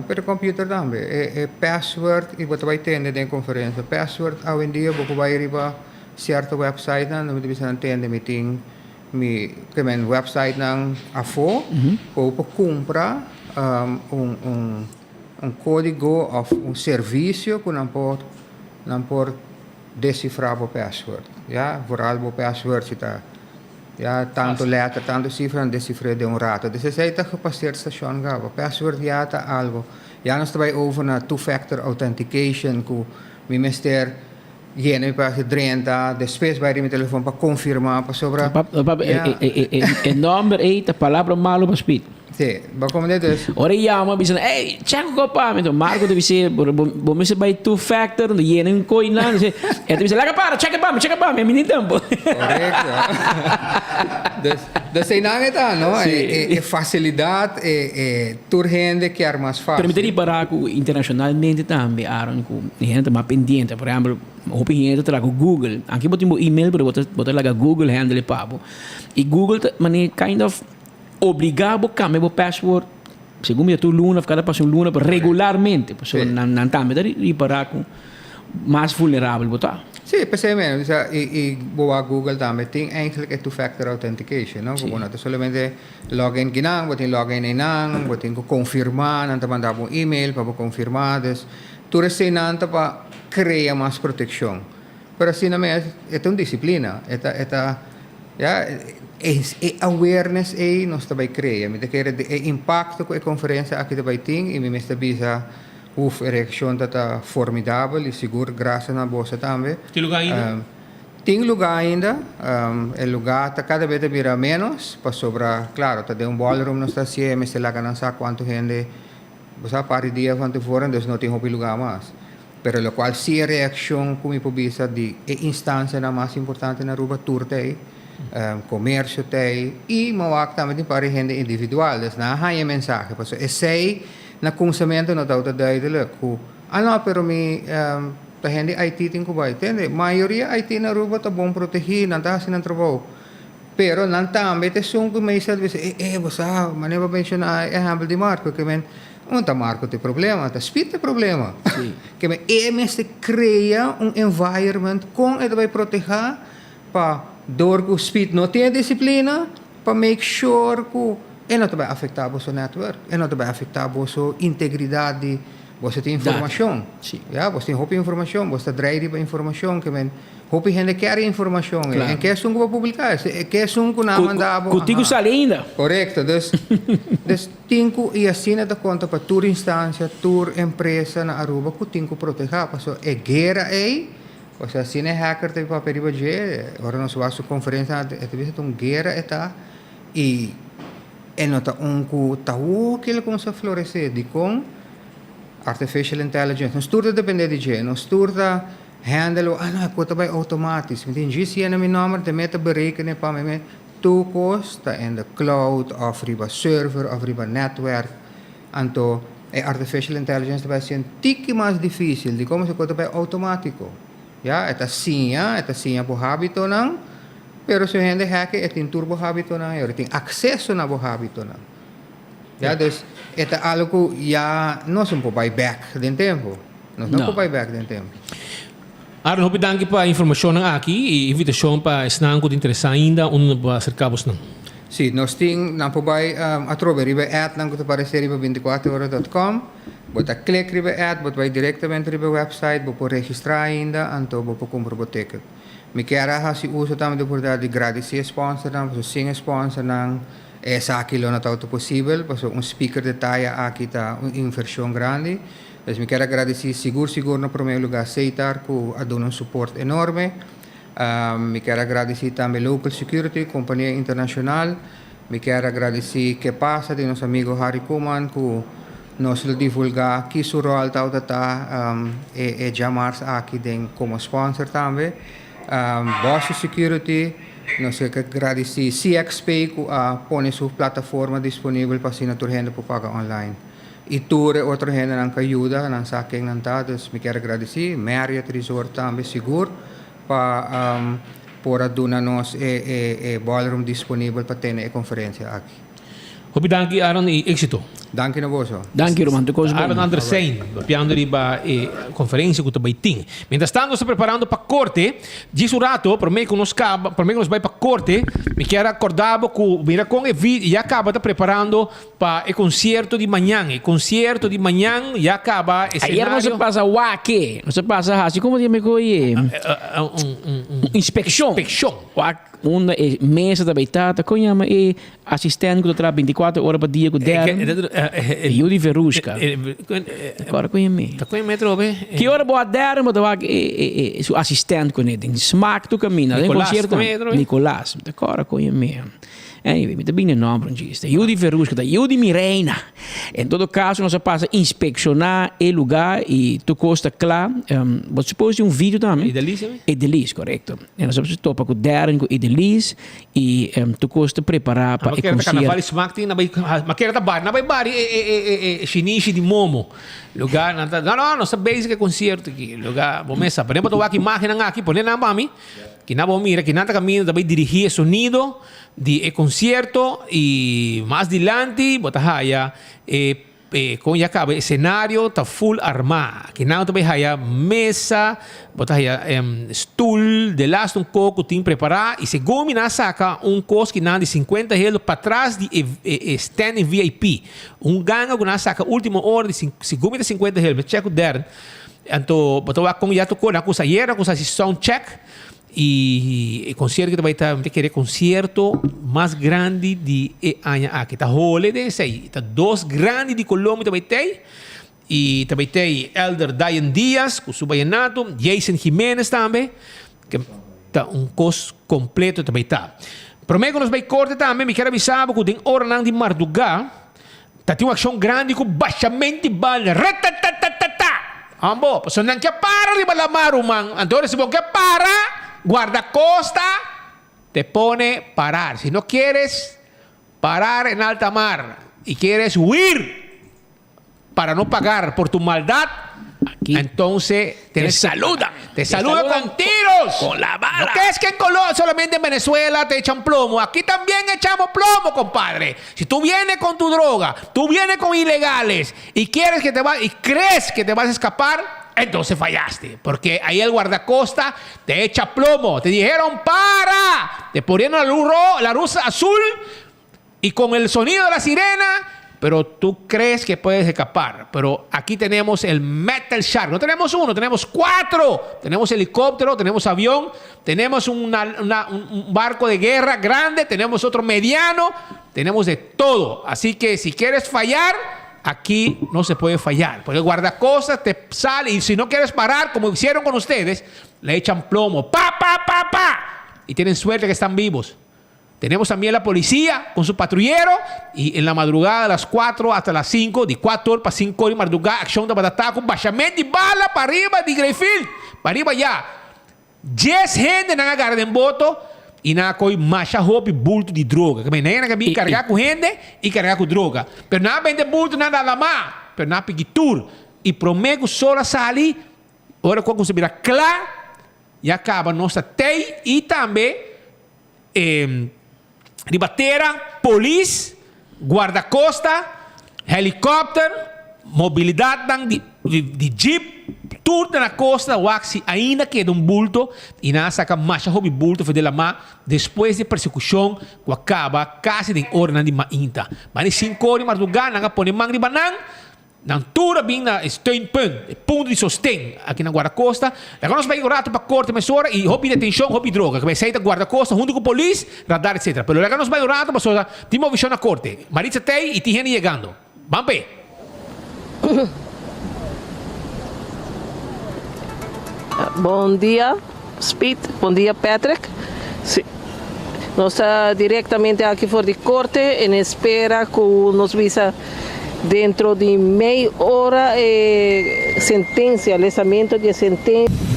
pero computer tambe. E e password y bo ta bay tende den conferencia, password awendia bo por bay riba cierto websitenan, bo ta bisa nan tende mi tin mi ke men websitenan afo ku bo por cumpra un un un codigo of un servicio cu nan por Nan por descifra bo password, ya, vooral bo password si ta, ya, tanto letter, tanto cifra, nan descifr'é den un rato. Dus esei ta gepaseerd station caba. Password ya ta algo. Ya nos ta bai over na two factor authentication cu mi mester yena mi password drenta, despues bai riba mi telefon pa confirma pasobra, Pap, ya. e nomber ei ta palabra malo pa speed. Si, bo komende dus. Ora e yama bisa nan, ey, check ko pa mi. Marco ta bisa, bo mester bai two factor, no yena un koi nan. E ta bisa, laga para, check pa mi, check pa mi, mi tin tempo. Correcto. Dus, dus einan e ta, no? Si. E, e facilidad, e, e tur hende kier mas Pero mi ta fácil. ripara ku internacionalmente tambe, Aaron, ku e hende ta mas pendiente. Por ehempel, hopi hende ta traha ku Google. Anke bo tin bo email, pero bo ta, bo ta laga Google handle e pa bo. I Google ta manera kind of Obligá bo kambia bo password segun mi ta tur luna of kada pas un luna pero regularmente pasobra nan nan tambe ta ripará ku mas vulnerabel bo ta. Sí, p'esei mes, o sea, i i bo wak Google tambe tin eigenlijk e two factor authentication, no? Ku bo no ta solamente login kinan, bo tin login einan, bo tin ku konfirmá, nan ta manda bo un email pa bo konfirmá, dus tur eseinan ta pa krea mas protekshon. Pero asina mes e ta un disiplina, e ta e ta ya e e awareness ei nos ta bai krea. Mi ta kere di e impakto ku e konferensia aki ta bai tin i mi mester bisa uf e reakshon ta ta formidabel i sigur grasia na boso tambe. Tin lugá ainda? Tin lugá ainda, e lugá ta kada bes ta bira ménos pasobra klaro ta den un ballroom nos ta hasié mester laga nan sa kuantu hende bo sa par di dia van tevoren dus no tin hopi lugá mas. Pero locual si e reaccion cu mi por bisa di e instancianan mas importante na Aruba tur ta ey, comercio ta ey y mi wak tambe tin par di hende individual. Dus nan a haña e mensahe pasobra esey na cuminsamento no tabata duidelijk cu ah no pero mi ta hende IT tin cu bay. Tende, mayoria IT na Aruba ta bon protegi, nan ta haci nan trabou. Pero nan tambe ta esun cu meestal ta bisa eh eh bo sa manera bo menciona e ehempel di Marco ke men Un ta Marco ta e problema, ta Speed ta e problema. Ke men e mester crea un environment con e ta bay proteha pa door cu Speed no tin e disciplina pa make sure cu e no ta bay afecta boso network, e no ta bay afecta boso integridad di boso tin informacion. Ya, boso tin hopi informacion, boso ta draai riba informacion ke men Hopi hende kier e informacion ei. En ke esun ku bo publica? Ke esun ku nan a manda bo? Ku tin ku sali ainda. Korekto. Dus, dus tin ku, i asina ta konta pa tur instancia, tur empresa na Aruba ku tin ku proteha. Pasobra e guera ei, osea asina e hacker ta papia riba dje, ora nos wak su conferencia e ta bisa ta un guera e ta i e no ta un ku ta woki el kuminsa florece. Dikon? Artificial intelligence. Nos tur ta depende di dje. Nos tur ta. Hende lo, ah no, e kos ta bai outomatis. Mi tin GCN na mi nòmber, te meta berekenen pa mi. Mi tur kos ta in the cloud òf riba server òf riba nètwèrk. Anto e artificial intelligence ta bai hasi un tiki mas difísil di komo si e kos ta bai outomátiko. Ya, e ta siña, e ta siña bo hábitonan, pero si un hende hèk e tin tur bo hábitonan i ora e tin akseso na bo hábitonan. Ya, dus e ta algu ku ya nos no por bai bèk den tempu. Nos no por bai bèk den tempu. Aaron, hopi danki pa e informashonnan aki i invitashon pa esnan ku ta interesá ainda unda nan por aserká bosnan. Sí, nos tin, nan por bai atrobe riba e adnan ku ta paresé riba bintikuater ora dòt kòm. Bo ta klik riba e ad, bo ta bai direktamente riba e wèpsait, bo por registrá ainda, anto bo por kumpra bo ticket. Mi kier a hasi uso tambe di oportunidat di gradisí e spònsernan, pasobra sin e spònsernan Esaki lo no tabata posibel pasobra un speaker de taya aki ta un inversion grandi. Dus mi kier a gradeci sigur sigur na prome lugar Setar cu a duna un support enorme. Mi kier a gradeci tambe Local Security, compania internacional. Mi kier a gradeci Que Pasa di nos amigo Harry Koeman cu nos lo divulga ki su rol tabata ta e djamars aki den como sponsor tambe. Bossy Security. Nos ke gradisí CXP ku a pone su plataforma disponibel pa asina tur hende por paga online. I tur e otro hendenan ku a yuda, nan sa ken nan ta, dus mi kier a gradisí Marriott Resort tambe sigur pa por a duna nos e ballroom disponibel pa tene e konferensia aki. Hopi danki Aaron y exito. Danki na boso. Danki ruman, tur kos bon. Aaron Andersijn papiando riba e conferencia cu ta bay tin. Mientras tanto nos ta preparando pa corte. Djis un rato prome cu nos caba, prome cu nos bay pa corte, mi kier a corda bo cu mira con e vi ya caba ta preparando pa e concierto di mañan. E concierto di mañan ya caba e Ayer nos a pasa wak-e, nos a pasa haci, como ta yama e coye? Un inspeccion. Inspeccion. Wak unda e mesa ta bay ta, ta con yama e Asistent ku ta traha bintikuater ora pa dia ku Darren, e yu di Verushka. Kòrda ku e mi. Ta ku e mi atrobe. Ki ora bo a Darren bo ta wak e su asistent kuné den smak tur kaminda. Nicolas, ku e atrobe? Nicolas, mi ta kòrda ku e mi. Anyway, mi ta bini nomber un djis. Ta yu di Veruska, ta yu di mi reina. En todo caso nos a pasa inspecciona e lugar y tur cos ta cla. Bo suppose tin un video tambe. Ideliz tambe? Ideliz, correcto. En nos a topa cu Darren, cu Ideliz y tur cos ta prepara pa e concierto. Carnaval y smaak tin na bay, ma kere ta bari, na bay bari e shinishi di Momo. Lugar nan ta, no no, nos ta bezig cu e concierto aki. Lugar, bo mes sa. Pone bo ta wak imagennan aki, pone nan pa mi. Kinan bo mira, kinan ta caminda ta bay dirigi e sonido di e concierto y mas dilanti bo ta haya e e con ya caba e escenario ta full arma. Kinan bo ta bay haya mesa, bo ta haya stoel, delaste un co cu tin prepara y segun mi nan a saca un cos kinan di cincuenta helo patras di e e standing VIP. Un ganga cu nan a saca ultimo ora di segun mi ta cincuenta helo, mi a check cu Darren. Anto bo ta wak kon ya tokó nan kusa ayera kusa hasi sound check i e konsierto ta bai ta mi ta kere konsierto mas grandi di e aña aki ta hole den esei ta dos grandi di Colombia ta bai tei i ta bai tei Elder Dayan Diaz ku su bayenato Jason Jimenez tambe ke ta un kos kompleto ta bai ta. Prome ku nos bai korte tambe mi kier a bisa bo ku den oranan di marduga Ta tin un akshon grandi ku bashamenti bal ratatatata! Ambo, pasobra nan ke para riba lamar ruman. Anto ora si bo ke para, guardacosta te pone parar. Si no quieres parar en alta mar y quieres huir para no pagar por tu maldad, Entonces, te saludan. Te saludan con tiros. Con la bala. No crees que en Colombia, solamente en Venezuela te echan plomo. Aquí también echamos plomo, compadre. Si tú vienes con tu droga, tú vienes con ilegales y quieres que te va y crees que te vas a escapar, entonces fallaste. Porque ahí el guardacosta te echa plomo. Te dijeron, para. Te ponieron la luz, la luz azul y con el sonido de la sirena, pero tú crees que puedes escapar. Pero aquí tenemos el Metal Shark. No tenemos uno, tenemos cuatro. Tenemos helicóptero, tenemos avión, tenemos un barco de guerra grande, tenemos otro mediano, tenemos de todo. Así que si quieres fallar, aquí no se puede fallar. Porque el guardacostas te sale y si no quieres parar, como hicieron con ustedes, le echan plomo. ¡Pa, pa, pa, pa! Y tienen suerte que están vivos. Tenemos también la policía con su patrullero y en la madrugada a las 4 hasta las 5, de 4 para 5 de madrugada, acción de batata con bajamento y bala para arriba de Greyfield, para arriba ya. 10 gente nan agarra den boto y nan a coy masha hopi bulto di droga. Que men nan a bin carga cu hende y carga cu droga. Pero nan a bende bulto nan da lama, pero nan a piki tur. Y prome cu sol a sali, ora cu a cuminsa bira cla, ya caba nos ta tey y tambe E riba tera, polis, guardacosta, helicopter, mobilidadnan di di jeep, tur ta na costa wak si ainda keda un bulto y nan a saca masha hopi bulto for di lama despues di e persecucion cu a caba casi den oranan di mainta. Bani cinco ora di marduga nan a pone man riba nan. Nan tur a bin na e steunpunt, e punto di sosten, aki na Guardacosta. Laga nos bai un rato pa korte mesora i hopi detenshon, hopi droga. Kaba esei ta Guardacosta huntu ku polis, radar etcetera. Pero laga nos bai un rato pasobra tin movishon na korte. Maritza t'ei i tin hende yegando. Ban p'e. Bon dia Speed, bon dia Patrick. Si, nos ta directamente aki for di corte en espera cu nos bisa dentro di mei ora e sentencia, lesamento di e sentencia.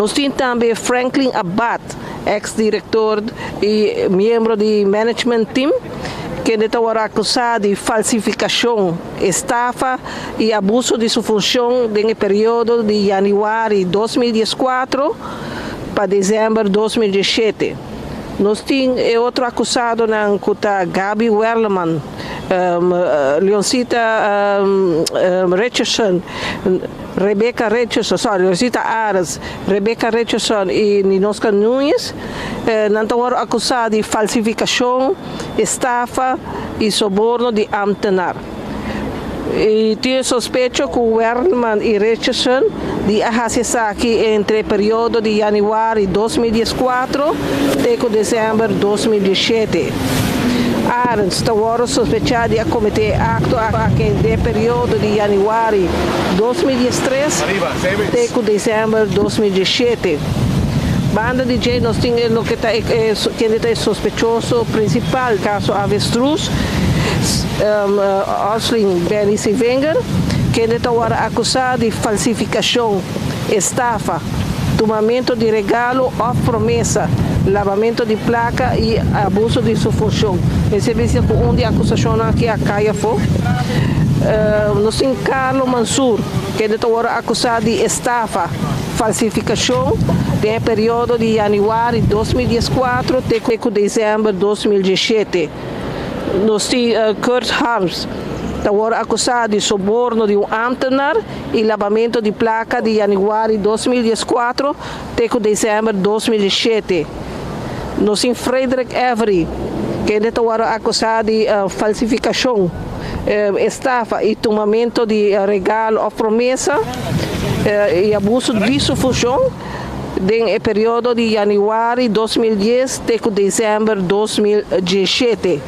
Nos tin tambe Franklin Abad. Ex director y miembro di management team, kende ta wòrdu akusá di falsifikashon, estafa y abuso di su funshon den e periodo di yanüari 2014 pa desèmber 2017. Nos tin e otro akusadonan ku ta Gaby Werleman, Leoncita Richardson. Rebecca Richardson, sorry, Rosita Arends, Rebecca Richardson y Ninoska Nuñez, nan ta wòrdu akusá di falsifikashon, estafa y soborno di ámtenar. Y tin e sospecho ku Werleman y Richardson di a hasi esaki entre e periodo di yanüari 2014 te ku desèmber 2017. Arends ta wòrdu sospechá di a kometé e akto aki den e periodo di yanüari 2013 te ku desèmber 2017. Banda di dje nos tin e loke ta e kende ta e sospechoso prinsipal kaso Avestruz, Oslin Benny Sevinger, kende ta wòrdu akusá di falsifikashon, estafa, tumamentu di regalo òf promesa, labamentu di plaka i abuso di su funshon. Mester bisa ku un di akusashonnan aki a kai afó. Nos tin Carlo Mansur, kende ta wòrdu akusá di estafa, falsifikashon den e periodo di yanüari 2014 te ku desèmber 2017. Nos tin Kurt Harms, ta wòrdu akusá di soborno di un ámtenar i labamentu di plaka di yanüari 2014 te ku desèmber 2017. Nos tin Frederick Avery, kende ta wòrdu akusá di falsifikashon, estafa i tumamentu di regalo òf promesa i abuso di su funshon den e periodo di yanüari 2010 te ku desèmber 2017.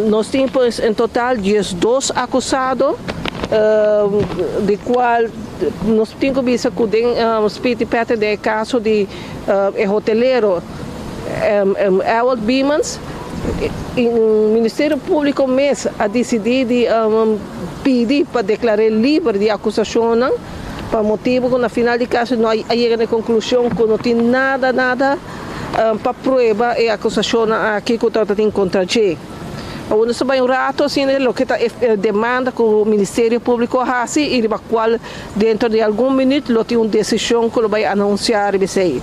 Nos tin pues en total 12 akusado, di kual nos tin ku bisa ku den Speedy Patrick den e kaso di e hotelero Ewald Biemans, Ministerio Públiko mes a disidí di pidi pa deklar'é liber di akusashonnan pa motibu ku na final di kaso no a yega na e konklushon ku no tin nada nada pa prueba e akusashonnan aki ku tabata tin kontra dje. Awor nos ta bai un rato asina loke ta e demanda ku Ministerio Públiko a hasi i riba kual dentro di algun minüt lo tin un desishon ku lo bai anunsiá riba esei.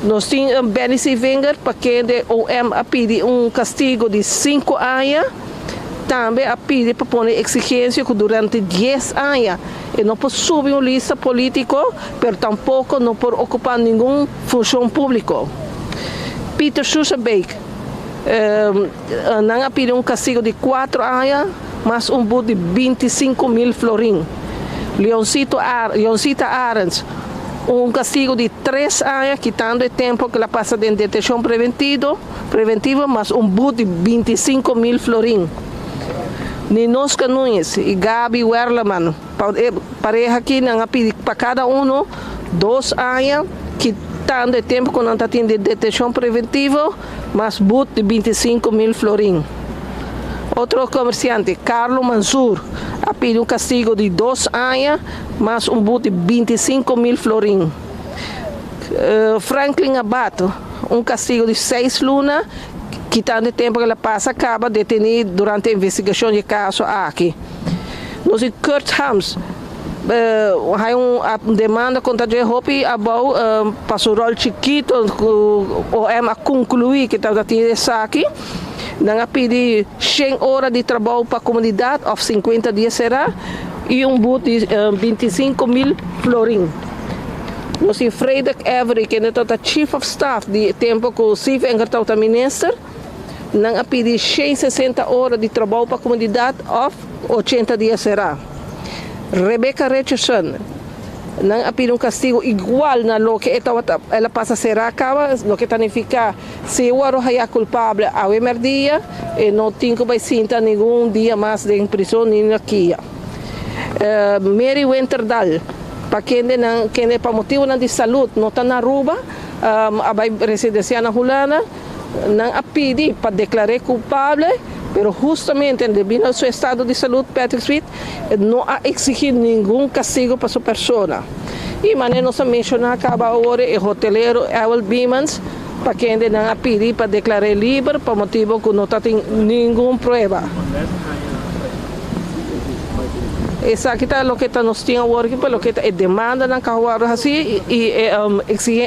Nos tin Benny Sevinger pa kende OM a pidi un kastigo di sinku aña, tambe a pidi pa pone eksigensia ku durante dies aña e no por subi un lista polítiko pero tampoko no por okupá ningun funshon públiko. Peter Susabeek, Nan a pidi un kastigo di kuatro aña mas un but di 25,000 florin. Leoncito Leoncita Arends, un kastigo di tres aña kitando e tempo ku el a pasa den detenshon preventido preventivo mas un but di 25,000 florin. Ninoska Nuñez i Gaby Werleman, pa e pareha aki nan a pidi pa kada uno dos aña kitando e tempo ku nan ta tin di detenshon preventivo mas but di 25,000 florin. Otro komersiante, Carlo Mansur, a pidi un kastigo di dos aña mas un but di 25,000 florin. Franklin Abad, un kastigo di seis luna, kitando e tempo ku el a pasa kaba detení durante e investigashon di e kaso aki. Nos di Kurt Harms, hay un demanda kontra dje hopi abou pa su ròl chikito ku OM a konkluí ku tabata tin esaki. Nan a pidi shen ora di trabou pa komunidat òf 50 dia será i un but di 25,000 florin. Nos tin Frederick Avery kende tabata chief of staff di e tempu ku Sevinger tabata minister. Nan a pidi 160 ora di trabou pa komunidat òf 80 dia será. Rebecca Richardson, nan a pidi un kastigu igual na loke e tabata el a pasa será kaba, loke ta nifiká si e wòrdu hayá kulpabel awe mèrdia, e no tin ku bai sinta ningun dia mas den prison ni na kia. Mary Winterdal, pa kende nan kende pa motibunan di salud no ta na Aruba, a bai residensiá na Hulanda. Nan a pidi pa deklar'é kulpable, pero hustamente debí na su estado di salud Patrick Smith no a eksigí ningun kastigu pa su persona. I manera nos a menshoná kaba awor e hotelero Ewald Biemans pa kende nan a pidi pa deklar'é liber pa motibu ku no ta tin ningun prueba. Esaki ta loke ta nos tin awor aki pa loke ta e demandanan ku a wòrdu hasi i e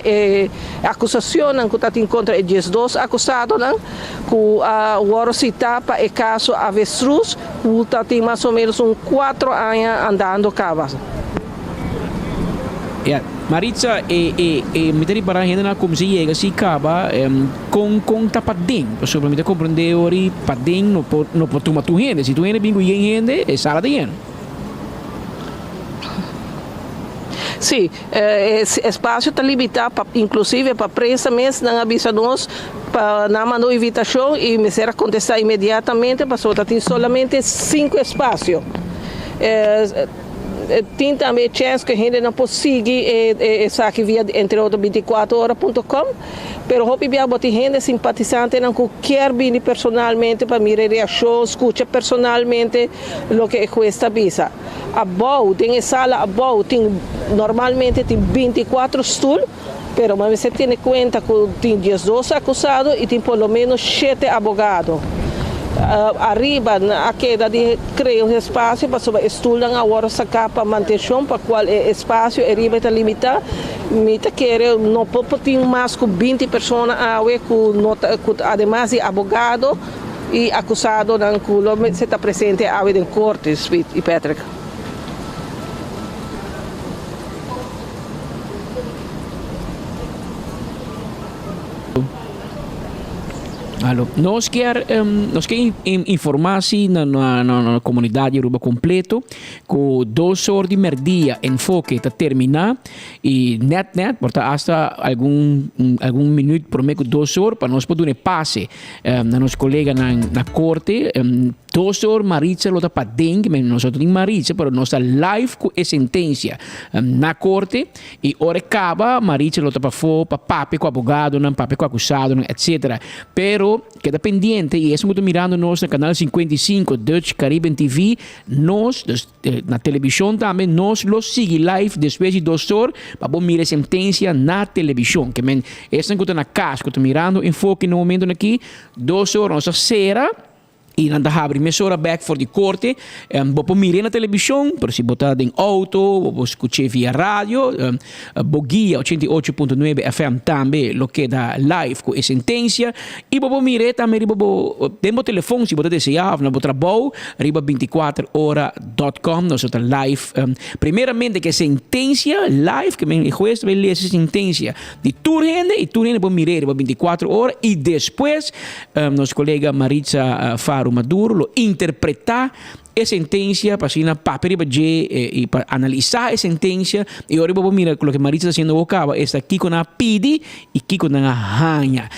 e akusashonnan ku ta tin kontra e diesdos akusadonan ku a wòrdu sitá pa e kaso Avestruz ku ta tin mas o ménos un kuatro aña andando kaba. Ya, Maritza, e e e mi ta ripará hendenan a kuminsá yega si kaba kon kon ta paden, pasobra mi ta komprendé ora paden no por no por tuma tur hende, si tur hende bin ku yen hende e sala ta yen. Sí, e espasio ta limitá pa inklusive pa prensa mes, nan a bisa nos pa nan manda un invitashon i mester a kontestá inmediatamente pasobra ta tin solamente sinku espasio. Tin tambe e chèns ku e hendenan por sigui esaki via entre otro binticuatro hora punto com, pero hopi bia bo tin hende simpatisantenan ku kier bini personalmente pa mira e reakshon, skucha personalmente loke e hues ta bisa. Abou, den e sala abou tin normalmente tin binticuatro stul, pero bo mester tene kuenta ku tin diesdos akusado i tin por lo ménos shete abogado. Ariba a keda di krea un espasio pasobra e stulnan a wòrdu saká pa mantenshon pa kual e espasio ariba ta limitá. Mi ta kere no por por tin mas ku binti persona awe ku no ta ku ademas di abogado i akusadonan ku lo mester ta presente awe den korte, Smith i Patrick. Alo. Nos kier nos kier informa si na na comunidad di Aruba completo cu dos or di merdia enfoke ta termina y net net por ta hasta algun algun minuut prome cu dos or pa nos por duna e pase na nos coleganan na corte. Dos or Maritza lo ta paden, men nos no ta tin Maritza, pero nos ta live ku e sentensia na korte i ora e kaba Maritza lo ta pafó pa papia ku abogadonan, papia ku akusadonan etsetera. Pero keda pendiente i esun ku ta mirando nos na kanal 55 Dutch Caribbean TV, nos, dus na telebishon tambe, nos lo sigui live despues di dos or pa bo mira e sentensia na telebishon. Ke men esnan ku ta na kas ku ta mirando Enfoke na e momentonan aki, dos or nos ta sera. I nan ta habri mesora bek for di korte. Bo por mir'é na telebishon, pero si bo ta den outo, bo por skuch'é via radio. Bo guia 88.9 FM tambe lo keda live ku e sentensia. I bo por mir'é tambe riba bo den bo telefon si bo ta deseá òf na bo trabou riba 24 ora dot com. Nos lo ta live primeramente ku e sentensia live, ke men e hues ta bai lesa e sentensia di tur hende i tur hende por mir'é riba 24 ora i despues Nos kolega Maritza Faro Maduro lo interpretá e sentensia pa asina papia riba dje i pa analisá e sentensia i ora bo por mira ku loke Maritza ta hasiendo awor kaba esta kiko nan a pidi i kiko nan a haña.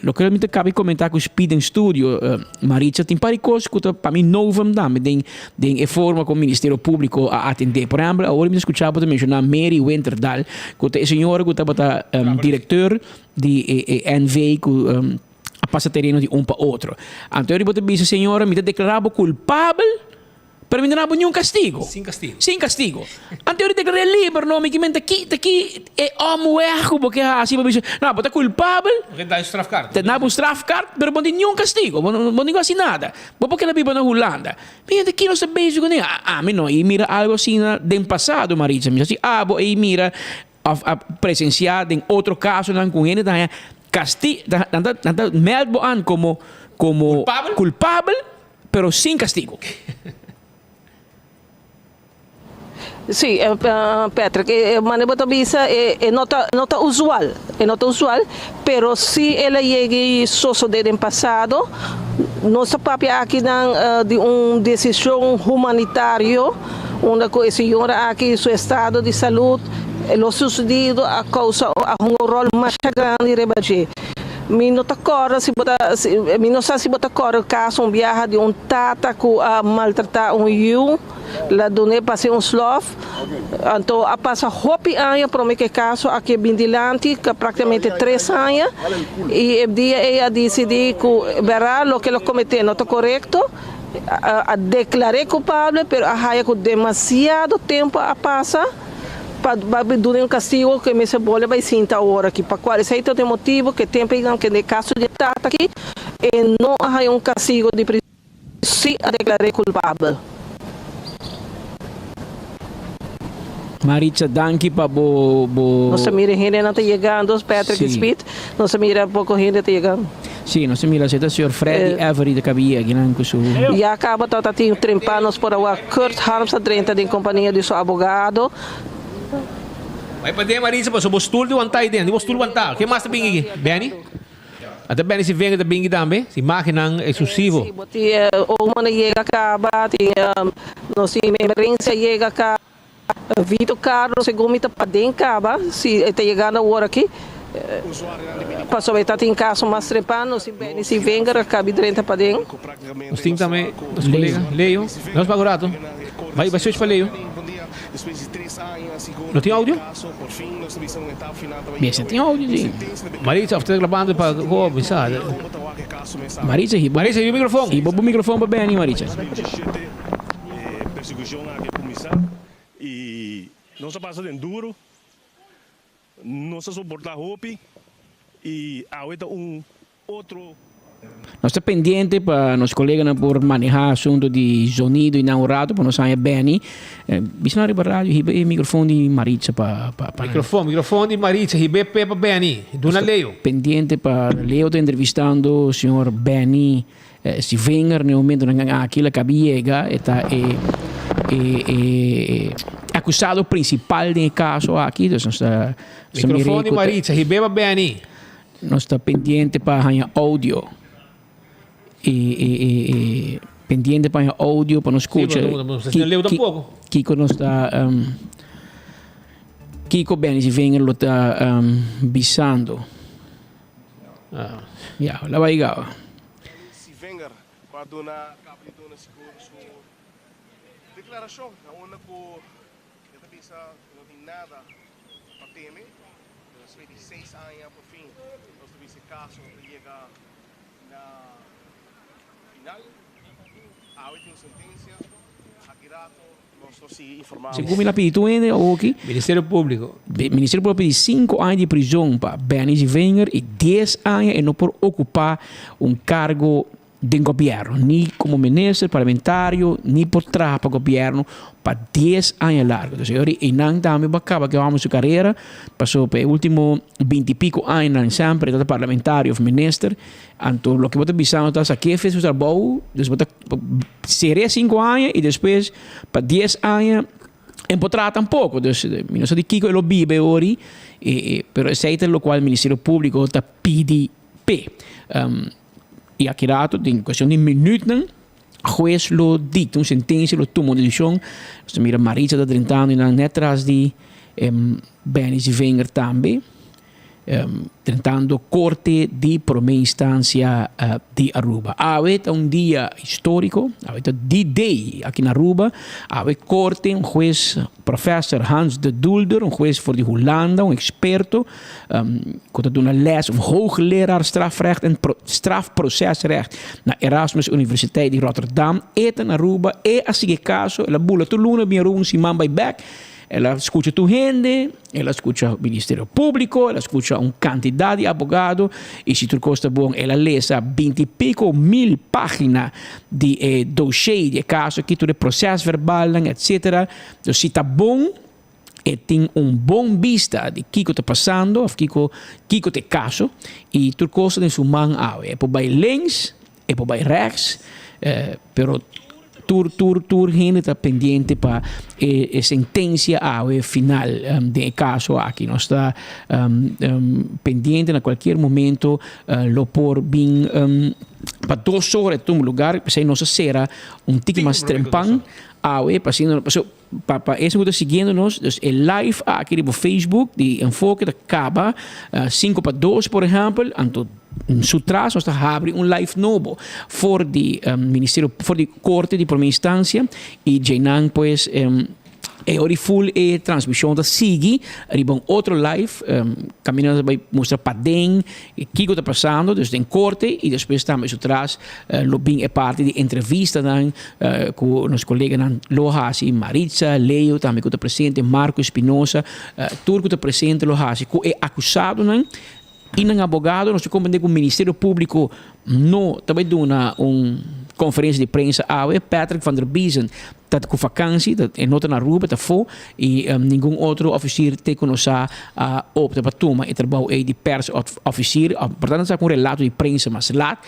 Loke mi ta kaba di komentá ku Speed den studio, Maritza tin par di kos ku ta pa mi novum tambe den den e forma ku Ministerio Públiko a atendé. Por ehèmpel awor mi ta skuchá bo ta menshoná Mary Winterdal ku ta e señora ku tabata direkteur di e NV ku a pasa tereno di un pa otro. Anto eri bo ta bisa, Señora, mi ta deklará bo kulpabel, pero mi no duna bo niun kastigo. Sin kastigo. Sin kastigo. Anto eri deklar'é liber, no, mi ki men ta ki, ta ki e omweg ku bo ke hasi pa bisa, no, bo ta kulpabel, Bo ke da un strafkaart. Ta duna bo un strafkaart, pero bo no tin niun kastigo, bo no tin ku hasi nada. Bo por keda biba na Hulanda. Mi hende, ki nos ta bezig kuné? Ami no i mira algu asina den pasado, Maritza. Mi sa si abo ei mira Of a presenciá den otro casonan cu hende ta haña casti, nan ta, nan ta meld bo an como, como Culpabel? culpabel, pero sin castigo. Sí, Patrick, e manera bo ta bisa e e no ta no ta usual, e no ta usual, pero si el a yega i sosodé den pasado, nos ta papia akinan di un desishon humanitario. Unda cu e señora aki su estado di salud, lo sucedido a causa a hunga un rol masha grandi riba dje. Mi no ta corda si bo ta, mi no sa si bo ta corda el caso un biaha di un tata cu a maltrata un yiu, la dun'e pase un slof, anto a pasa hopi aña prome cu e caso aki a bin dilanti, practicamente tres aña, y e dia ey a dicidi cu bera loke lo comete no ta corecto. A declar'é culpable pero a haya cu demasiado tempo a pasa pa bay duna un castigo cu e mester bole bay sinta awor aki. Pa cual esey ta e motibo cu e tempo eynan cu den e caso di e tata aki e no a haya un castigo di prison si a declar'é culpable. Maritza, danki pa bo bo. Nos ta mira hendenan ta yegando, Patrick y Speed. Nos ta mira poko hende ta yegando. Sí, nos ta mira si ta señor Freddy Avery ta kabi yega akinan ku su. Ya kaba tabata tin trempa nos por a wak Kurt Harms a drenta den kompania di su abogado. Bai paden Maritza pasobra bo stul di wantá ahi den, di bo stul wantá. Ken mas ta bini aki? Benny? Ata Benny si venga ta bini tambe. Si imagennan eksklusivo. Sí, bo tin Oman a yega kaba, tin nos tin Emerencia a yega kaba. Vito Carlos segun mi ta paden caba si e ta yegando awor aki pasobra e ta tin caso mas trepano si Benny si Wenger a cabi drenta paden. Nos tin tambe nos colega Leo. Nos paga un rato. Bai bai switch pa Leo. No tin audio? Mester tin audio si. Maritza of ta grabando pa go bisa. Maritza hiba. Maritza hiba microfoon. Hiba bo microfoon pa Benny Maritza. E persekushon aki a kuminsá i nos a pasa den duru, nos a soportá hopi i awe ta un otro. Nos ta pendiente pa nos koleganan por manehá asuntu di zonido i nan un ratu pa nos haña Benny. Bisa nan riba radio hiba e mikrofon di Maritza pa pa. Mikrofon, mikrofon di Maritza hib'é p'e pa Benny. Duna Leo. Pendiente pa Leo ta entrevistando señor Benny. Si Wenger na e momentonan aki la kabi yega e ta e e akusado prinsipal den e kaso aki dus nos ta Mikrofon di Maritza hib'é pa Benny. Nos ta pendiente pa haña audio e e e pendiente pa haña audio pa nos skucha kiko nos ta kiko Benny si Wenger lo ta bisando. Ya, la bai gaba. Sivenger cu a duna caba di duna sigur su declaracion na unda cu e ta bisa cu no tin nada pa teme. Despues di seis aña por fin nos ta bisa e caso ta yega na final. Awe tin un sentencia, aki rato. Segun mi la pidi tur hende awoki. Ministerio Públiko. Ministerio Públiko a pidi sinku aña di prizon pa Benny Zivinger i dies aña e no por okupá un kargo den gobièrnu, ni komo minister, parlamentario, ni por traha pa gobièrnu pa dies aña largu. Entonces e ora einan tambe bo a kaba ku e hòmber su karera, pasobra pa e último binti i piko añanan semper e tabata parlamentario òf minister. Anto loke bo ta bisando ta sa kefe su trabou, dus bo ta ser'é sinku aña i despues pa dies aña e por traha tampoko. Dus mi no sa di kiko e lo biba e ori, pero esei ta lokual Ministerio Públiko ta pidi p'e. I aki rato den kuestion di minütnan hues lo dikta un sentensia, lo tuma un desishon. Nos ta mira Maritza ta drentando i nan nèt tras di Benny Zivinger tambe. Drentando Corte di Prome Instancia di Aruba. Awe ta un dia historico, awe ta D-Day aki na Aruba. Awe Corte, un hues, Professor Hans de Doelder, un hues for di Hulanda, un experto cu ta duna les, un hoogleraar strafrecht en strafprocesrecht na Erasmus Universiteit di Rotterdam. E ta na Aruba, e a sigui e caso, el a bula tur luna bin Aruba un siman bay bek. El a skucha tur hende, el a skucha Ministerio Públiko, el a skucha un kantidat di abogado i si tur kos ta bon el a lesa binti i piko mil página di e doshé di e kaso aki, tur e prosèsverbalnan etsetera. Dus si ta bon e tin un bon bista di kiko ta pasando òf kiko kiko ta e kaso i tur kos ta den su man awe. E por bai links. E por bai rechts, pero tur tur tur hende ta pendiente pa e e sentencia awe final den e caso aki. Nos ta pendiente na cualkier momento lo por bin pa dos ora e tuma lugar, p'esei nos a cera un tiki mas trempan awe pa asina pasobra pa pa esun cu ta siguiendo nos, dus e live aki riba Facebook di Enfoke ta caba cinco pa dos por ehempel, anto su tras nos ta habri un live nobo for di Ministerio for di Corte di Prome Instancia y djeinan pues e ora full e transmision ta sigui riba un otro live caminda nos ta bay mustra paden Kiko ta pasando dus den korte i despues tambe su tras lo bin e parti di entrevistanan ku nos koleganan lo hasi, Maritza, Leo tambe ku ta presente, Marco Espinosa, tur ku ta presente lo hasi ku e akusadonan i nan abogado. Nos ta komprende ku Ministerio Públiko no ta bai duna un. konferensia di prensa awe. Patrick van der Biezen ta ku vakansi, ta e no ta na Aruba, ta afó i ningun otro òfisir te ku nos sa a opta pa tuma e trabou ei di pers òfisir. Por tanto saka un relato di prensa mas lat.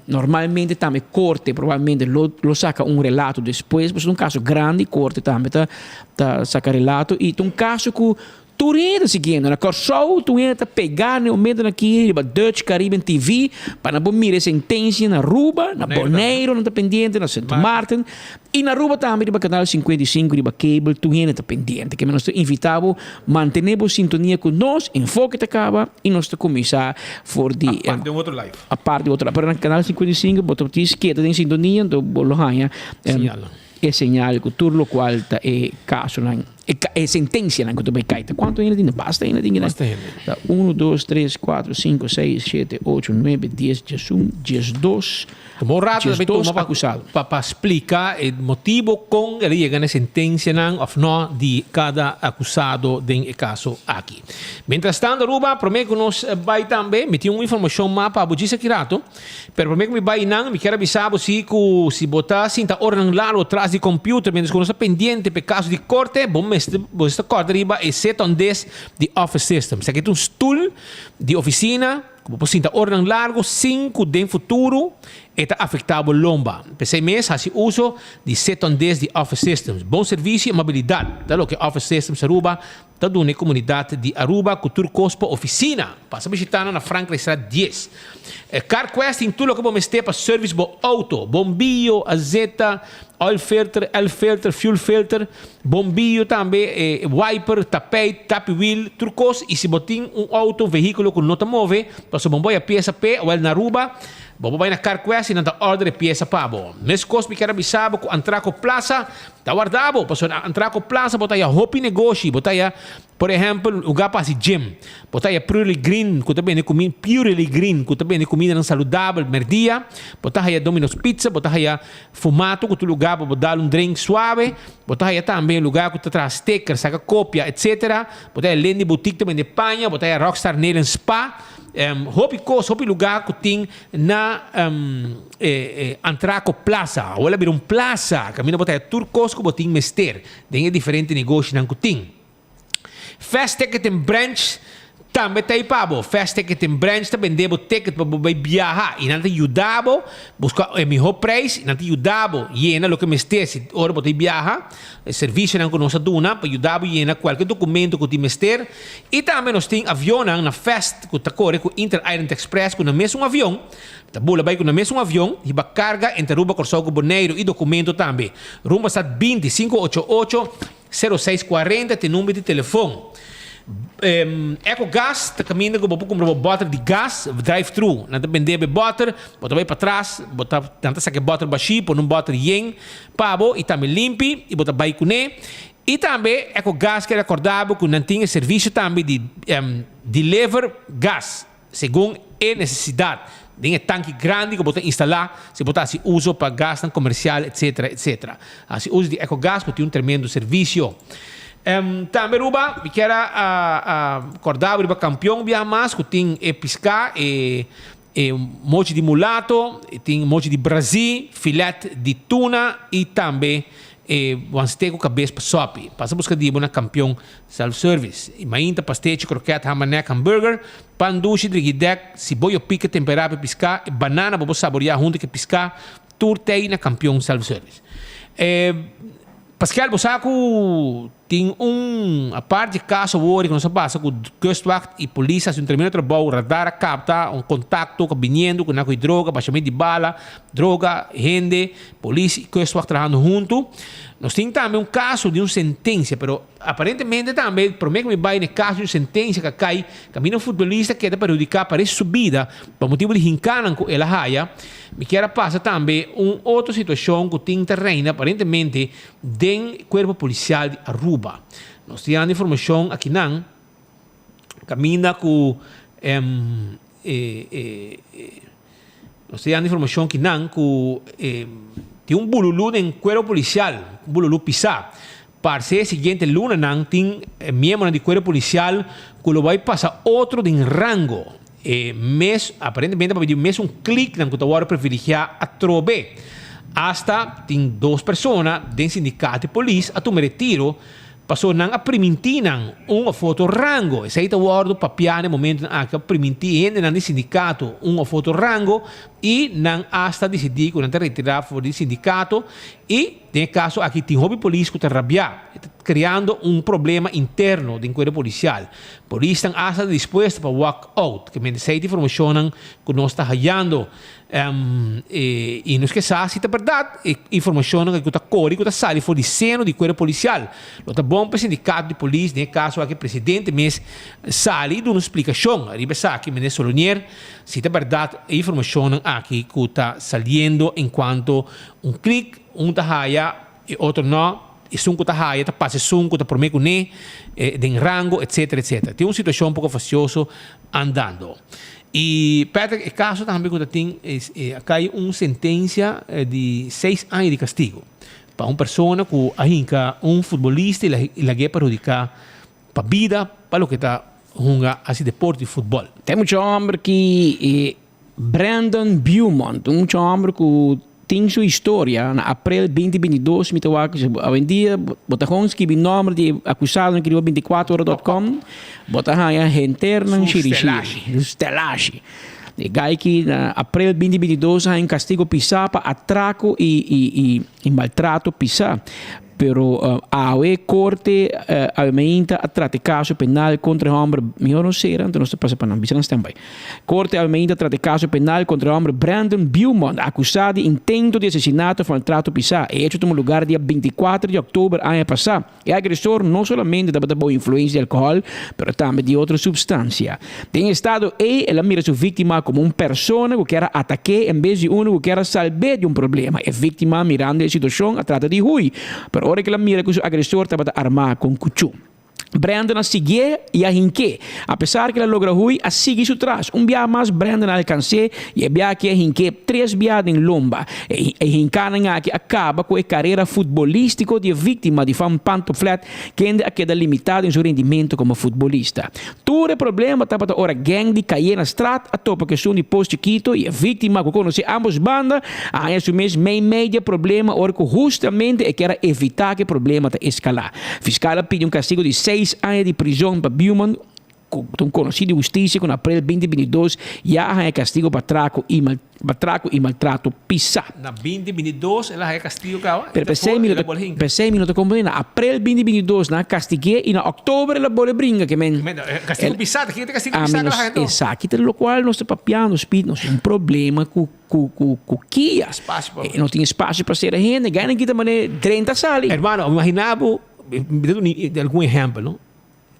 Normalmente tambe korte probablemente lo lo saka un relato despues, pasobra ta un kaso grandi, korte tambe ta ta saka relato i ta un kaso ku Tur hende ta siguiendo. Na Kòrsou tur hende ta pegá na e momentonan aki riba Dutch Caribbean TV pa nan por mira e sentensia na Aruba, na Boneiru nan ta pendiente, na Sint Maarten i na Aruba tambe riba kanal 55 riba cable tur hende ta pendiente. Keme nos ta invitá bo mantené bo sintonia ku nos, Enfoke ta kaba i nos ta kuminsá for di Apart den otro live. Apart den otro live. Pero na kanal 55 bo ta tin keda den sintonia anto bo lo haña Señal. E señal ku tur lokual ta e kasonan, e sentensianan ku ta bai kai. Ta kuantu hende tin? Basta hende tin kinan. Basta hende. Ta unu, dos, tres, kuatro, sinku, seis, shete, ocho, nuebe, dies, diesun, diesdos. Tuma un rato tambe Diesdos tuma pa akusado. pa pa splika e motibo kon el a yega na e sentensianan òf nò di kada akusado den e kaso aki. Mientrastanto Aruba, promé ku nos bai tambe, mi tin un informashon mas pa bo djis aki rato. Pero promé ku mi bai nan, mi kier a bisa bo si ku si bo ta sinta oranan largo tras di computer mientras ku nos ta pendiente pa e kaso di korte, bo mester bo mester kòrda riba e sit on desk di Office Systems. Esaki ta un stul di ofisina ku bo por sinta oranan largo sin ku den futuro e ta afektá bo lomba. P'esei mes hasi uso di sit on desk di Office Systems. Bon servisio i amabilidat ta loke Office Systems Aruba Ta duna e comunidad di Aruba cu tur cos pa oficina. Pasa bishita nan na Frankrijkstraat dies. CarQuest tin tur loke bo mester pa service bo auto, bombillo, azeta, oil filter, el filter, fuel filter, bombillo tambe, wiper, tapijt, tapiwiel, tur cos. Y si bo tin un auto, un vehiculo cu no ta move, pasobra bo boya pieza p'e, awel na Aruba, bo por bay na CarQuest y nan ta order e pieza pa bo. Mescos mi kier a bisa bo cu Antraco Plaza Ta warda bo, pasobra na Antraco Plaza bo ta haya hopi negoshi, bo ta haya, por ehempel, lugar pa hasi gym, bo ta haya Purely Green ku ta bende kumin, Purely Green ku ta bende kumindanan saludabel merdia, bo ta haya Domino's Pizza, bo ta haya Fumato ku ta un lugar pa bo dal un drink suave, bo ta haya tambe un lugar ku ta traha sticker, saka kopia, etcetera, bo ta haya Lindy Boutique ta bende paña, bo ta haya Rockstar Nail and Spa, hopi kos, hopi lugar ku tin na Antraco Plaza. Awor a bira un plaza kaminda bo ta haya tur kos ku bo tin mester den e diferente negoshinan ku tin. Fast Ticketing Branch tambe ta ei pa bo. Fast Ticketing Branch ta bende bo ticket pa bo bai biaha i nan ta yuda bo buska e mihó prijs i nan ta yuda bo yena loke mester si ora bo ta biaha. E servisionan ku nos a duna pa yuda bo yena kualke dokumento ku tin mester. I tambe nos tin avionnan na Fast ku ta kore ku Inter Island Express ku na mesun avion. Ta bula bai ku na mesun avion, hiba karga entre Aruba, Kòrsou ku Boneiru i dokumento tambe. Rumba stat 20 588 06 40 ta e number di telefon. Ecogas ta kaminda ku bo por kumpra bo bòter di gas drive thru. Nan ta bende bo e bòter, bo ta bai patras, bo ta nan ta saka e bòter bashí, pone un bòter yen pa bo i tambe limpi i bo ta bai kuné. I tambe Ecogas ke rekòrda bo ku nan tin e servisio tambe di deliver gas. Segun e nesesidat, den e tanki grandi ku bo ta instalá, si bo ta hasi uso pa gasnan komersial etsetera etsetera. Hasi uso di Ecogas bo tin un tremendo servisio. Tambe Aruba, mi kier a kòrda bo riba Kampion biaha mas ku tin e piská, e e mochi di mulato, tin mochi di brazí, filet di tuna i tambe e wansteek ku kabes pa sòpi. Pasa buska di bo na Kampion Self service, i mainta, pastechi, kroket, hamanek, hamburger, pan dushi, drigidek, siboyo pika temperá pa e piská, e banana bo por saboriá huntu ku e piská, tur tei na Kampion Self Service. E Paskel, bo sa ku tin un apart di kaso awor ku nos a pasa ku Kustwacht i polis a hasi un tremendo trabou, radar a kapta un kontakto ku a biniendo ku nan ku e droga, bashament di bala, droga, hende, polis i Kustwacht trahando huntu. Nos tin tambe un kaso di un sentensia, pero Aparentemente tambe prome ku mi bai na e kaso di un sentensia ku a kai kaminda un futbolista keda perhudiká pa restu su bida pa motibu di hinkánan ku el a haya. Mi kier a pasa tambe un otro situashon ku tin ta reina aparentemente den kuerpo polisial di Aruba. Nos tin anda informashon akinan kaminda ku Nos ta yanda informacion kinan cu tin un bululu den cuerpo policial, un bululu pisa. Parce e siguiente lunanan tin miembronan di cuerpo policial cu lo bay pasa otro den rango. E mes, aparentemente pa di mesun kliknan ku ta wòrdu privilegiá atrobe. Asta tin dos persona den sindikato di polis a tuma retiro pasobra nan a primintí nan un òf otro rango. Esei ta wòrdu papiá na e momentunan aki. A primintí hendenan di sindikato un òf otro rango i nan asta disidí ku nan ta retirá for di sindikato i Den e kaso aki tin hopi polis ku ta rabiá. E ta kreando un problema interno den kuerpo polisial. Polisnan asta ta dispuesto pa walk out. Ke mente esei ta informashonnan ku nos ta hayando. I nos ke sa si ta bèrdat e informashonnan ku ta kore ku ta sali for di seno di kuerpo polisial. Lo ta bon pa e sindikato di polis, den e kaso aki e presidente mes, sali i duna un splikashon riba esaki, Meneer Solonier, si ta bèrdat e informashonnan aki ku ta saliendo enkuanto Un klik, un ta haya, e otro no, esun ku ta haya ta pasa esun ku ta promé kuné, den rango, etcetera, etcetera. Tin un situashon poko fastioso andando. I Patrick, e kaso tambe ku ta tin, a kai un sentensia di seis aña di kastigo pa un persona ku a hinka un futbolista i lag'é perhudiká pa bida pa loke ta hunga hasi deporte di futbòl. Tin mucha hòmber ki Brandon Beaumont, un mucha homber cu tin su historia, na april 2022 mi ta wak, awendia bo ta gewoon skibi nomber di e acusadonan ki riba 24 ora dot com, bo ta haya henternan shirishiri, su stelashi. E guy ki na april 2022 a haya un castigo pisa pa atraco y maltrato pisa. Pero awe corte awe mainta a trata e caso penal contra e homber, mihor no cera, anto nos ta pasa pa nan, bisa nan standby. Corte awe mainta a trata e caso penal contra e homber Brandon Beaumont, acusa di intento di asesinato of maltrato pisa. E hecho tuma lugar dia 24 di october aña pasa. E agresor no solamente tabata bou influencia di alcohol, pero tambe di otro substancia. Den e estado ei, el a mira su víktima komo un persona ku kier a atak'é en bes di unu ku kier a salb'é di un problema. E víktima, mirando e situashon, a trata di hui, pero ora ku el a mira ku su agresor tabata armá ku un kuchú. Brandon a siguié i a hink'é. Apesar ku el a logra hui, a sigui su tras. Un biaha mas Brandon a alkans'é i e biaha aki a hink'é tres biaha den lomba. E hinkánan aki a kaba ku e karera futbolístiko di e víktima di Van Pantoflet, kende a keda limitá den su rendimento komo futbolista. Tur e problema tabata ora gang di Cayena Straat a topa ku esun di Pos Chikito i e víktima ku konosé ambos banda a haña su mes meimei di e problema ora ku hustamente e kier a evitá ku e problema ta eskalá. Fiskal a pidi un kastigo di seis aña di prizon pa Beaumont ku ta un konosí di hustisia ku na aprel 2022 ya a haña kastigo pa atrako i Batraco y maltrato pisa. Na 2022 el a haya castigo caba. Pero pesey mi no ta, pesey mi no ta comprende. Na aprel 2022 nan a castigu'é y na october el a bole bringa ke men. Castigo pisa, ta kiko ta castigo pisa cu el a haya to? Esaki ta locual nos ta papiando, Speed, nos tin un problema cu cu cu cu kia. Espacio pa. No tin espacio pa cera hende. Gana kita mane drenta sali. Hermano, imagina bo, mi ta duna algun ehempel, no?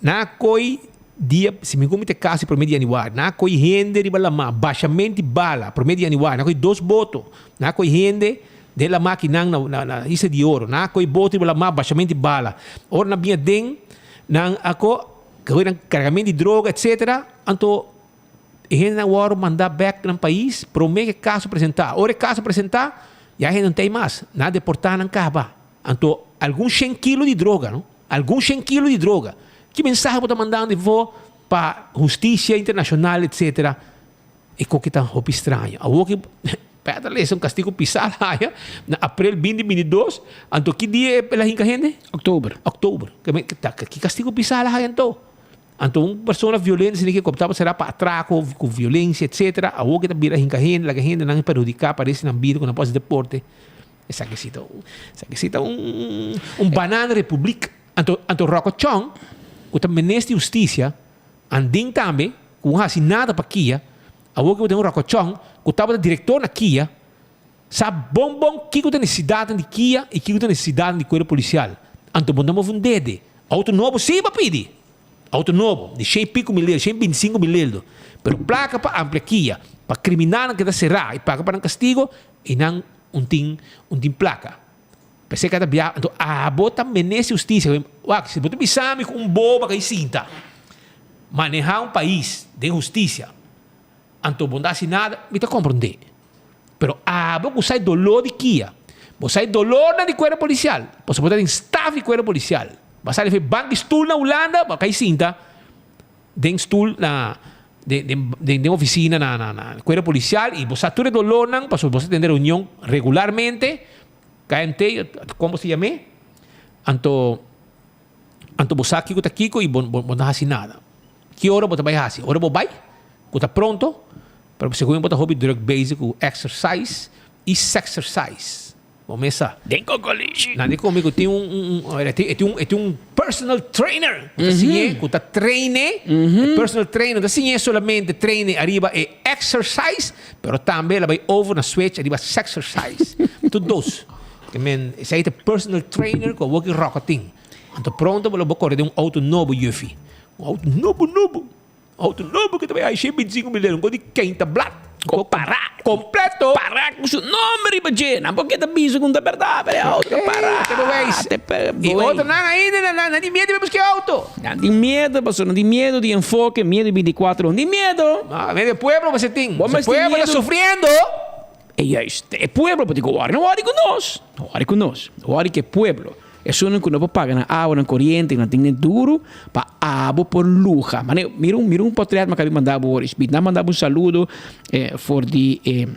Nan a koi dia, si mi ku mi ta kasi prome di januari, nan a koi hende riba lamá, bashamenti bala prome di januari, nan a koi dos boto, nan a koi hende den lamá kinan na na na Isla di Oro, nan a koi boto riba lamá, bashamenti bala. Ora nan bini aden, nan a ko koi nan kargamento di droga etcetera, anto e hendenan a wòrdu mandá bèk nan pais prome ku e kaso presentá. Ora e kaso presentá, ya e hende no ta ei mas, nan a deportá nan kaba. Anto algun shen kilo di droga, no? Algun shen kilo di droga. Ki mensahe bo ta mandando efo pa husticia internacional etcetera? E koki ta hopi straño. Awor ki Peter lesa un castigo pisa al haya na april 2022, anto ki dia el a hinca hende? October. October. Ki castigo pisa al a haya anto? Anto un persona violento asina ke kop tabata sera pa atraco ku violencia etcetera, awor ki ta bira hinca hende, laga hendenan perhudica parece nan bida ku nan por haci deporte. Esaki si ta un, esaki si ta un, un banana republiek. Anto, anto Rocco Chong, ku ta minister di hustisia, andin tambe, ku no hasi nada pa kia, awor ku bo tin un Rocco Chong, ku tabata direktor na kia, sa bon bon kiko ta nesesidatnan di kia i kiko ta nesesidatnan di kuerpo polisial. Anto bo no move un dede. Auto nobo si bo pidi. Auto nobo, di shen pico mil euro, shen bintisinco mil euro. Pero plaka pa amplia kia, pa kriminalnan keda será i paga pa nan kastigo, i nan Un tin un tin plaka. P'esei kada bia anto abo ta meneste hustisia. Wak, si bo ta bisa mi ku un boba kai sinta maneha un pais den hustisia, anto bo no ta hasi nada, mi ta komprondé. Pero abo ku sa e doló di kia, bo sa e dolónan di kuerpo polisial, pasobra bo ta den staf di kuerpo polisial, bo a sali for e bank di stul na Hulanda, bo a kai sinta den stul na. Den den den den oficina na na na cuerpo policial y bo sa tur e dolornan pasobra bo sa tende reunion regularmente KMT como se yam'e anto anto bo sa kico ta kico y bo bo no haci nada. Ki ora bo ta bay haci? Ora bo bay cu ta pronto pero segun bo ta hopi druk bezig cu exercise y sexercise. Bo mes sa. Den kokolishi. Nan di komi ku tin un un un e tin e tin un e tin un personal trainer ku ta siñ'é ku ta train'é. E personal trainer no ta siñ'é solamente train'é ariba e exercise pero tambe el a bai over na switch ariba sexercise. Tur dos. Ke men esei ta personal trainer ku awor ki Rocco tin. Anto pronto bo lo bo kore den un auto nobo Juffie. Un auto nobo nobo. Auto nobo ku ta bai haci 25 mil euro, un ko di keinta blad. Ko para. Completo. Para ku su nomber riba dje. Nan por ke ta bisa ku ta berdad, pero e auto ta para. Te bewijs. Te I otronan ainda nan nan tin miedo di buska e auto. Nan tin miedo pasobra nan tin miedo di enfoke, miedo di 24 ora. Nan tin miedo. No, miedo di pueblo bo tin. Bo E pueblo ta sufriendo. E juist, e pueblo por tin ku wòri. No wòri ku nos. No wòri ku nos. Wòri ku e pueblo. Esunnan ku no por paga nan awa, nan koriente, nan tin e duru pa abo por luha. Mane, mira un, mira un portret mi a kabi manda bo hoor. Speed. Nan manda bo un saludo eh, for di e,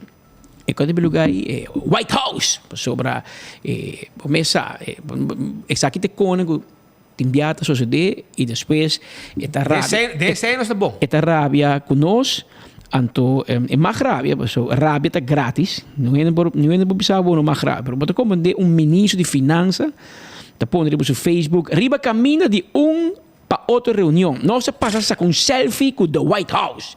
e kua ta e lugar ei? E White House. Pasobra e, bo mes sa, e, esaki ta e kone ku tin bia ta sosodé i despues e ta rabia. Den esei nos ta bon. E ta rabia ku nos. Anto e mag rabia, paso rabia ta gratis, no hende por no hende por bisa bo no mag rabia, pero bo ta comprende un ministro di finansa ta pone riba su Facebook riba caminda di un pa otro reunion, nos a pasa saca un selfie cu the White House.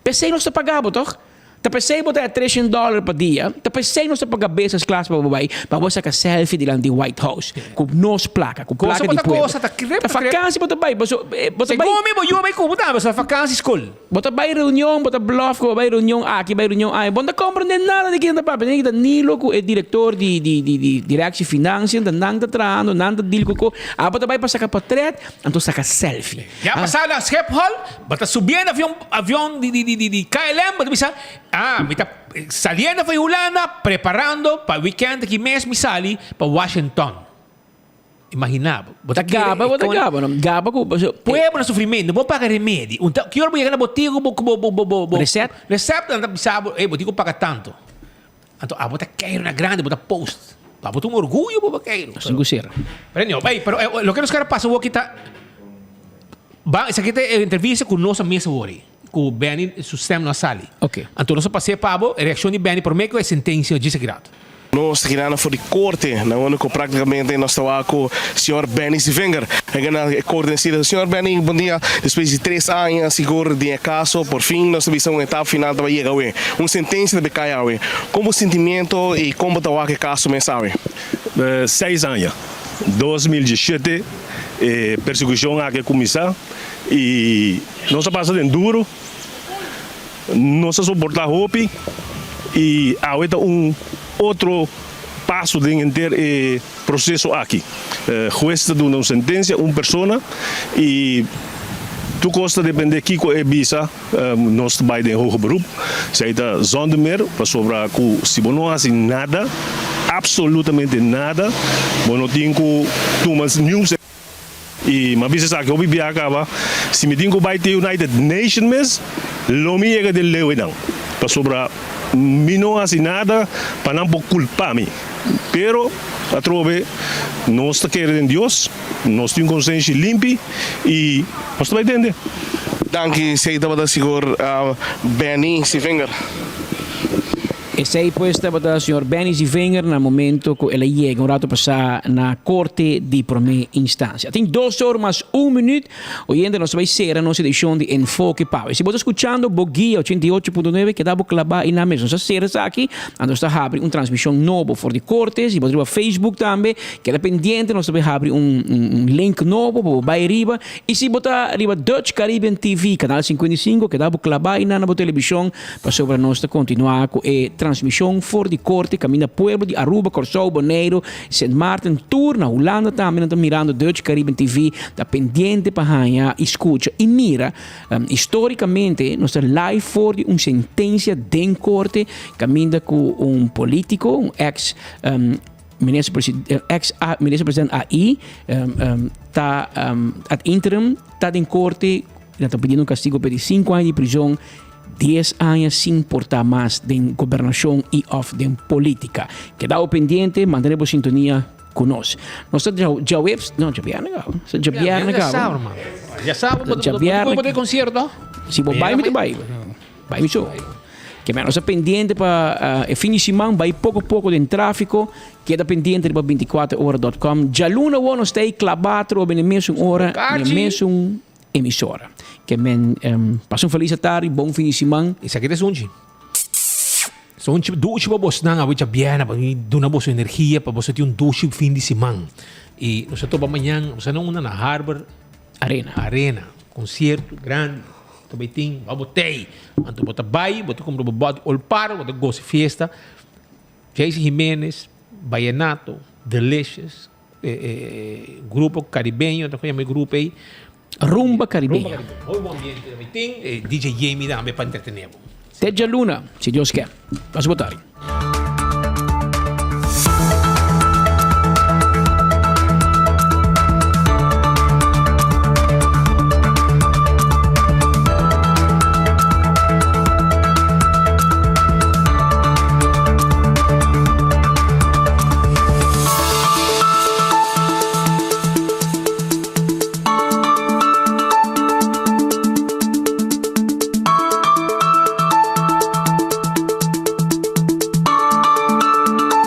P'esey nos ta paga bo toch? Ta p'esey bo ta haya treshen dollar pa dia, ta p'esey nos ta paga business class pa bo bay, pa bo saca selfie dilanti White House cu nos placa, cu Cosa placa bo di ta pueblo. cosa ta krep Ta ta krep. vakantie bo ta bay, paso bo ta bay. Segun mi bo yu a bay cu bo tambe, pasobra vakantie school. Bo ta bai reunion, bo ta bluff ku bo bai reunion aki, bai reunion aya. Bo no ta komprendé nada di kinan ta papia. Tin ki ta Nilo ku e direktor di di di di Directie Financiën, ta nan ta trahando, nan ta deal ku ko. Abo ta bai pa saka portret, anto saka selfie. Ya pasá na Schiphol, bo ta subiendo avion avion di di di di di KLM, bo ta bisa, ah, mi ta saliendo for di Hulanda, preparando pa weekend aki mes mi sali pa Washington. Imagina bo. Bo ta kere Gaba, bo ta gaba, no? Gaba ku bo. Pueblo na sufrimentu, bo paga remedi. Un ta, ki ora bo yega na botiga ku bo, ku bo, bo, bo, bo, bo. Resèpt? Resèpt, nan ta bisa bo, ey, bo tin ku paga tantu. Anto abo ta keiru na grandi, bo ta post. Pa bo ta un orguyo bo bo keiru. Nos tin ku sera. Pero anyway, ey, pero loke nos kere pasa awor kita, ban, esaki ta e entrevista ku nos a mesa awor ey, ku Benny su stem no a sali. Oké. Anto nos a pas'é pa bo, e reakshon di Benny promé ku e sentensia djis aki rato. Nos ta keda na for di korte, na unda ku praktikamente nos ta wak ku señor Benny Sevinger. E gana e korte den sida. Señor Benny, bon dia. Despues di tres aña sigur den e kaso, por fin nos ta bisa un etapa final ta bai yega awe. Un sentensia ta bai kai awe. Kon bo sentimiento i kon bo ta wak e kaso mes awe? Seis aña. 2017 e persekushon aki a kuminsá i nos a pasa den duru. Nos a soportá hopi i awe ta un otro paso den henter e proseso aki. Hues ta duna un sentensia un persona i tur kos ta dependé kiko e bisa. Nos ta bai den hoger beroep. Esei ta zonder meer pasobra ku si bo no hasi nada, absolutamente nada, bo no tin ku tuma niun. I mi a bisa esaki hopi bia kaba, si mi tin ku bai te United Nation mes, lo mi yega den leu einan, pasobra mi no hasi nada pa nan por kulpa mi. Pero atrobe nos ta kere den Dios, nos tin un konsenshi limpi i nos ta bai tende. Danki, esei tabata sigur Benny Sevinger. Esei pues tabata señor Benny Zivinger na momento cu el a yega un rato pasa na Corte di Prome Instancia. Tin dos or mas un minuut, oyente nos ta bay cera nos edicion di Enfoke Pawe. Si bo ta scuchando bo guia 88.9 keda bo claba eynan mes. Nos a cera esaki, anto nos ta habri un transmision nobo for di Corte. Si bo ta riba Facebook tambe, keda pendiente nos ta bay habri un un link nobo pa bo bay riba. Y si bo ta riba Dutch Caribbean TV, canal 55, keda bo claba eynan na bo television. Pasobra nos ta kontinuá ku e transmishon for di korte kaminda pueblo di Aruba, Kòrsou, Boneiru, Sint Maarten, tur na Hulanda tambe nan ta mirando Dutch Caribbean TV, ta pendiente pa haña i skucha i mira. Histórikamente nos ta live for di un sentensia den korte kaminda ku un polítiko, un eks minister president, eks minister president AI ta ad interim ta den korte. I nan ta pidiendo un kastigo pe di sinku aña di prizon, dies aña sin por ta mas den gobernashon i òf den polítika. Keda bo pendiente, mantene bo sintonia ku nos. Nos ta djaweps, no, djabièrnè kaba. Sa djabièrnè kaba. Djasabra, bo por konsierto? Si bo bai, mi ta bai. Bai mi so. Ke men nos ta pendiente pa e fin di siman bai poko poko den trafiko. Keda pendiente riba 24ora.com. Djaluna awor nos ta ei klabá atrobe na e mesun ora, na e mesun emisora. Ke men pasa un felis atardi, bon fin di siman. Esaki ta sunchi. Sunchi dushi pa bosnan awe djabièrnè pa mi duna boso energia pa boso tin un dushi fin di siman. I nos ta topa mañan, nos ta na unda na Harbor Arena. Arena. Konsierto grandi. Ta bai tin bo botei. Anto bo ta bai, bo ta kumpra bo bòt di Olpar, bo ta gosa fiesta. Jaycee Jimenez, Vallenato, Delicious, grupo Caribeño, ta yama e grupo ei. Rumba Caribeño. Rumba Caribeño. Hopi bon ambiente ta bai tin. DJ Jamie tambe pa entretene bo. Te djaluna, si Dios ke. Pasa bo tardi.